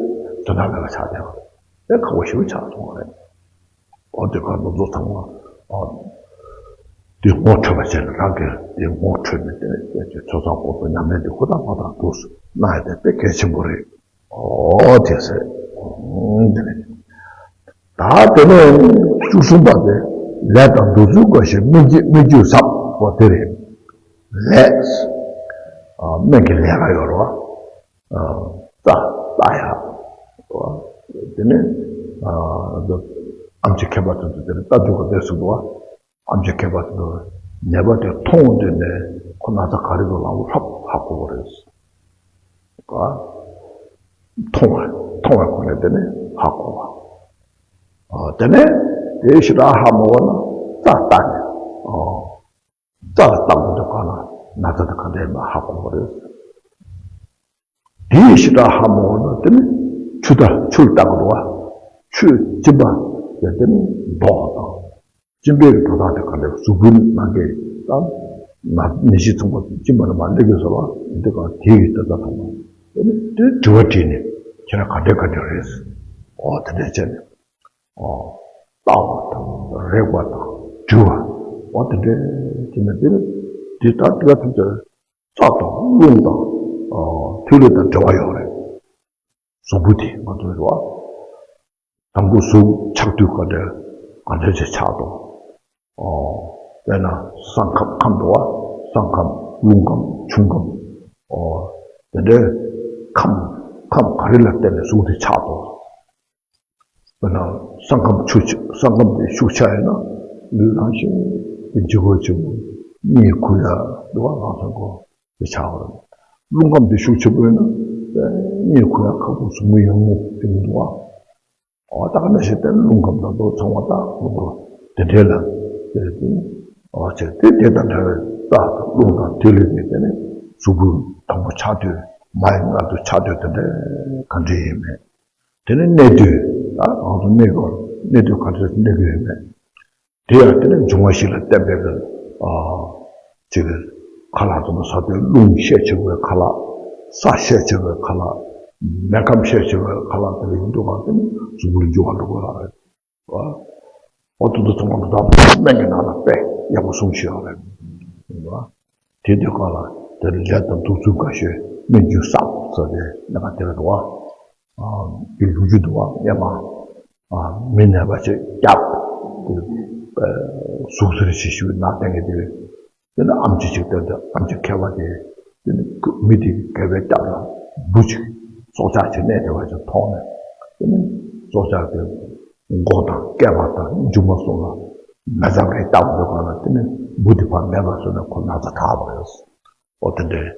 དོན་དག་མེད་པ་ཆགས་བསྡད་པ་རེད། དེ་ཁག་པོ་ཞེ་པོ་ཆགས་སོང་བ་རེད། འོ་དེ་ག་ནོར་འཛོལ་ཚང་མ་ཨ་དེ་ངོ་འཕྲོད་པ་བྱས་ནས་རང་གིས་དེ་ངོ་འཕྲོད་ནས་དེ་ནས་དེ་ཚོ་ཚང་པོ་ཏོ་ཉམས་ལེན་དེ་ཧུར་ཐག་ཧུར་ཐག་འདུག་སེ་གནང་ཡ་དེ་དཔེ་གལ་ཆེན་པོ་རེད། ཨོ་དེ་ཟེར། ཨང་དེ་ནས་ད་དེ་ནས་བཅུ་གསུམ་པ་དེ་ལས་དང་འདོད་ཚུལ་འགའ་ཞིག་སྨན་གྱི་སྨན་གྱིས་ཟབ་པོ་དེ་རེད། ལས་ཨ་སྨན་གྱི་ལས་ཀ་ཡོད་རེད་བ། རྩ་ལྟ་ཡག་དེ་ནས་ཨམ་ཆི་མཁས་པ་དེ་ཚོ་དེ་ནས་ལྟ་རྒྱུ་ག་དེ་ཟེར་དུས་ཨམ་ཆི་མཁས་པ་དེ་ཚོ་ནད་པ་དེ་མཐོང་དུས་ནས་ཁོ་ན་ཚ་ག་རེ་འདུག་ལབ་ལྷབ་ཧ་གོ་བ་རེད། མཐོང་བ་མཐོང་བ་ཁོ་ནས་དེ་ནས་ཧ་གོ་བ། དེ་ནས་དེ་ཞེ་དྲག་ཧ་མ་གོ་ན་རྩ་ལྟ་ནས་རྩ་ལ་ལྟ་དགོས་འདུག་ག་ན་ན་ཚ་དེ་ག་འདྲ་ཡིན་པ་ཧ་གོ་བ་རེད། དེ་ཡི་ཞེ་དྲག་ཧ་མ་གོ་ན་དེ་ནི་ཆུ་ལྟ་ཆུ་ལ་ལྟ་དགོས་འདུག་བ། ཆུ་གཅིན་པ་དེ་དེ་ནི་འབོག་དང་། གཅིན་པའི་འགྲོ་སྟངས་དེ་ག་འདྲ་གཟུགས་པོའི་ནང་གི་དང་། ནད་གཞི་ཚང་མ་གཅིན་པ་ནང་མ་སླེབས་ཀྱི་བཟོ་བ་འདི་ག་དེ་ཡི་ལྟ་ལྟ་དང་། དེ་ནི་དེ་དྲི་བ་དྲིས་ནས་ཁྱེད་རང་ག་འདྲ་ག་འདྲ་རེད། ཨོ་དེ་འདྲ་བྱས་ནས། ཨོ། ལྟ་བ་དང་རེག་པ་དང་དྲི་བ། ཨོ་དེ་འདྲ་བྱས་ནས་དེ་ནི་དེ་ལྟར་དྲི་བ་ཐམས་ཅད་རྩ་དང་རླུང་དང་། ཨོ་ཐིག་ལེ་དང་འབྲེལ་བ་ཡོད་རེད། གཟུགས་པོ་དེ་ང་ཚོ་རེད་བ། དང་པོ་གཟུགས་ཆགས་དུས་ག་འདྲ་ག་འདྲ་ཅིག་ཆགས་འདུག་ཨོ། དཔེར་ན་ས་ཁམས་ཁམས་འདུག་བ། ས་ཁམས། རླུང་ཁམས། ཆུ་ཁམས། ཨོ། དེ་འདྲའི་ཁམས་ཁམས་ག་རེ་ལ་བརྟེན་ནས་གཟུགས་དེ་ཆགས་འདུག་དཔེར་ན་ས་ཁམས་ཆུ་ཆ་ས་ཁམས་དེ་ཤུགས་ཆག་ཡོད་ན་ལུས་རང་བཞིན་གྱི་འཇིགས་པ་ཆེན་པོ། གཉིད་ཁུག་ཡ་འདུག་བ། ངང་ཚང་གོ་དེ་ཆགས་པ་རེད། རླུང་ཁམས་དེ་ཤུགས་ཆེན་པོ་ཡོད་ན་གཉིད་ཁུག་ཡ་ཁག་པོ། གཟུགས་མི་ཡང་མོ་དེ་མི་འདུག་བ། འོ་ད་ག་ནང་བཞིན་དེ་རླུང་ཁམས་དང་དུ་ཚང་བ་དང་ལུང་པ་དེ་འདྲའི་ལ་དེ་དེ་འོ་ཅེ་དེ་དེ་དང་འདྲ་བའི་རྩ་དང་རླུང་དང་དེ་ལས་དེ་དེ་ནས་གཟུགས་པོ་དང་པོ་ཆགས་དུས་མ་ཡི་མངལ་དུ་ཆགས་དུས་དེ་འདྲ་ག་འདྲ་ཡིན་མེད། དེ་ནས་གནས་དུས་ད་གང་དུ་གནས་དགོས། གནས་དུས་ག་འདྲ་གནས་དགོས་ཡོད་མེད། དེ་ཡང་དེ་ནས་འབྱུང་བ་བཞི་ལ་བརྟེན་པའི་གི་ཨ་ཅིག་ཁ་ལག་དུ་མ་ཟ་དེ་རླུང་ཤས་ཆེ་བའི་ཁ་ལག་ས་ཤས་ཆེ་བའི་ཁ་ལག་མེ་ཁམས་ཤས་ཆེ་བའི་ཁ་ལག་དེ་ལ་ཡིན་འདུག་ག་དེ་ནི་གཟུགས་པོར་འགྱུར་བ་འགྲོ་དགོས་ར་རེད། ཨ་འོ་དུ་དུ་ཚང་མ་འདུག་སྨན་གྱི་ནང་ལ་དཔེ་ཡག་པོ་གསུངས་ཤེས་ར་རེད། དེ་དུས་ག་ལ་དེ་ལས་དང་དུག་རྫས་འགའ་ཤས་སྨན་རྒྱུ་བསགས་ཚར་ཏེ་ནད་པ་དེ་ལ་འགྲོ་བ། ཨ་གི་ལུག་རྒྱུ་འདུག་བ། སྔན་མ་ཨ་མི་ནད་པ་ཅིག་བསྐྱབས། དེ་ཟུག་གཟེར་ཞིག་ཞུ་ནང་བསྟན་གྱི་དེ་དེ་ནི་ཨམ་ཆི་ཅིག་བསྟན་ཏེ། ཨམ་ཆི་མཁས་པ་དེ་དེ་ནི་མི་དེ་གི་སྐེད་པའི་རྒྱབ་ལ་འབུ་ཅིག་སྲོག་ཆགས་ཅིག་གནས་བསྡད་པ་ཅིག་མཐོང་ནས། དེ་ནི་སྲོག་ཆགས་དེ་མགོ་དང་སྐེད་པ་དང་མཇུག་མ་གསུམ་ལ་མེ་བཙའ་རེ་བཏབ་འདུག་ག་ལ། དེ་ནི་འབུ་དེ་ཕར་མེད་པ་བཟོས་ནས་ཁོ་ན་ཚ་དྲག་པ་རེད། ཨོ་དེ་འདྲའི་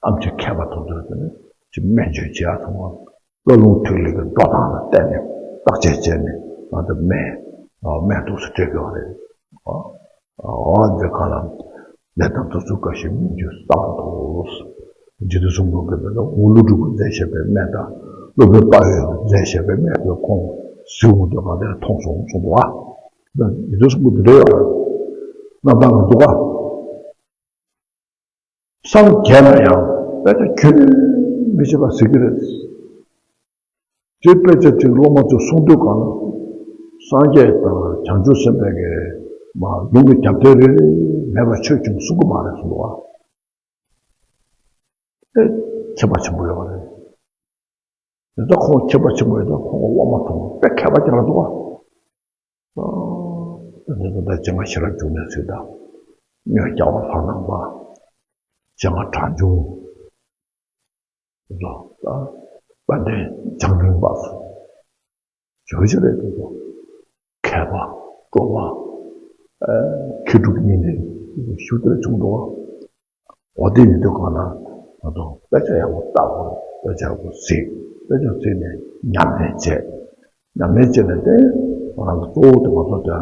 ཨམ་ཆི་མཁས་པ་ཐུག་དུས་དེ་ནི་ཅིག་སྨན་བཅོས་བྱེད་ཡ་སོང་བ། ཀླ་ཀློང་ཐིག་ལེ་གི་འགྲོ་སྟངས་ལ་བལྟས་ནས་བརྟག་དཔྱད་བྱས་ནས་ང་ཚོ་སྨན་སྨན་འདུག་སེ་སྤྲད་དགོས་པ་རེད། ཨོ་འདི་ག་ལ་ནད་དང་དུག་རྫས་འགའ་ཤས་སྨན་རྒྱུ་བསགས་འདུག་རྗེ་བཙུན་གསུང་འབུམ་གྱི་ནང་ལ་འུ་ལུ་སྒྲུབ་པས་མཛད་བཞག་པའི་སྨན་དང་སློབ་དཔོན་དཔའ་བོས་མཛད་བཞག་པའི་སྨན་དེ་ཁོང་གཟིགས་འོང་དུས་གང་དེར་མཐོང་སོང་གསུངས་འདུག་ཨ། རྗེ་བཙུན་གསུང་འབུམ་འདི་འདྲ་ཡོད་རེད། རྣམ་ཐར་ལ་འདུག་ཨ། སངས་རྒྱས་ན་ཡང་དཔེ་ཆ་རྒྱུན་མི་ཆད་པ་གཟིགས་ཀྱི་རེད། དེ་དཔེ་ཆ་ཅིག་སློབ་མ་ཚོས་གསུང་དུས་གང་ལ་སངས་རྒྱས་དང་བྱང་ཆུབ་སེམས་དཔའི་གི་མ་ལུང་གི་རྒྱབ་རྟེན་རེ་རེ་མེད་པ་ཆོས་ཅུང་གསུང་གི་མ་རེད་གསུངས་པ། ཨེ་ཁྱད་པར་ཆེན་པོ་ཡོད་རེད། དེ་ལྟ་ཁོང་ཁྱད་པར་ཆེན་པོ་ཡོད་ན་ཁོང་གི་སློབ་མ་ཚོ་དཔེ་མཁས་པ་ཅིག་རེད་འདུག་བ། དེ་ནས་ད་ལྟ་སྤྱན་སྔ་ཤེས་རབ་འབྱུང་གནས་ཚུལ་དང་། གཉོས་རྒྱལ་བ་ལྷ་ནང་པ། སྤྱན་སྔ་གྲགས་འབྱུང་། དཔལ་ལྡན་བྱང་སྨིན་པ། ཇོ་བོ་རྗེ་རེད་འདུག་མཁས་པ། སྤྲོ་བ། ཨ་མཁས་གྲུབ་གཉིས་ལྡན་ཞུ་དེར་བྱུང་འདུག་འོ་དེ་ཡིན་དུས་གང་ལ་ང་ཚོ་དཔེ་ཆ་ཡག་པོ་ལྟ་དགོས། དཔེ་ཆ་ཡག་པོ་གཟིགས། དཔེ་ཆ་གཟིགས་ནས་ཉམས་ལེན་བྱས། ཉམས་ལེན་བྱས་ནས་དེ་ང་ཚོ་གཙོ་བོ་དེ་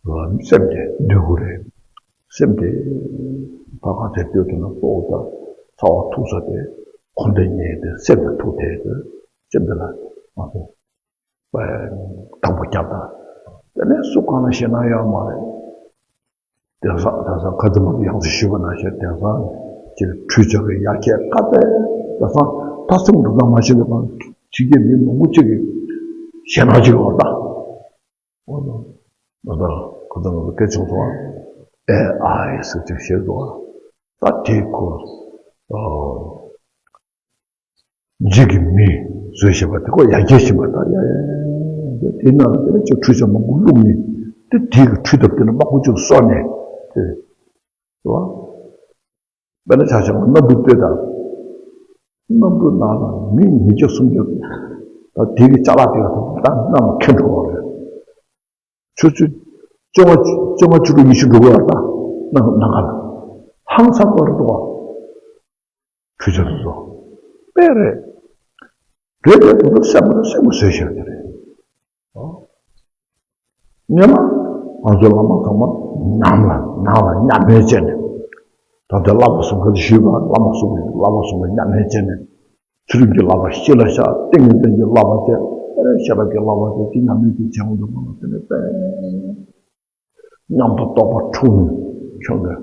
ང་ཚོ་དེ་སེམས་དེ་འདུལ་དགོས་རེད། སེམས་དེ་ཕ་ག་དེ་འདུལ་ཐུབ་ན་གཙོ་བོ་དེ་རྩ་བ་ཐུག་ས་དེ་འཁོར་འདས་གཉིས་དེ་སེམས་དེ་ཐུག་ཐལ་དེ་སེམས་དེ་ལ་ང་ཚོ་དང་པོ་རྒྱབ་དང་། དེ་ནས་སུ་གང་ལ་ཞེད་སྣང་ཡོད་མ་རེད། དེང་སང་དེང་སང་ཁ་ཙམ་ཡང་སེ་ཞུས་པ་ནང་བཞིན་དེང་སང་ཅིག་འཕྲུལ་ཆས་ཀྱི་ཡར་རྒྱས་ཁ་གཏད། དེང་སང་ད་སེམས་འགྲོ་སྟངས་མ་ཤེས་པའི་སྒང་ཕྱི་རྒྱལ་མི་མང་པོ་ཅིག་གིས་ཞེད་སྣང་ཅིག་ཡོད་ད། འོ་ན་ད་ཁ་ཙམ་ང་ཚོ་སྐད་ཆ་བྱུང་སོང་ཨ། ཨེ་ཨའི་ཟེར་ཅིག་བཤད་འདུག་ཨ། ད་དེ་ཁོ་ཨ། འཇིག་གི་མི་བཟོས་བཞིན་པ་དེ་ཁོ་ཡར་རྒྱས་བཞིན་པ་དང་། ཡ་ཡ་ཡ་ཡ་དེ་ནང་ལ་དེ་ནས་ཅིག་འཕྲུལ་ཆས་མང་པོ་བླུགས་ནས་དེ་དེ་གི་འཕྲུལ་ཐབས་དེ་ནས་མང་པོ་ཅིག་བཟོས་ནས་དེ་རེད་བ། དཔེར་ན་ཆ་བཞག་ན་གནམ་གྲུ་དེ་དང་། གནམ་གྲུ་ནང་ལ་མི་ཉིས་བརྒྱ་སུམ་བརྒྱ་ད་དེ་གི་ཅ་ལག་དེ་ལ་ད་གནམ་ཁེངས་འགྲོ་བ་རེད། ཆུ་ཚོད་བཅོ་ལྔ་བཅོ་ལྔ་ཆུ་ཚོད་ཉི་ཤུ་འགྲོ་གི་ཡོད་ད། ནང་ནང་ཁ་ལ་ཧང་སང་པོ་རེད་འདུག་བ། འཕྲུལ་ཆས་དེ་ཚོ་དཔེ་རེད། རེད་རེད། དེ་ཚོ་སེམས་པ་སེམས་པ་བཟོས་བཞག་གི་རེད། སྔོན་མ་ང་ཚོའི་བླ་མ་ཚང་མ་ནང་ལ་ནང་ལ་མཉམ་མེད་བྱས་ནས། ད་ལྟ་བསླབ་པ་གསུམ་ཁ་ཅིག་ཞུས་པ། བླ་མ་གསུམ་གྱི་བསླབ་པ་གསུམ་ལ་མཉམ་མེད་བྱས་ནས། ཚུལ་ཁྲིམས་ཀྱི་བསླབ་པ་ཤེས་ལ་བཞག་ཏིང་ངེ་འཛིན་གྱི་བསླབ་པ་བྱས། ཤེས་རབ་ཀྱི་བསླབ་པ་བྱས། ཅི་མཉམ་མེད་ཀྱི་བྱས་འོང་དུས་མ་ལ་དེ་ནས་དཔེ་མཉམ་དུ་རྟོགས་པ་འཁྲུངས་ནས་ཁྱོད་ཀྱི།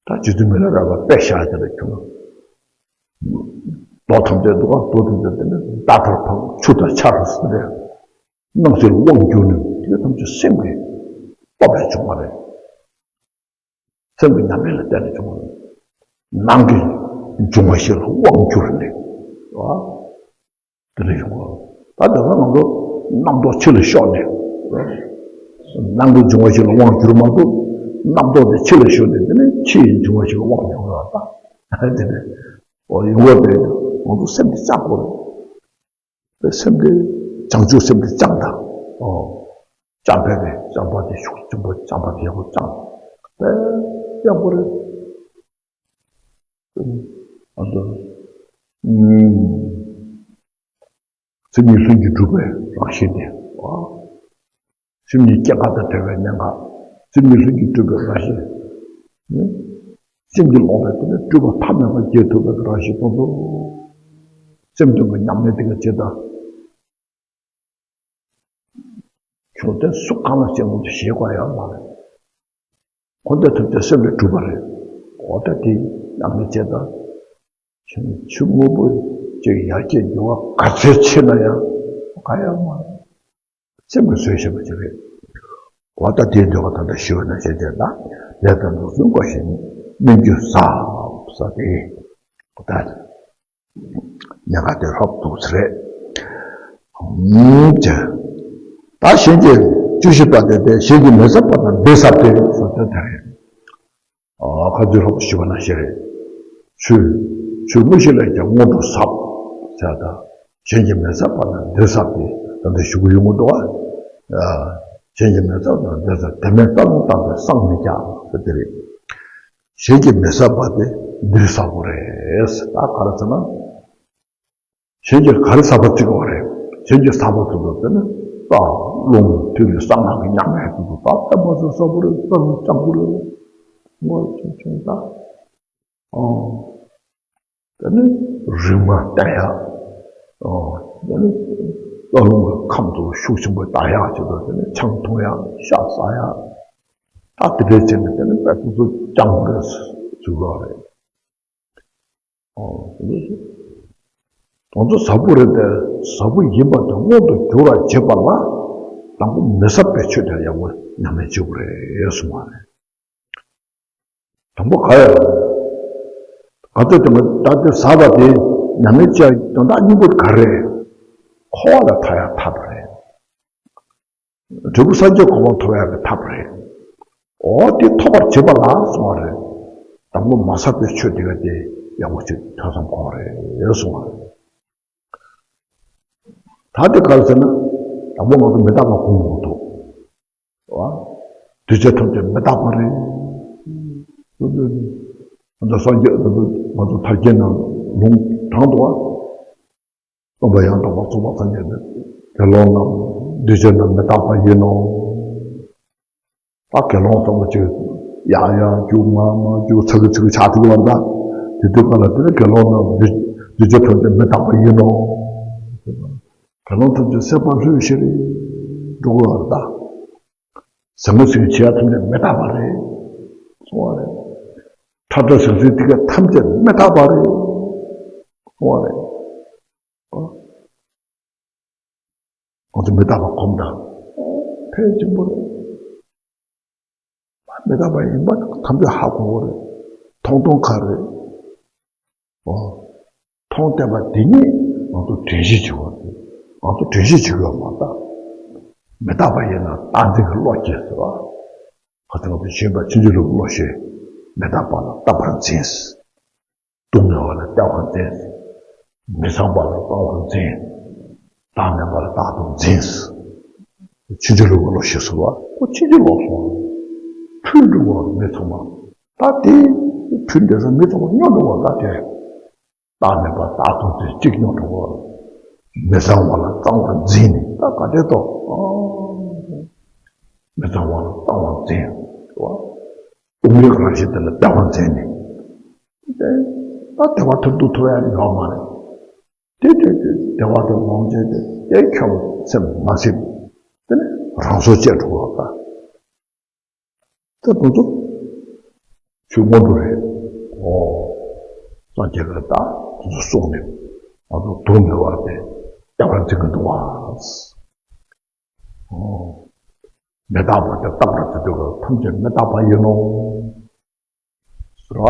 ད་རྗེ་བཙུན་མི་ལ་རས་པ་དཔེ་བཞག་དེ་ལ་ཁྱོད་རྡོ་ཐམས་ཅད་འདུག་ག་རྡོ་ཐམས་ཅད་དེ་ནི་ཟླ་ལྟར་འཕངས། ཆུ་ལྟར་འཕྱར་ཟེར་ཏེ། སྣང་སྲིད་ལ་དབང་བསྒྱུར་ནས་དེ་ཐམས་ཅད་སེམས་ཀྱི་སྟོབས་ལས་བྱུང་བ་རེད། སེམས་ཀྱི་ཉམས་ལེན་ལ་བརྟེན་ནས་བྱུང་བ་རེད། ནང་གི་འབྱུང་བ་བཞི་ལ་དབང་བསྒྱུར་ནས། དེ་འདྲ་ཡོང་གི་རེད། ད་དེང་སང་ང་ཚོ་རྣམ་རྟོག་ཕྱི་ལ་ཤོར་ནས། སྣང་གི་འབྱུང་བ་ཞིག་ལ་དབང་བསྒྱུར་མ་གཏོགས། རྣམ་རྟོག་དེ་ཕྱི་ལ་ཤོར་ནས་དེ་ནས་ཕྱི་ཡི་འབྱུང་བ་ཞིག་ལ་དབང་ཡོང་གི་རེད་པ། དེ་འདྲ་ཡོང་གི་རེད། ང་ཚོ་སེམས་དེ་བཅག་དགོས་རེད། སེམས་དེ་བྱང་ཆུབ་སེམས་དེ་བཅངས་དང་། ཨོ། བཅངས་པས་ནི་བྱམས་པ་དེ་ཤུགས་ཆེན་པོ། བྱམས་པ་དེ་ཡག་པོ་བཅངས་པས་ཡག་པོ་རེད། ཨ་ད། ཨུམ། སེམས་ཉིད་ལྷུན་གྱིས་གྲུབ་པའི་རང་བཞིན་དེ། ཨོ། སེམས་ཉིད་སྐྱེ་འགག་དང་བྲལ་བའི་གནད་འགག་སེམས་ཉིད་ལྷུན་གྱིས་གྲུབ་པའི་རང་བཞིན། ཨུམ། སེམས་ཀྱི་ལོག་པའི་དེ་ནི་སྤྲོས་པ་ཐ་མལ་པ་སྐྱེ་ཐུབ་པའི་རང་བཞིན་སྟོང་པོ། སེམས་དོན་གྱི་ཉམས་ལེན་དེ་ག་བྱེད་དང་། ཁྱོད་བསྟན་སུ་གང་ལ་བྱེད་དགོས་ཞེས་གང་ཡང་མ་རེད། ཁོ་འདི་ཐུབ་ཚེ་སེམས་ལས་གྲུབ་པ་རེད། འོ་ད་དེ་ཉམས་ལེན་བྱེད་དང་། ཆུ་སྔོན་པོ་ཅིག་ཡར་སྐྱེས་འགྱུར་བ་ག་ཚོད་ཆེ་ན་ཡང་གང་ཡང་མ་རེད། སེམས་ཀྱིས་བཟོས་བཞིན་པ་ཅིག་རེད། འོ་ད་དེའི་འདོད་པ་ད་ལྟ་ཞི་བ་ན་བྱེད་དེ་ལ་ལས་དང་ལུགས་སྲོལ་འགོད་བཞིན་སྨན་རྒྱུ་ཟ་ཟ་དེ། འོ་ད། ཉེན་ཁ་དེ་ཧྲོབ་ཐུག་ས་རེད། ཨུམ་ཅེ། ད་གཞན་གྱིས་བཅུ་བཞི་པ་དེ་སྟེ་གཞན་གྱིས་མི་ཟབ་པ་དང་སྡེ་ཟབ་སྟེ་ཟེར་ཏེ་དེ་རེད། ཨ་ཁ་རྩོད་ཧྲོབ་ཞི་བ་ན་ཞེས་རེད། ཆུ། ཆུ་མུ་བཞི་ལས་ཀྱང་སྔོན་འགྲོ་ཟབ། ཟེར་ད། གཞན་གྱིས་མི་ཟབ་པ་དང་སྡེ་ཟབ་སྟེ་ད་ལྟ་ཞུ་གི་ཡོང་གི་འདུག་ཨ། གཞན་གྱིས་མི་ཟབ་དང་སྡེ་ཟབ་དེ་མིན་རྟ་ལུང་བཏབ་པས་སངས་མི་རྒྱ་ཟེར་དེ་རེད། གཞན་གྱིས་མི་ཟབ་པ་དེ་འདིར་ཟབ་པོ་རེད། ད་ག་རེ་ཟེར་ན། གཞན་གྱིས་ག་རེ་ཟབ་པ་བརྩི་དགོས་པ་རེད། གཞན་གྱིས་ཟབ་པ་བརྩི་དགོས་ཟེར་ན། རྟ་ལུང་ཐོས་པའི་གསང་སྔགས་ཀྱི་ཉམས་ལེན་བརྩི་དགོས། ད་ལྟ་མ་ཟད་ཟབ་པོ་རེད། རྟ་ལུང་སྐྱབས་མགོན་རེད། ངོ་ཆུང་ཆུང་ད། ཨོ། དེ་ནི་རིག་མ་བསྟན་ཡག་ཨོ། དེ་ནི་རྟ་ལུང་གི་ཁམས་དུ་ཤུགས་ཆེན་པོ་བཏང་ཡག་ཅིག་དང་། དེ་ནི་ཆང་འཐུང་ཡག་ཤ་ཟ་ཡག་ད་དེ་འདྲའི་བྱས་ནས་དེ་ནི་དཔེ་ཚོ་ཚོ་སྐྱབས་མགོན་ཟེར་དགོས་རེད། ཨོ། དེ་ནི་དོན་དུ་ཟབ་པོ་རེད་དེ། ཟབ་པོ་ཡིན་པ་དེ་མངོན་དུ་གྱུར་བར་བྱེད་པ་ལ། དང་པོ་མི་ཟབ་པའི་ཆོས་དེ་ཡག་པོ་ཉམས་ལེན་བྱེད་དགོས་རེད་གསུངས་པ་རེད། དང་པོ་ག་ཡ། ག་ཚོད་དེ་མ་ད་དེ་ཟབ་པ་དེ་ཉམས་ལེན་བྱས་དོན་དག་སྙིང་པོ་ག་རེད། འཁོར་བ་ལས་ཐར་ཡག་ཐབས་རེད། འབྲས་བུ་སངས་རྒྱས་གོ་འཕང་ཐོབ་ཡག་གི་ཐབས་རེད། འོ་དེ་ཐོབ་པར་བྱེད་པ་ལ་གསུངས་པ་རེད། དང་པོ་མ་ཟབ་པའི་ཆོས་དེ་ག་དེ་ཡག་པོ་ཅིག་ཐོས་བསམ་དགོས་རེད་གསུངས་པ་རེད། ད་དེ་ག་རེ་ཟེར་ན། དང་པོ་ང་ཚོ་མི་རྟག་པ་སྒོམ་དགོས་འདུག་བ། འདུས་བྱས་ཐམས་ཅད་མི་རྟག་པ་རེད། ང་ཚོ་སངས་རྒྱས་ང་ཚོ་ཐར་རྒྱན་ནང་ལུང་དྲངས་འདུག་བ། སྟོན་པ་ཡང་དག་པར་རྫོགས་པ་སངས་རྒྱས་ནི། དགེ་སློང་རྣམས་འདུས་བྱས་རྣམས་མི་རྟག་པ་ཡིན་ནོ། ད་དགེ་སློང་ཚང་མ་ཅིག་ཡར་ཡར་རྒྱུག་མར་མར་རྒྱུག་ཚ་གི་ཚི་གི་ཆགས་ཐུབ་ལ། ད་དེ་དུས་ག་ལ་དེ་ནི་དགེ་སློང་རྣམས་འདུས་བྱས་ཐམས་ཅད་མི་རྟག་པ་ཡིན་ནོ། དགེ་སློང་ཐམས་ཅད་སྲེད་པ་ལྷོད་ཤེས་རེ་འགྲོ་དགོས་པ་རེད་ད། ཟང་ངེ་ཟིང་ངེ་བྱེད་ཡག་ཐམས་ཅད་མི་རྟག་པ་རེད་གསུངས་པ་རེད། ཁྲ་ཁྲ་ཟིང་ཟིང་དེ་ག་ཐམས་ཅད་མི་རྟག་པ་རེད་གསུངས་པ་རེད། ང་ཚོ་མི་རྟག་པ་གོམས་དང་། ཕལ་ཆེན་པོ་རེད། མི་རྟག་པ་ཡིན་པ་ཐམས་ཅད་ཧ་གོ་གི་རེད། མཐོང་སྟངས་ག་རེད། ཨོ། མཐོང་བསྡད་པ་དེ་ཉིད་ང་ཚོ་དྲན་ཤེས་བྱེད་དགོས་རེད། ང་ཚོ་དྲན་ཤེས་བྱེད་དགོས་མ་གཏོགས། མི་རྟག་པ་ཡིན་ན་རྟག་འཛིན་གྱི་བློ་སྐྱེས་ཟེར་བ། ག་ཚོད་ང་ཚོ་ཤེས་པ་ཕྱིན་ཅི་ལོག་གི་བློ་ཤེས། མི་རྟག་པ་ལ་རྟག་པར་འཛིན། སྡུག་བསྔལ་བ་ལ་སྐྱོ་བར་འཛིན། མི་ཚངས་པ་ལ་གཙང་བར་འཛིན། བདག་མེད་པ་ལ་རྟག་ཏུ་འཛིན། ཕྱིན་ཅི་ལོག་གི་བློ་ཤེས་ཟེར་བ་ཁོ་ཕྱིན་ཅི་ལོག་སོང་། འཁྲུལ་འགྲོ་བ་མི་ཚང་མ། ད་དེ་འཁྲུལ་འདྲ་ས་མི་ཚང་མ་སྙོམས་འགྲོ་བ་ད་དེ། བདག་མེད་པ་རྟག་ཏུ་འཛིན་གཅིག་སྙོམས་འགྲོ་བ། མི་ཚངས་པ་ལ་གཙང་བར་འཛིན་ནས་ད་ག་དེ་ཐོག་མི་ཚངས་པ་ལ་གཙང་བར་འཛིན། རྟོག་མེད་རང་བཞིན་དེ་ལ་བདེ་བར་འཛིན་ནས། དེ་ད་བདེ་བ་ཐོབ་ཏུ་ཐོབ་ཡ་ཡོད་མ་རེད། དེ་དེ་དེ་བདེ་བ་དེ་ལོངས་སྤྱོད་དེ་དེ་ཁྱོད་སེམས་མ་ཟིན། དེ་ནི་རང་སོར་བཅད་འགྲོ་བ་ད། དེ་དུ་ཚོ་ཆོས་མངོན་པོ་རེད། ཨོ། སངས་རྒྱས་ཀྱིས་ད་དུ་ཚོ་གསུངས་ནས་ང་ཚོ་སྡུག་བསྔལ་བ་དེ་བདེ་བར་འཛིན་གྱི་འདུག་བ། ཨོ། མི་རྟག་པ་དེ་རྟག་པར་བརྩི་དུས་ཀྱང་ཐམས་ཅད་མི་རྟག་པ་ཡིན་ནོ། ཟེར་བ།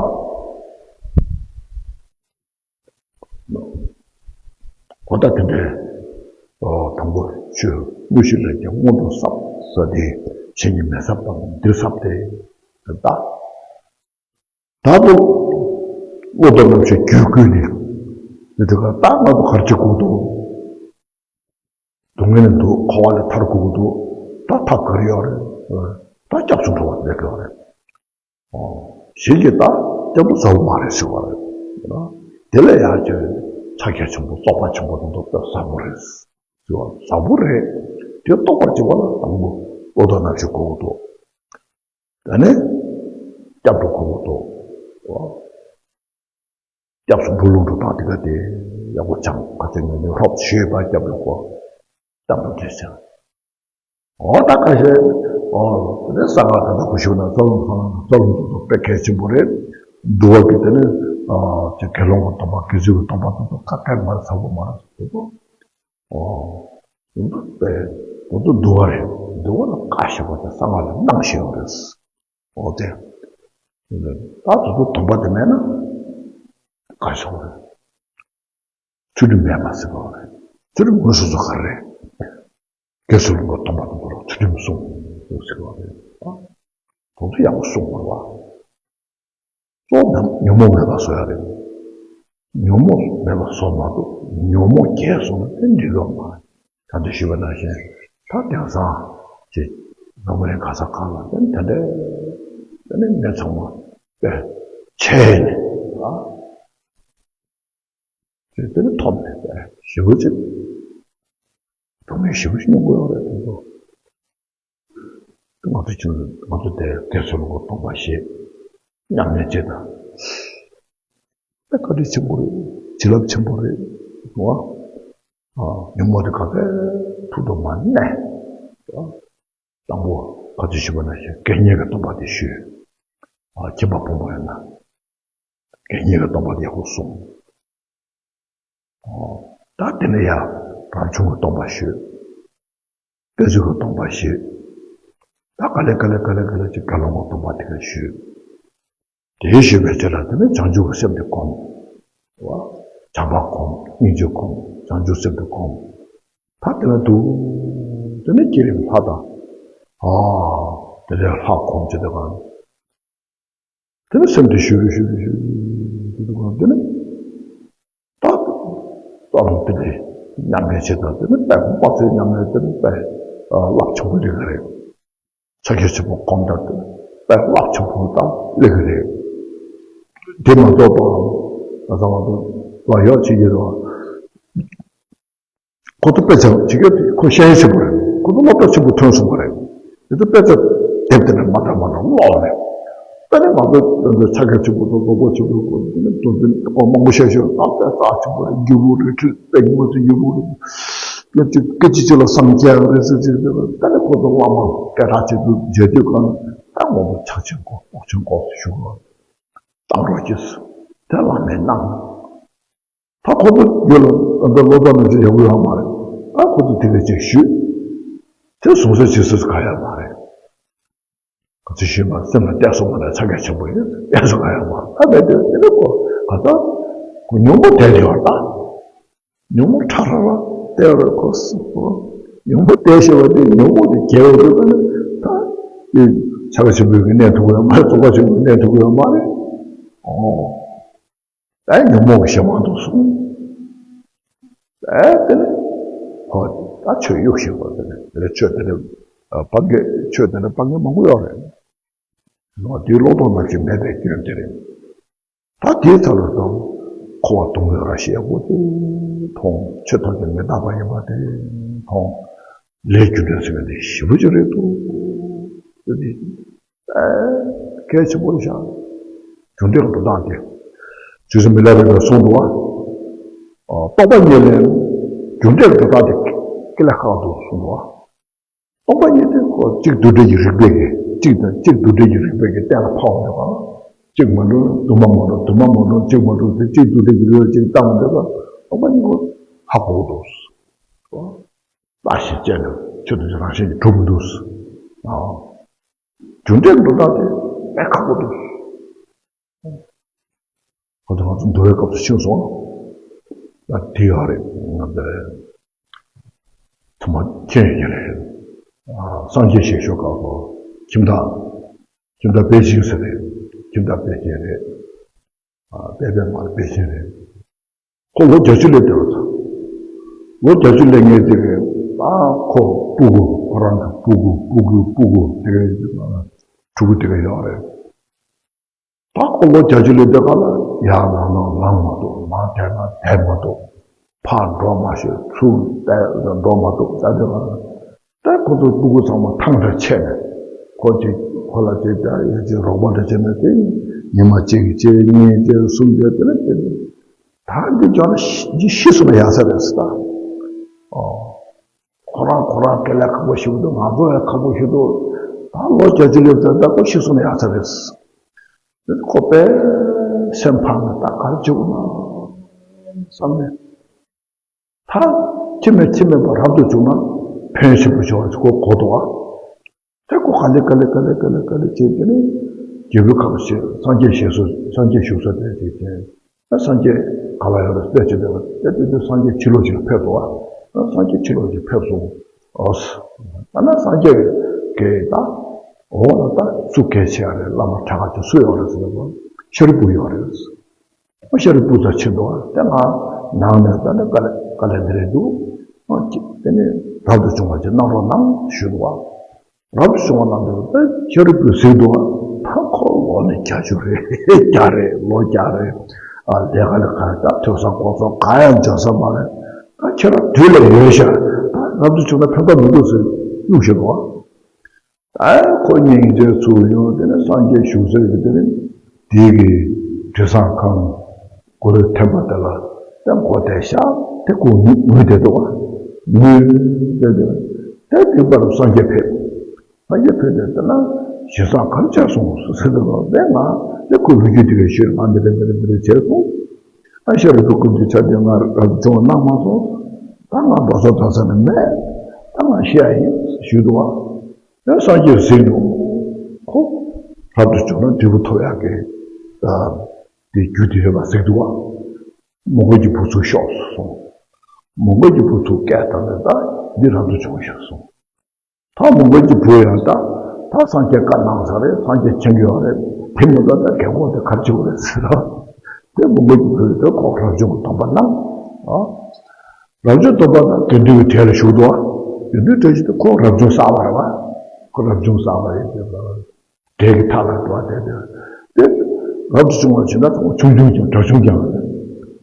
གོ་བརྡ་དེ་འདྲའི་ ཆོས་དངོས་གཞི་ལས་ཀྱང་སྔོན་དུ་བསགས་ས་དེ་ཕྱི་ཉིན་མེ་ས་པ་འདི་བསགས་ཏེ་ད། ད་དུ་བློ་ལྡོག་རྣམ་ཤེས་རྒྱུད་བསྐུལ་ནས་འདི་དུས་ཀ་ད་ང་ཚོ་གར་གྱི་གོ་དོ། སྡུག་བསྔལ་ནས་འདུག་འཁོར་བ་ལས་ཐར་དགོས་ཀྱི་འདུག་ད་ཐབས་ག་རེ་ཡོད་རེད། ད་སྐྱབས་སུ་འགྲོ་བ་ལས་དགོས་རེད། ཨོ། ཞིག་གིས་ད་སྐྱབས་འགྲོ་ཟབ་པོ་མ་རེད་ཟེར་བ་རེད། དེ་ལས་ཡང་ཅིག་ཕྱག་རྒྱ་ཆེན་པོ་རྫོགས་པ་ཆེན་པོ་དང་ཐོབ་པ་ཟབ་པོ་རེད་ཟེར་བ། ཟབ་པོ་རེད། དེ་རྟོགས་པར་བྱེད་པ་ལ་དང་པོ་བློ་ལྡོག་རྣམ་ཤེས་དགོས་ཀྱི་འདུག་ད་ནི་སྐྱབས་འགྲོ་དགོས་ཀྱི་འདུག་སྐྱབས་སུ་འགྲོ་ལུགས་འགྲོ་སྟངས་དེ་ག་དེ་ཡག་པོ་སྦྱང་། ག་ཚོད་ངན་ངན་ཧྲོབ་ཞུས་པ་སྐྱབས་འགྲོ་དགོས། སྐྱབས་འགྲོ་དེ་བྱ། འོ་ད་ཁ་ཤས་འོ་དེ་ནས་ས་ག་ད་ལྟ་གུ་ཤུ་ན་རྩ་རླུང་ཁ་ལ་རྩ་རླུང་དེ་ཚོ་དཔེ་གལ་ཆེན་པོ་རེད། འདུལ་བ་གི་དེ་ནས་ཨ་དགེ་སློང་གི་སྡོམ་པ་དགེ་ཚུལ་གྱི་སྡོམ་པ་དེ་ཚོ་ཁ་ཁ་མ་ཚ་པོ་མ་རེད་དེ་ཚོ། ཨོ། དེ་ཚོ་དཔེ་དེ་ཚོ་འདུལ་བ་རེད། འདུལ་བ་ལ་བཀའ་ཞེས་པ་དེ་གསང་སྔགས་ལ་གནང་ཞེས་པ་རེད། འོ་དེ། ད་དེ་ཚོ་སྡོམ་པ་དེ་མེད་ན་བཀའ་ཞེས་པ་རེད། ཚུལ་ཁྲིམས་མེད་པ་ཟེར་བ་རེད། ཚུལ་ཁྲིམས་ངོས་སོ་སོ་ག་རེ་རེད། དགེ་ཚུལ་ལ་སྡོམ་པ་དེ་ཚོ་ལ་ཚུལ་ཁྲིམས་སྲུང་ཟེར་བ་རེད། ད་དེ་ཚོ་ཡག་པོ་སྲུང་དགོས་པ། གཙོ་བོ་ཉོན་མོངས་མེད་པ་བཟོ་ཡ་རེད། ཉོན་མོངས་མེད་པ་བཟོ་མ་ཐུབ། ཉོན་མོངས་རྒྱས་སོང་ན་དེ་འགྲིག་གི་མ་རེད། ད་དེ་ཞུས་པ་ནང་བཞིན་ད་དེང་སང་ཅིག་འཛམ་བུ་གླིང་ག་ས་ག་ལ་དེ་དེ་འདྲའི་དེ་ནི་མི་ཚང་མ་དཔེ་ཆེ་ནས་ཨ་དེ་དེ་ནི་ཐོབ་ནས་དཔེ་ཞེ་པོ་ཅིག་སྡུག་བསྔལ་ཞེ་པོ་ཅིག་མྱོང་དགོས་ཡོད་རེད། དེ་ཚོ། ང་ཚོ་ཁྱིམ་ང་ཚོ་དེ་དགེ་ཚུལ་ལ་སྡོམ་པ་བཞེས། ཉམས་ལེན་བྱེད་དང་། དཔེ་བཀའ་དྲིན་ཆེན་པོ་རེད། བྱིན་རླབས་ཆེན་པོ་རེད། རེད་བ། ཨ། ཉོན་མོངས་དེ་ག་ཚད་ཐུབ་ཐུབ་མ་གནས། རེད་བ། དང་པོ་ག་ཚོད་ཞུས་པ་ནང་བཞིན་དགེ་བསྙེན་གྱི་སྡོམ་པ་དེ་ཞུས། ཨ། ཁྱིམ་པ་ཕོ་མོ་ཡིན་ན། དགེ་བསྙེན་གྱི་སྡོམ་པ་དེ་ཡག་པོ་སྲུང་། ཨོ། ད་དེ་ནས་ཡང་རབ་བྱུང་གི་སྡོམ་པ་ཞུས། དཔེ་ཆོས་ཀྱི་སྡོམ་པ་ཞུས། ད་ག་ལེ་ག་ལེ་ག་ལེ་ག་ལེ་ཅིག་དགེ་སློང་གི་སྡོམ་པ་དེ་ག་ཞུས། དེ་ཞུས་པའི་རྗེས་ལ་དེ་ནས་བྱང་ཆུབ་ཀྱི་སེམས་དེ་སྒོམ། བ། བྱམས་པ་སྒོམ། སྙིང་རྗེ་སྒོམ། བྱང་ཆུབ་སེམས་དེ་སྒོམ། ད་དེ་ལ་འདུག་དེ་ནས་བསྐྱེད་རིམ་ལྷ་དང་། ཨ། དེ་ནས་ལྷ་སྒོམ་བྱེད་དེ་ག་དེ་ནས་སེམས་དེ་ཞུ་རུ་ཞུ་རུ་ཞུ་རུ་ཞུ་རུ་དེ་ནས་ད་ད་རུང་དེ་ནས་ཉམས་ལེན་བྱེད་དང་དེ་ནས་དཔེ་མ་ཚད་ཉམས་ལེན་དེ་ནས་དཔེ་རླབས་ཆེན་པོ་སླེབས་ཀྱི་རེད། ཕྱག་རྒྱ་ཆེན་པོ་སྒོམ་དང་དེ་ནས་དཔེ་རླབས་ཆེན་པོ་དང་སླེབས་ཀྱི་རེད། དེ་མ་གཏོགས་པ་ང་ཚོ་ང་ཚོ་ལ་ཡོད་བྱེད་ཀྱི་རེད་བ། ཁོ་ཚོ་དཔེ་ཆ་བྱེད་ཀྱི་ཁོ་ཤེས་ཡོན་ཆེན་པོ་རེད། ཁོ་ཚོ་སློབ་གྲྭ་ཆེན་པོ་ཐོན་སོང་བ་རེད། དེ་ཚོ་དཔེ་ཆ་དེབ་དེ་ནས་མ་འདྲ་མ་འདྲ་ཀློག་ནས། དཔེ་ནས་ང་ཚོ་ང་ཚོ་ཕྱག་རྒྱ་ཆེན་པོ་དང་རྫོགས་པ་ཆེན་པོ་དང་དེ་ནས་རྡོ་རྗེ་ཁོ་མང་པོ་ཤེས་ཤེས་ད་དཔེ་རྩ་ཆེན་པོ་རེད། འགྱུར་བོ་རེད། ཁྱོད་དཔེ་ཉུང་ཙམ་འགྱུར་བོ་རེད། སྐད་ཅིག་སྐད་ཅིག་གཅིག་ལ་སངས་རྒྱས་རེད་ཟེར་ཅིག་དཔེ་ནས་ཁོ་ཚོ་བླ་མ་སྐད་གྲགས་ཆེ་ཚོ་མཇལ་དུས་གང་ད་མང་པོ་ཕྱག་ཆེན་གོ་རྟོགས་ཆེན་གོ་ཞུ་བ་བཏང་རོགས་གྱིས། དེ་བླ་མས་གནང་། ད་ཁོ་ཚོ་ཡོད་ལ་ད་ལྟ་བློ་བཟང་ནས་ཅིག་ཡག་པོ་ཡོད་མ་རེད། ད་ཁོ་ཚོ་དེ་འདྲ་ཅིག་ཞུས། དེ་གསུང་ས་བྱེད་ས་ག་ཡོད་མ་རེད། ཁོ་ཚོ་ཞུས་མ་སེམས་ལ་གཏད་སོང་མ་རེད། ཕྱག་རྒྱ་ཆེན་པོ་ཡིན་གཏད་སོང་ག་ཡོད་མ་རེད། ད་མེད་དེ་དེ་ནས་ཁོ་ག་ད་ཁོ་ཉུང་པོ་བསྡད་ཡོད་ད། ཉུང་མོ་ཁྲ་ཁྲ་ར་བལྟས་ར་ཁོ་སུ་ཁོ། ཉུང་མོ་བལྟས་ཤེས་པ་དེ་ཉུང་མོ་དེ་རྒྱལ་བ་དེ་ད་ནི་ད་དེ་ཕྱག་ཆེན་པོའི་གི་གནས་ཐུབ་ཡོད་མ་རེད། རྫོགས་པ་ཆེན་པོའི་གནས་ཐུབ་ཡོད་མ་རེད། ཨོ། ད་ཉོན་མོངས་ཀྱི་གཞན་དབང་དུ་སོང་། ཨེ་དེ་ནི་ཁོ་ད་ཆོས་གཡུག་ཤེས་པ་དེ་ནི་དེ་ནི་ཆོས་དེ་ནི་སྤང་གི་ཆོས་དེ་ནི་སྤང་གི་མང་པོ་ཡོད་རེད། ལོ་དེའི་བློ་ལྡོག་རྣམ་ཤེས་མེད་པའི་སྐྱོན་དེ་རེད། ད་དེའི་ཚབ་ལ་ད་འཁོར་བ་སྡུག་བསྔལ་རང་བཞིན་ཡག་པོ་དེ་མཐོང་། ཆོས་ཐམས་ཅད་མི་རྟག་པ་ཡིན་པ་དེ་མཐོང་། ལས་རྒྱུ་འབྲས་ཟེར་བ་དེ་ཞེ་པོ་ཅིག་རེད་འདུག་དེ་ཨེ་གལ་ཆེན་པོ་རེད་ཤག་རྒྱུ་འབྲས་ཀྱི་འགྲོ་སྟངས་དེ་རྗེ་བཙུན་མི་ལ་རས་པས་གསུངས་འདུག་བ། རྟོགས་པ་གཉིས་ལས་རྒྱུ་འབྲས་ཀྱི་འགྲོ་སྟངས་དེ་དཀའ་ལས་ཁག་འདུག་གསུངས་འདུག་བ། སྟོང་པ་ཉིད་དེ་ཁོ་གཅིག་རྡུལ་བྲལ་གྱི་རིག་པའི་གི་གཅིག་དང་གཅིག་རྡུལ་བྲལ་གྱི་རིག་པའི་གི་གཏན་ལ་ཕབ་པ་དང་། གཅིག་མ་འགྲོ་དུ་མ་མ་འགྲོ་དུ་མ་མ་འགྲོ་གཅིག་མ་འགྲོ་དེ་གཅིག་རྡུལ་བྲལ་གྱི་རིག་པ་གཅིག་བཏང་བ་དེ་ལ་སྟོང་པ་ཉིད་ཁོ་ཧ་གོ་གི་འདུག་ལྟ་ཞིང་དཔྱད་ནས་ཆོས་དང་ཆོས་རང་བཞིན་གྱིས་གྲུབ་ཀྱི་འདུག་ཨ། རྒྱུ་འབྲས་འགྲོ་སྟངས་དེ་དཔེ་ཁག་པོ་འདུག་ཁོ་ཚོ་ང་ཚོ་འདུལ་བའི་སྐབས་སུ་ཤེས་སོང་། ད་དེ་ཡག་རེད། ང་ཚོ་ཐུན་མོང་ མཁྱེན་ཡོད་ཀྱི་རེད། ཨ། སངས་རྒྱས་ཞལ་བཞུགས་སྐབས་སུ་ཁྱིམ་བདག་ཁྱིམ་བདག་པེ་ཅིན་ཟེར་རེད། ཁྱིམ་བདག་པེ་ཅིན་རེད། ཨ། པེ་པེ་མ་རེད། པེ་ཅིན་རེད། ཁོ་ལོ་བརྒྱད་ཅུ་སླེབས་བསྡད་པ་དང་། ལོ་བརྒྱད་ཅུ་སླེབས་མཁན་དེ་གའི་ད་ཁོ་སྤུ་གུ། ཁོ་རང་གི་སྤུ་གུ། སྤུ་གུ། སྤུ་གུ་དེ་གའི་ཕྲུ་གུ་དེ་གའི་ཡོད་རེད། ད་ཁོ་ལོ་བརྒྱད་ཅུ་སླེབས་བསྡད་ག་ལ། ཡར་ལངས་ན་ལངས་མ་ཐུབ། མར་བསྡད་ན་བསྡད་མ་ཐུབ། ཕར་འགྲོ་མ་ཤེས། ཚུར་བལྟས་འགྲོ་མ་ཐུབ། ད་དེ་ག་ལ། ད་ཁོ་ཚོ་སྤུ་གུ་ཚང་མ་ཐང་འདྲ་ཆད་ནས། ཁོ་ཅིག་ཁོ་ལ་ཅིག་ད་ཡ་ཅིག་རོགས་པ་འདྲ་བྱས་ནས། དེ་ཉི་མ་གཅིག་གཅིག་གཉིས་གཅིག་གསུམ་བྱས། དེ་ནས་དེ་ནས་ད་འདི་འཇོག་ན་ཤི་འདི་ཤི་སོང་ན་ཡག་ས་རེད་ཟེར། ད་ཨོ། ཁོ་རང་ཁོ་རང་དཀའ་ལས་ཁག་པོ་ཞིག་འདུག། ང་ཚོ་ཡང་ཁག་པོ་ཞིག་འདུག། ད་ལོ་བརྒྱད་ཅུ་སླེབས་ཚར། ད་ཁོ་ཤི་སོང་ན་ཡག་ས་རེད། ཁོ་དཔེ་སེམས་ཕམ་ནས། ད་ག་རེ་བྱེད་དགོས་ན་བསམ་ནས། ད་ཁྱིམ་མེད་ཁྱིམ་མེད་པར་རབ་ཏུ་བྱུང་ན་ཕན་ཆེན་པོ་ཡོང་བ་ཁོ་གོ་འདུག་པ། དེ་ཁོ་ག་ལེ་ག་ལེ་ག་ལེ་ག་ལེ་ག་ལེ་བྱས། དེ་ནས་རྒྱལ་པོའི་ཁབ་ཞིག་སངས་རྒྱས་ཞིག་སོ། སངས་རྒྱས་བཞུགས་ས་དེར་ཅིག་བྱས། ད་སངས་རྒྱས་ག་ལ་ཡོད་རེད་ཟེར་བྱས། དེ་དེ་དུས་སངས་རྒྱས་ཕྱི་ལོགས་ཤིག་ལ་ཕེབས་འདུག་པ། ད་སངས་རྒྱས་ཕྱི་ལོགས་ཤིག་ཕེབས་སོང་། ཨོ། ད་ན་སངས་རྒྱས་ཀྱི་ད་འོག་ལ་ད་སུ་གལ་ཆེ་བ་རེད། བླ་མ་གྲལ་ཁ་དེ་སུ་ཡོད་རེད་ཟེར་བ། ཤཱ་རིའི་བུ་ཡོད་རེད། ཤཱ་རིའི་བུ་ཚོ་ཕྱིན་འདུག་པ། དེ་ང་ནང་ནས་ད་ནི་དཀའ་ལས་དཀའ་ལས་འདི་རེད་འདུག། དེ་ནས་རབ་ཏུ་བྱུང་བ་ཅིག་གནང་རོགས་གནང་ཞུས་འདུག་པ། རབ་ཏུ་བྱུང་བ་གནང་དུས་ད་ཤཱ་རིའི་བུས་གཟིགས་འདུག་པ། ད་ཁོ་ལོ་ནི་བརྒྱད་ཅུ་རེད། བརྒྱ་རེད། ལོ་བརྒྱ་རེད། ཨ། ལས་ཀ་ལས་ཀ་ད་ཐོས་བསམ་སྒོམ་གསུམ་གང་ཡང་འཇོན་ས་མ་རེད། ད་ཁྱེད་རང་དུས་ལ་ཡོད་ཤག། ད་རབ་ཏུ་བྱུང་ན་ཕན་ཐོགས་མི་འདུག་ཟེར་གཡུག་བཞིན་འདུག་པ། ད་ཁོ་སྙིང་རྗེ་ཚུར་ཡོང་། དེ་ནས་སངས་རྒྱས་བཞུགས་སའི་གི་དེ་ནས་དེའི་གི་དྲི་བཟང་ཁང་གུ་རུའི་ཐེམ་པ་དེ་ལ་དེ་མགོ་དེ་བཞག། དེ་ཁོ་ངུས་བསྡད་འདུག་པ། ངུས་བསྡད་དེ། དེ་དུས་བར་སངས་རྒྱས་ཕེབས། སངས་རྒྱས་ཕེབས་ཏེ་དེ་ན་ཞེ་སྡང་ག་རེ་བྱས་སོང་ཟེར་དུས་ལ། དེ་ང་དེ་ཁོ་ལོ་རྒྱུས་དེ་ག་ཞུས། ང་འདི་འདྲ་འདི་འདྲ་འདི་འདྲ་བྱས་སོང་། ཨ། ཤཱ་རིའི་བུ་སྐུ་མདུན་ཆ་དེ་ང་རབ་བྱུང་བ་གནང་མ་སོང་། ད་ང་འགྲོ་ས་འགྲོ་ས་ནི་མེད། ད་ང་ཤི་ཡ་ཡིན་ཞུས་འདུག་པ། ཡང་སངས་རྒྱས་གཟིགས་འདུག། ཁོ་རབ་ཏུ་བྱུང་ན་འབྲས་བུ་ཐོབ་ཡག་གི་ཨ་དེ་རྒྱུ་དེ་ཡོད་པ་གཟིགས་འདུག་པ། མོའུ་འགལ་གྱི་བུ་ཚུར་ཤོག་གསུངས། མོའུ་འགལ་གྱི་བུ་ཚུར་སྐད་བཏང་ནས། ད་འདི་རབ་ཏུ་བྱུང་ཞིག་གསུངས། ད་མོའུ་འགལ་གྱི་བུ་ཡང་ད་ད་སངས་རྒྱས་བཀའ་གནང་ས་རེད། སངས་རྒྱས་མཁྱེན་གྱི་ཡོད་རེད། དེ་མི་འདྲ་ད་རྒན་གོག་དེ་ག་རེ་བྱེད་དགོས་རེད་ཟེར། དེ་མོའུ་འགལ་གྱི་བུ་དེ་ཁོ་རབ་བྱུང་གི་སྡོམ་པ་གནང་། ཨ། རབ་བྱུང་སྡོམ་པ་དང་དགེ་འདུན་གྱི་གྲལ་ལ་ཞུགས་འདུག། ཨ། དགེ་འདུན་གྲལ་ཞུགས་དུས་ཁོ་རབ་བྱུང་བསགས་པ་རེད་པ། ཁོ་རབ་བྱུང་བསགས་པ་རེད། དེ་གྲལ་གྱི་མཐའ་ལ་འགྲོ་བ་དེ་དེ་དེ་རབ་ཏུ་བྱུང་བ་བྱས་ན་ཁོ་ཆུང་ཆུང་ཀྱང་གྲྭ་ཆུང་ཀྱང་རེད།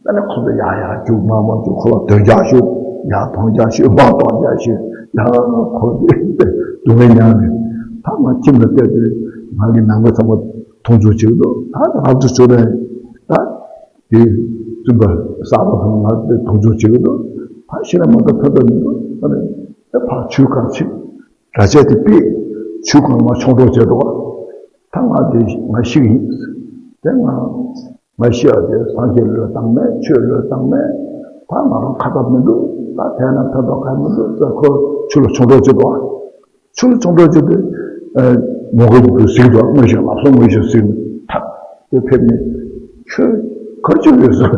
ད་ནི་ཁོ་ཚོ་ཡར་ཡར་རྒྱུག། མར་མར་རྒྱུག། ཁོ་ལ་དོན་རྒྱག་ཞུ། ཡར་དོན་རྒྱག་ཞུ། མར་དོན་རྒྱག་ཞུ། ཡ། ཁོ་དེ་སྡུག་བསྔལ་མྱངས་ནས། ད་ང་ཁྱིམ་ལ་བལྟས་ཏེ་ང་གི་ནང་མི་ཚང་མ་མཐོང་ཆུང་བྱེད་ཀྱི་འདུག། ད་རབ་ཏུ་བྱུང་ནས་ད་དེ་བཙུན་པ་གསར་པ་ཚང་མ་ང་དེ་མཐོང་ཆུང་བྱེད་ཀྱི་འདུག། ད་ཤི་ན་མ་གཏོགས་ཕན་ཐོགས་མི་འདུག། ད་ནི་དེ་ཕར་ཆོས་ཁང་ཕྱིན། གྲྭ་ཆས་དེ་ཕུད། ཆོས་ཁང་མར་ཆུང་འགྲོ་བྱས་འདུག། ད་ང་དེ་ང་ཤི་གི་ཡིན། དེ་ང་ང་ཤི་ཡ་དེ་སངས་རྒྱས་བློས་བཏང་མེད། ཆོས་བློས་བཏང་མེད། ད་ང་རང་ཁ་ཐབས་མི་འདུག། ད་དེ་ན་ཕན་ཐོགས་གང་མི་འདུག་ཟེར་ཁོ་ཆུ་ལ་ཆུང་འགྲོ་བྱས་འདུག། ཆུ་ལ་ཆུང་འགྲོ་བྱས་ཏེ་མོའུ་འགལ་གྱི་བུས་གཟིགས་འདུག། དངོས་ཤིག་ལབ་སོང་། དངོས་ཤིག་གཟིགས་ནས་ཐག་དེ་ཕེབས་ནས། ཁྱོད་ག་རེ་བྱེད་ཀྱི་ཡོད་ཟེར།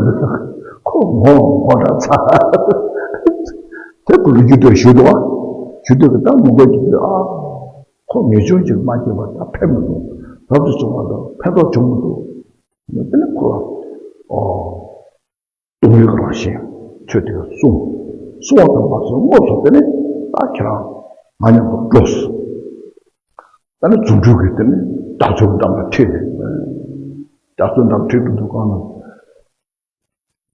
ཁོ་ངོ་ངོ་འདྲ་ཚ། དེ་ཁོ་ལོ་རྒྱུས་དེ་ཞུས་འདུག། ཞུས་དུས་ཀྱི་ད་མོའུ་འགལ་གྱི་བུས། ཨ། ཁོ་ངེས་འབྱུང་ཅིག་མ་སྐྱེས་པ་ད་ཕེབས་མི་འདུག། རབ་ཏུ་བྱུང་བ་དང་ཕན་ཐོགས་བྱུང་མི་འདུག། དེ་ནས་ཁོ་ལ་ཨོ་སྟོང་ཉིད་རང་བཞིན་ཆོས་དེ་གསུངས། གསུངས་པ་དང་མ་ཟད་དངོས་སུ་དེ་ནས་ད་ཁྱེད་རང་ང་མཉམ་དུ་འགྲོ། ད་ནི་རྫུ་འཕྲུལ་གྱིས་དེ་ནས་དགྲ་བཅོམ་འགྲམ་ལ་ཁྲིད་ནས། དགྲ་བཅོམ་འགྲམ་ཁྲིད་དུ་འདུག་གང་ན།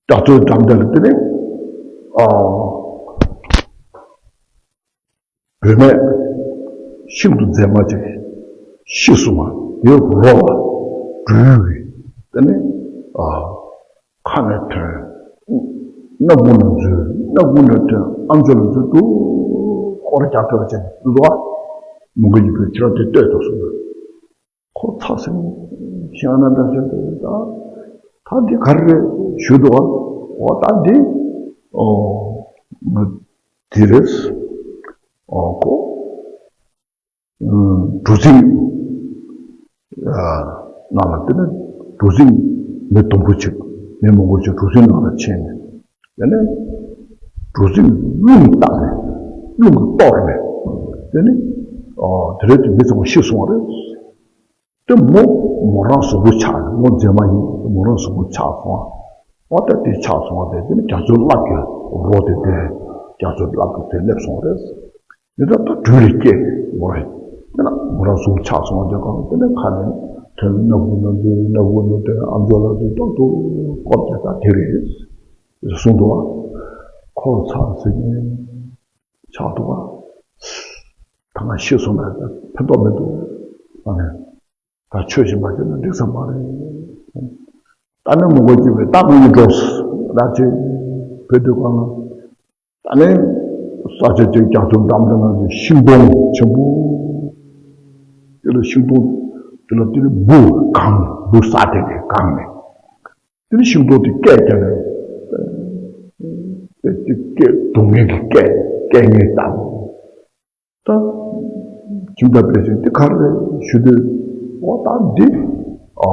དགྲ་བཅོམ་འགྲམ་དེ་ལ་དེ་ནས་ཨ་བུད་མེད་ཤིན་ཏུ་མཛེས་མ་ཅིག་ཤི་སོང་བ། དེའི་རོ་ལ་སྦྲུལ་གྱིས་དེ་ནས་ཨ་ཁ་ནས་ཐོན། སྣ་ཁུང་ནས་འཛུལ། སྣ་ཁུང་ནས་ཐོན། ཨམ་ཅོག་ལ་འཛུལ་འདུག། སྐོར་རྒྱག་ཐུབ་པ་བྱས་འདུག་པ། མོའུ་འགལ་གྱི་བུས་ཁྱེད་རང་དེ་ལྟོས་དང་གསུངས། ཁོ་ཚ་སེང་ཤང་ན་འདྲ་བྱས་འདུག། ད་ད་འདི་ག་རེ་རེད་ཞུས་འདུག། ཨ། འོ་ད་འདི་ཨོ་ང་འདི་རེད། ཨོ་ཁོ་གྲུ་གཟིངས་ནང་ལ། དེ་ནས་གྲུ་གཟིངས་མི་དུམ་བུ་གཅིག། མི་མང་པོ་ཅིག་གྲུ་གཟིངས་ནང་ལ་ཕྱིན་ནས། དེ་ནས་གྲུ་གཟིངས་རླུང་བཏང་ནས། རླུང་གིས་གཏོར་ནས། དེ་ནི། ཨོ། དེ་རེད་དེ་མི་ཚང་མ་ཤི་སོང་བ་རེད། དེ་མོ་མོ་རང་གཟུགས་པོ་ཆག་ནས། མོ་མཛེས་མ་ཡིན། མོ་རང་གཟུགས་པོ་ཆག་སོང་བ། ཨོ་ད་དེ་ཆག་སོང་བ་དེ། དེ་ནི་རྒྱ་མཚོའི་རླབས་ཀྱིས་རོ་དེ་དེ། རྒྱ་མཚོའི་རླབས་ཀྱིས་དེ་སླེབས་སོང་བ་རེད། དེ་ད་ད་དུས་རེ་སྐྱེས་ནས་མོ་རང་། དེ་ན་མོ་རང་གཟུགས་ཆག་སོང་བ་དེ་གང་། དེ་ནི་ཁ་ནས་ཐོན། སྣ་ཁུག་ན་འཛུལ། སྣ་ཁུག་ན་ཐོན། ཨམ་ཅོག་ལ་འཛུལ། ཏོག་ཏོག་སྐོར་བྱས། ད་དེ་རེད་གསུངས་འདུག་བ། ཁོ་ཚ་ཟེར་མཁན་ཆགས་འདུག་བ། ད་ང་ཤི་སོང་ན་ད་ཕན་ཐོགས་མི་འདུག་ཨ་ནི། ད་ཆོས་ཤིག་མ་བྱས་ན་འགྲིག་ས་མ་རེད། ད་ནི་མོ་གོ་སྐྱིད་པའི་ད་ང་གཉིས་འགྲོ་ཟེར། ད་ཅི་བོད་དུ་གང་། ད་ནི་ས་ཆ་ཅིག་རྒྱ་མཚོ་འགྲམ་དེ་ན་ཅིག་ཤིང་སྡོང་ཆེན་པོ། དེ་ལ་ཤིང་སྡོང་དེ་ལ་དེ་ནི་འབུ་གང་ནས། འབུ་ས་དེ་ནས་གང་ནས། དེ་ནི་ཤིང་སྡོང་དེ་སྐད་རྒྱག་ནས། དེ་སྐད་སྡུག་བསྔལ་གྱི་སྐད། སྐད་ངན་བཏང་། ད་ཁྱིམ་བདག་པས་ཀྱང་འདི་ག་རེ་རེད་ཞུ་དུས། འོ་ད་འདི། ཨ།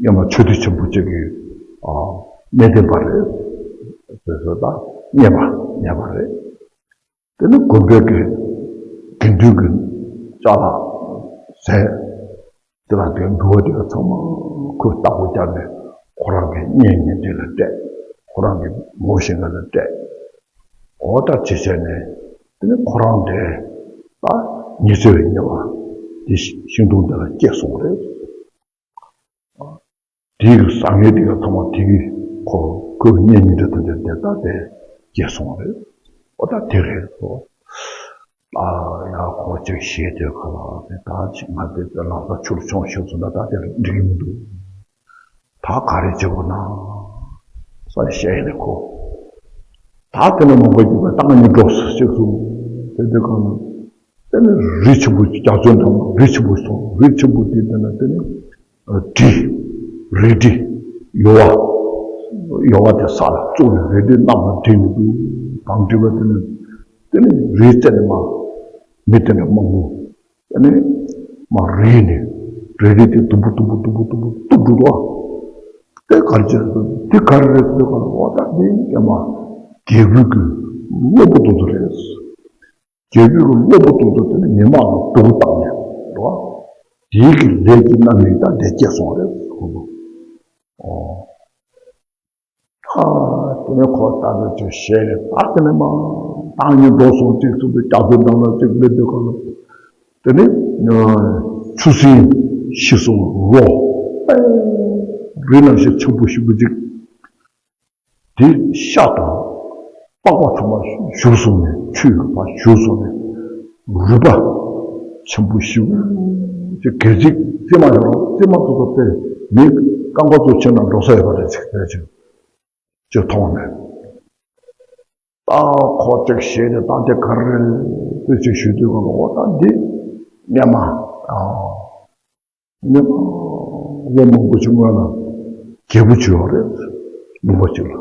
སྔོན་མ་ཆོས་སྡེ་ཆེན་པོ་ཅིག་གི། ཨ། གནས་བརྟན་པ་རེད། ཟེར་ཟེར། ད་རྙེད་པ་རྙེད་པ་རེད། དེ་ནི་དགོན་པའི་གི་དགེ་འདུན་གྱི་ཅ་ལག་ཟས། དེ་ལ་དེ་འབུལ་བ་དེ་ཚང་མ་ཁོས་བདག་པོ་རྒྱབ་ནས། ཁོ་རང་གི་གཉེན་ཉེ་འབྲེལ་ལ་སྤྲད། ཁོ་རང་གི་ངོ་ཤེས་པ་ལ་སྤྲད། འོ་ད་ཅི་བྱས་ནས། དེ་ནི་ཁོ་རང་དེ་ད་ཉི་ཚེ་བའི་ཉེ་བ་དེ་ཤིང་སྡོང་དེ་ལ་སྐྱེས་སོང་རེད། དེའི་བཟང་ངན་དེ་ག་ཚང་མ་དེ་གི་ཁོ་ཁོའི་གཉེན་ཉེ་འབྲེལ་དེ་དེ་ད་དེ་སྐྱེས་སོང་རེད། འོ་ད་དེ་རེད་དོ། ཨ་ཡ། ཁོ་ཅིག་ཞེད་དེ་ཁ་ལ་དེ། ད་ཅིག་ང་དེ་ལག་པ་ཆུར་མཆོངས་ཤོར་སོང་ན་ད་དེ་འགྲིག་གི་མི་འདུག་ད་ག་རེ་བྱེད་དགོས་ན་ས་བཤད་ནས་ཁོ། ད་དེ་ནས་མང་པོ་ཡིན་པ། ད་ང་གཉིས་འགྲོ་ཟེར་གསུངས། དེ་དུས་གང་ན་དེ་ནི་རི་ཆེན་པོ། རྒྱ་མཚོའི་འགྲམ་ལ་རི་ཆེན་པོ་ཞིག་མཐོང་། རི་ཆེན་པོ་དེ་དེ་ན་དེ་ནི་གྲི། རལ་གྲི། ཡོལ་བ། ཡོལ་བ་དེ་ས་ལ་བཙུགས་ནས་རལ་གྲི་གནམ་ལ་བསྒྲིགས་ནས་འདུག་གང་བསྒྲིགས་པ་དེ་ནི། དེ་ནི་རིའི་རྩེ་ནས་མར་མི་དེ་འདྲ་མང་པོ། ཨ་ནི་མར་རིལ་ནས་རལ་གྲི་དེ་དུམ་བུ་དུམ་བུ་དུམ་བུ་དུམ་བུ་གཏུབ་འགྲོ་འདུག་དེ་ག་རེ་བྱས་འདུག་དེ་ག་རེ་རེད་ཟེར་ག་ལ། འོ་ད་འདི་ཡ་མ་རྒྱལ་པོའི་གི་བློན་པོ་དེ་ཚོ་རེད། རྒྱལ་པོའི་གི་བློན་པོ་དེ་ཚོ་དེ་ནི་མི་མང་ལ་སྡུག་བཏང་ནས་འགྲོ། དེའི་གི་ལས་ཀྱི་རྣམ་སྨིན་ད་དེ་སྐྱེས་སོང་རེད་ཁོ་ཚོ། ཨོ། ཨ། དེ་ནས་ཁོ་ལྟ་ཚུལ་ཅིག་བཤད་རེད། ད་དེ་ནས་མར་ད་ང་གཉིས་འགྲོ་སོང་ཅིག་གསུངས་དུས། རྒྱ་མཚོའི་འགྲམ་ལ་ཅིག་སླེབས་དུས་ག་ལ། དེ་ནས་ཆུ་སྲིན་ཤི་སོང་རོ། རི་ནང་བཞིན་ཆེན་པོ་ཞེ་པོ་ཅིག་དེའི་ཤ་དང་པགས་པ་ཚང་མ་བཞུར་སོང་ནས། ཆུས་ཕར་བཞུར་སོང་ནས། རུས་པ་ཆེན་པོ་ཞེ་པོ་ཅིག་སྒལ་ཚིགས་རྩེ་མོ་ཡོད་རེད། རྩེ་མོ་དེ་ཚོ་དཔེ་མི་རྐང་པ་ཚོ་ཕྱིན་ན་འགྲོ་ས་ཡོད་པ་རེད། ཅིག་དེ་ཅིག་ཅིག་མཐོང་ནས། ད་ཁོ་ཅིག་ཞེད་དེ། ད་དེ་ག་རེ་རེད་ཅིག་ཞུ་དུས་ག་ལ། འོ་ད་འདི་སྔོན་མ། ཨ། སྔོན་མ་ལོ་མང་པོ་ཞིག་སྔོན་ལ་རྒྱལ་པོ་ཅིག་ཡོད་རེད། ལུང་པ་ཅིག་ལ།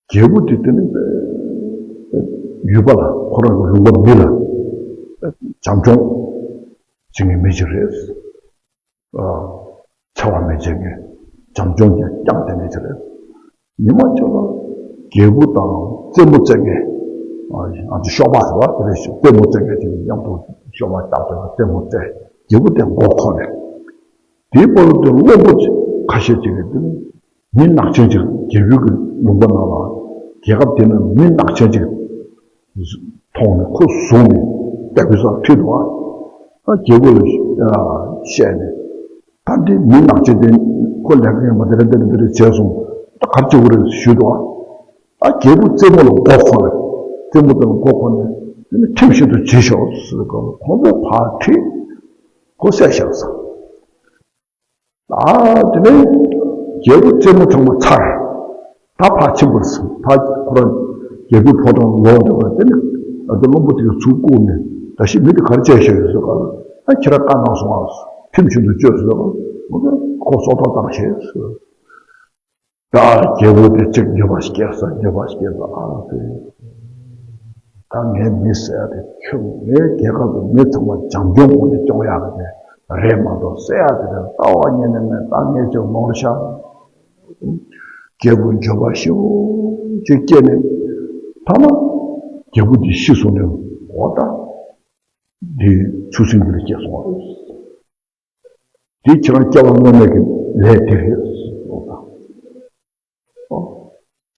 རྒྱལ་པོ་དེ་དེ་ནི་ཡུལ་པ་ལ། ཁོ་རང་གི་ལུང་པ་མི་ལ་བྱམས་སྐྱོང་བྱེད་མཁན་མི་ཅིག་རེད། ཨ། འཚེ་བ་མི་བྱེད་མཁན། བྱམས་སྐྱོང་གིས་བསྐྱངས་བསྡད་མཁན་ཅིག་རེད། ཉི་མ་གཅིག་ལ་རྒྱལ་པོ་དང་རྩེད་མོ་རྩེ་མཁན། ཨ། ང་ཚོ་ཤོ་སྦག་ཟེར་བ་དེ་རེད། རྩེད་མོ་རྩེ་མཁན་དེ་མཉམ་དུ་ཤོ་སྦག་བརྒྱབ་བྱས་རྩེད་མོ་རྩེ། རྒྱལ་པོ་དེ་མགོ་འཁོར་ནས། དེའི་བར་དུ་བློན་པོ་ཁ་ཤས་ཅིག་གིས་དེ་ནི་མི་ནག་ཅན་ཅིག་རྒྱལ་པོའི་གི་ལུང་པ་ནང་ལ། རྒྱལ་ཁབ་དེ་ནང་མི་ནག་ཅན་ཅིག་མཐོང་ནས་ཁོ་བཟུང་ནས་ལྟ་བུའི་སར་ཁྲིད་འདུག་ཨ། རྒྱལ་པོ་ལ་བཤད་ནས། ད་འདི་མི་ནག་ཅན་དེ་ཁོ་ལས་ཀ་ཡིན་པ་དེ་རེད། དེ་རེད། དེ་རེད་བྱས་སོང་། ད་ག་རེ་བྱེད་དགོས་རེད་ཞུས་འདུག་ཨ། ད་རྒྱལ་པོ་རྩེད་མོ་ལ་མགོ་འཁོར་ནས། རྩེད་མོ་དེ་ལ་མགོ་འཁོར་ནས། དེ་ནི་ཁྲིམས་བཞིན་དུ་བྱེད་ཤོག་ཟེར་ག་ཁོང་ཚོ་ཕར་ཁྲིད། ཁོ་བསད་བཞག་ས། ཨ། དེ་ནས་རྒྱལ་པོ་རྩེད་མོ་ཚང་མ་ཚར། ད་ཕར་ཕྱིན་པར་སོང་། ཕར་ཁོ་རང་རྒྱལ་པོའི་ཕོ་བྲང་ལོག་འདུག་པ། དེ་ནས་ང་ཚོ་བློན་པོ་དེ་ག་ཚུར་བཀུག་ནས། ད་ཤི་མི་དེ་ག་རེ་བྱས་བཞག་ཡོད་ཟེར་ག་ལ། ཨ། ཁྱེད་རང་བཀའ་གནང་སོང་ཨ། ཁྲིམས་བཞིན་དུ་བཅོས་ཟེར་ག་ལ། ཁོ་སྲོག་ཐོག་བཏང་ཤེས་ཟེར། ད་རྒྱལ་པོ་དེ་གཅིག་འགྱོད་པ་སྐྱེས་ས། འགྱོད་པ་སྐྱེས་ས། ཨ་ཙི། ད་ངའི་མི་བསད་ཡ་དེ་ཁྱོད། ངའི་རྒྱལ་ཁབ་ཀྱི་མི་ཚང་མ་བྱམས་སྐྱོང་སྒོ་ནས་སྐྱོང་ཡག་གི་རེད་མ་གཏོགས། བསད་ཡ་དེ་རྩ་བ་ཉིད་ནས་མེད། ད་ངས་ཅིག་ནོར་ཤག་རྒྱལ་པོ་འགྱོད་པ་ཞེ་པོ་ཅིག་སྐྱེས་ནས། ཐ་མ་ རྒྱལ་པོ་འདི་ཤི་སོང་ནས་འོ་ད་འདི་ཆུ་སྲིན་འདི་ལ་སྐྱེས་སོང་བ་རེད། འདི་ཁྱེད་རང་སྐྱེ་བ་སྔོན་མའི་གི་ལས་འདི་རེད། འོ་ད། ཨོ།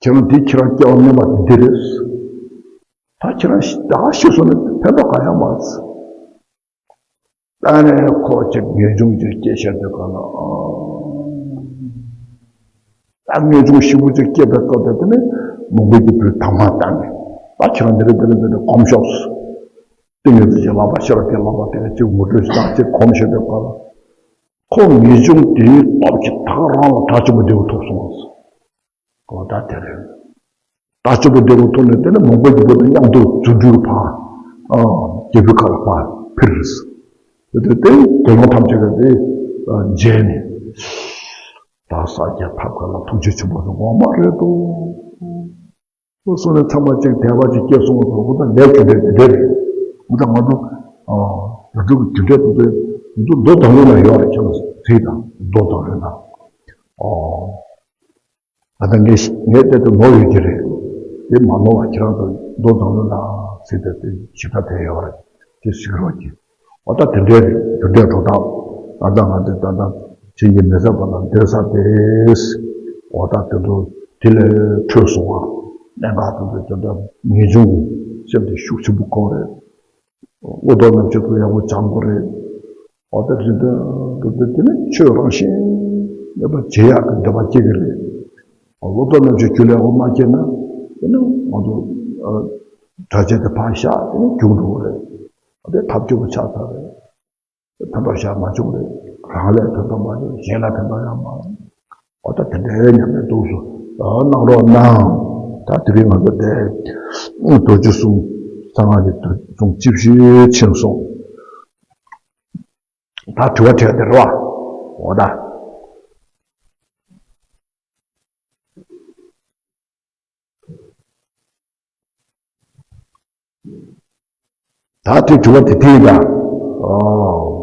ཁྱེད་རང་འདི་ཁྱེད་རང་སྐྱེ་བ་སྔོན་མ་འདི་རེད། ད་ཁྱེད་རང་ད་ཤི་སོང་ན་ཕན་ཐོགས་གང་ཡང་མ་ཚུགས། ད་ནས་ཁོ་ཅིག་ངེས་འབྱུང་ཅིག་སྐྱེ་ཤར་དུས་ག་ལ། ད་ངེས་འབྱུང་ཞིབ་པོ་ཅིག་སྐྱེས་པའི་སྐབས་དེ་དེ་ནས་མོང་གོལ་གྱི་བུས་དམ་བསྒང་བཏང་ནས་ད་ཁྱེད་རང་འདི་རེད་འདི་རེད་འདི་རེད་གོམས་ཤོག་ཏིང་ངེ་འཛིན་གྱི་ལག་པ་ཤེས་རབ་ཀྱི་ལག་པ་དེ་ཅིག་ངོ་སྤྲོད་བཏང་ཅིག་གོམས་ཤོག་དེ་ག་ལ། ཁོ་ངེས་འབྱུང་དེའི་སྟོབས་ཀྱིས་ད་ག་རང་ལ་དགྲ་ཆེན་པོ་བདེ་བོ་ཐོབ་སོང་། ཨོ་ད་དེ་རེད། ད་སྤྱི་བོ་བདེ་བོ་ཐོབ་ནས་དེ་ནས་མོང་གོལ་གྱི་བུ་དང་མཉམ་དུ་རྫུ་འཕྲུལ་གྱི་བར། ཨ། རྒྱལ་པོའི་ཁ་ལ་ཕར་འཕུར། དེ་དེ་དེ་དགེ་སློང་ཐམས་ཅད་ཀྱིས་དེ་མཇལ་ནས། ད་ས་སྐྱ་ཐབས་མཁས་ལ་ཐུགས་རྗེ་ཆེན་པོ་དེ་ངོ་མ་རེད་དོ། སོང་ནས་ཚང་མ་གཅིག་དད་པ་ཅིག་སྐྱེས་སོང་བ་སོང་། འོ་ད་ལས་རྒྱུ་འབྲས་དེ་འདྲ་རེད། འོ་ད་ང་ཚོ་ཨ་རི་ཁྲོད་ཀྱི་རྒྱུ་འབྲས་དེ་ཚོ་མདོ་མདོ་དང་པོ་ལ་ཡོད་རེད། ཁྱེད་ལ་ཟེར་དང་མདོ་དང་པོ་ན། ཨོ། ད་ལྟ་ངས་ངས་བལྟས་དུས་ནོར་ཡོད་ཀྱི་རེད། དེ་མ་ནོར་བ་ཁྱེད་རང་ཚོ་མདོ་དང་པོ་ན་ཟེར་ཏེ་དེ་ཞིབ་ཕྲ་དེ་ཡོད་རེད། དེ་གཟིགས་རོགས་གྱིས། འོ་ད་དེ་འདྲའི་རྒྱུ་འབྲས་འགྲོ་སྟངས་ད་ལྟ་ང་ཚོས་ད་ལྟ་བྱིན་གྱིས་མི་ཟ་བ་ལ་འདོད་ས་དེས། འོ་ད་དེ་ཚོ་དེ་ལས་འཕྲོས་སོང་བ། གནད་འགག་དེ་ཚོ་དེ་འདྲ་ངེས་འབྱུང་གི་སེམས་དེ་ཤུགས་ཆེན་པོ་དགོས་རེད། བློ་ལྡོག་རྣམ་བཅད་དེ་ཡག་པོ་སྦྱང་དགོས་རེད། འོ་ད་དེ་འདྲ་དེ་ཚོ་དེ་ནི་ཆོས་རང་བཞིན་མེད་པ་བྱེད་ཡག་གི་འདོད་པ་སྐྱེ་གི་རེད། བློ་ལྡོག་རྣམ་བཅད་རྒྱུད་ལ་ཡག་པོ་མ་སྐྱེས་ན་དེ་ནི་ང་ཚོ་གྲྭ་ཆས་དེ་ཕར་བཞག་དེ་ནི་རྒྱུགས་འགྲོ་གི་རེད། དེ་ཐབས་སྐྱོ་པོ་ཆགས་ཚར་རེད། ཕན་ཐོགས་ཞེ་དྲག་མ་བྱུང་རེད། རང་ལ་ཕན་ཐོགས་མ་བྱུང་། གཞན་ལ་ཕན་ཐོགས་ཡང་མ་རེད། འོ་ད་དེ་འདྲའི་ཉམས་ལེན་འདུག་སོ། གནང་རོགས་གནང་། ད་དེ་རིང་ང་ཚོ་དེ་རྡོ་རྗེ་གསུམ་གསང་སྔགས་ཀྱི་རྡོ་རྗེ་གསུམ་ཅིག་ཤོས་ཕྱིན་སོང་། ད་དྲི་བ་དྲི་བ་དེ་རེད་བ། འོ་ད། ད་དེ་དྲི་བ་དེ་དེ་ཡིན་ད། ཨོ།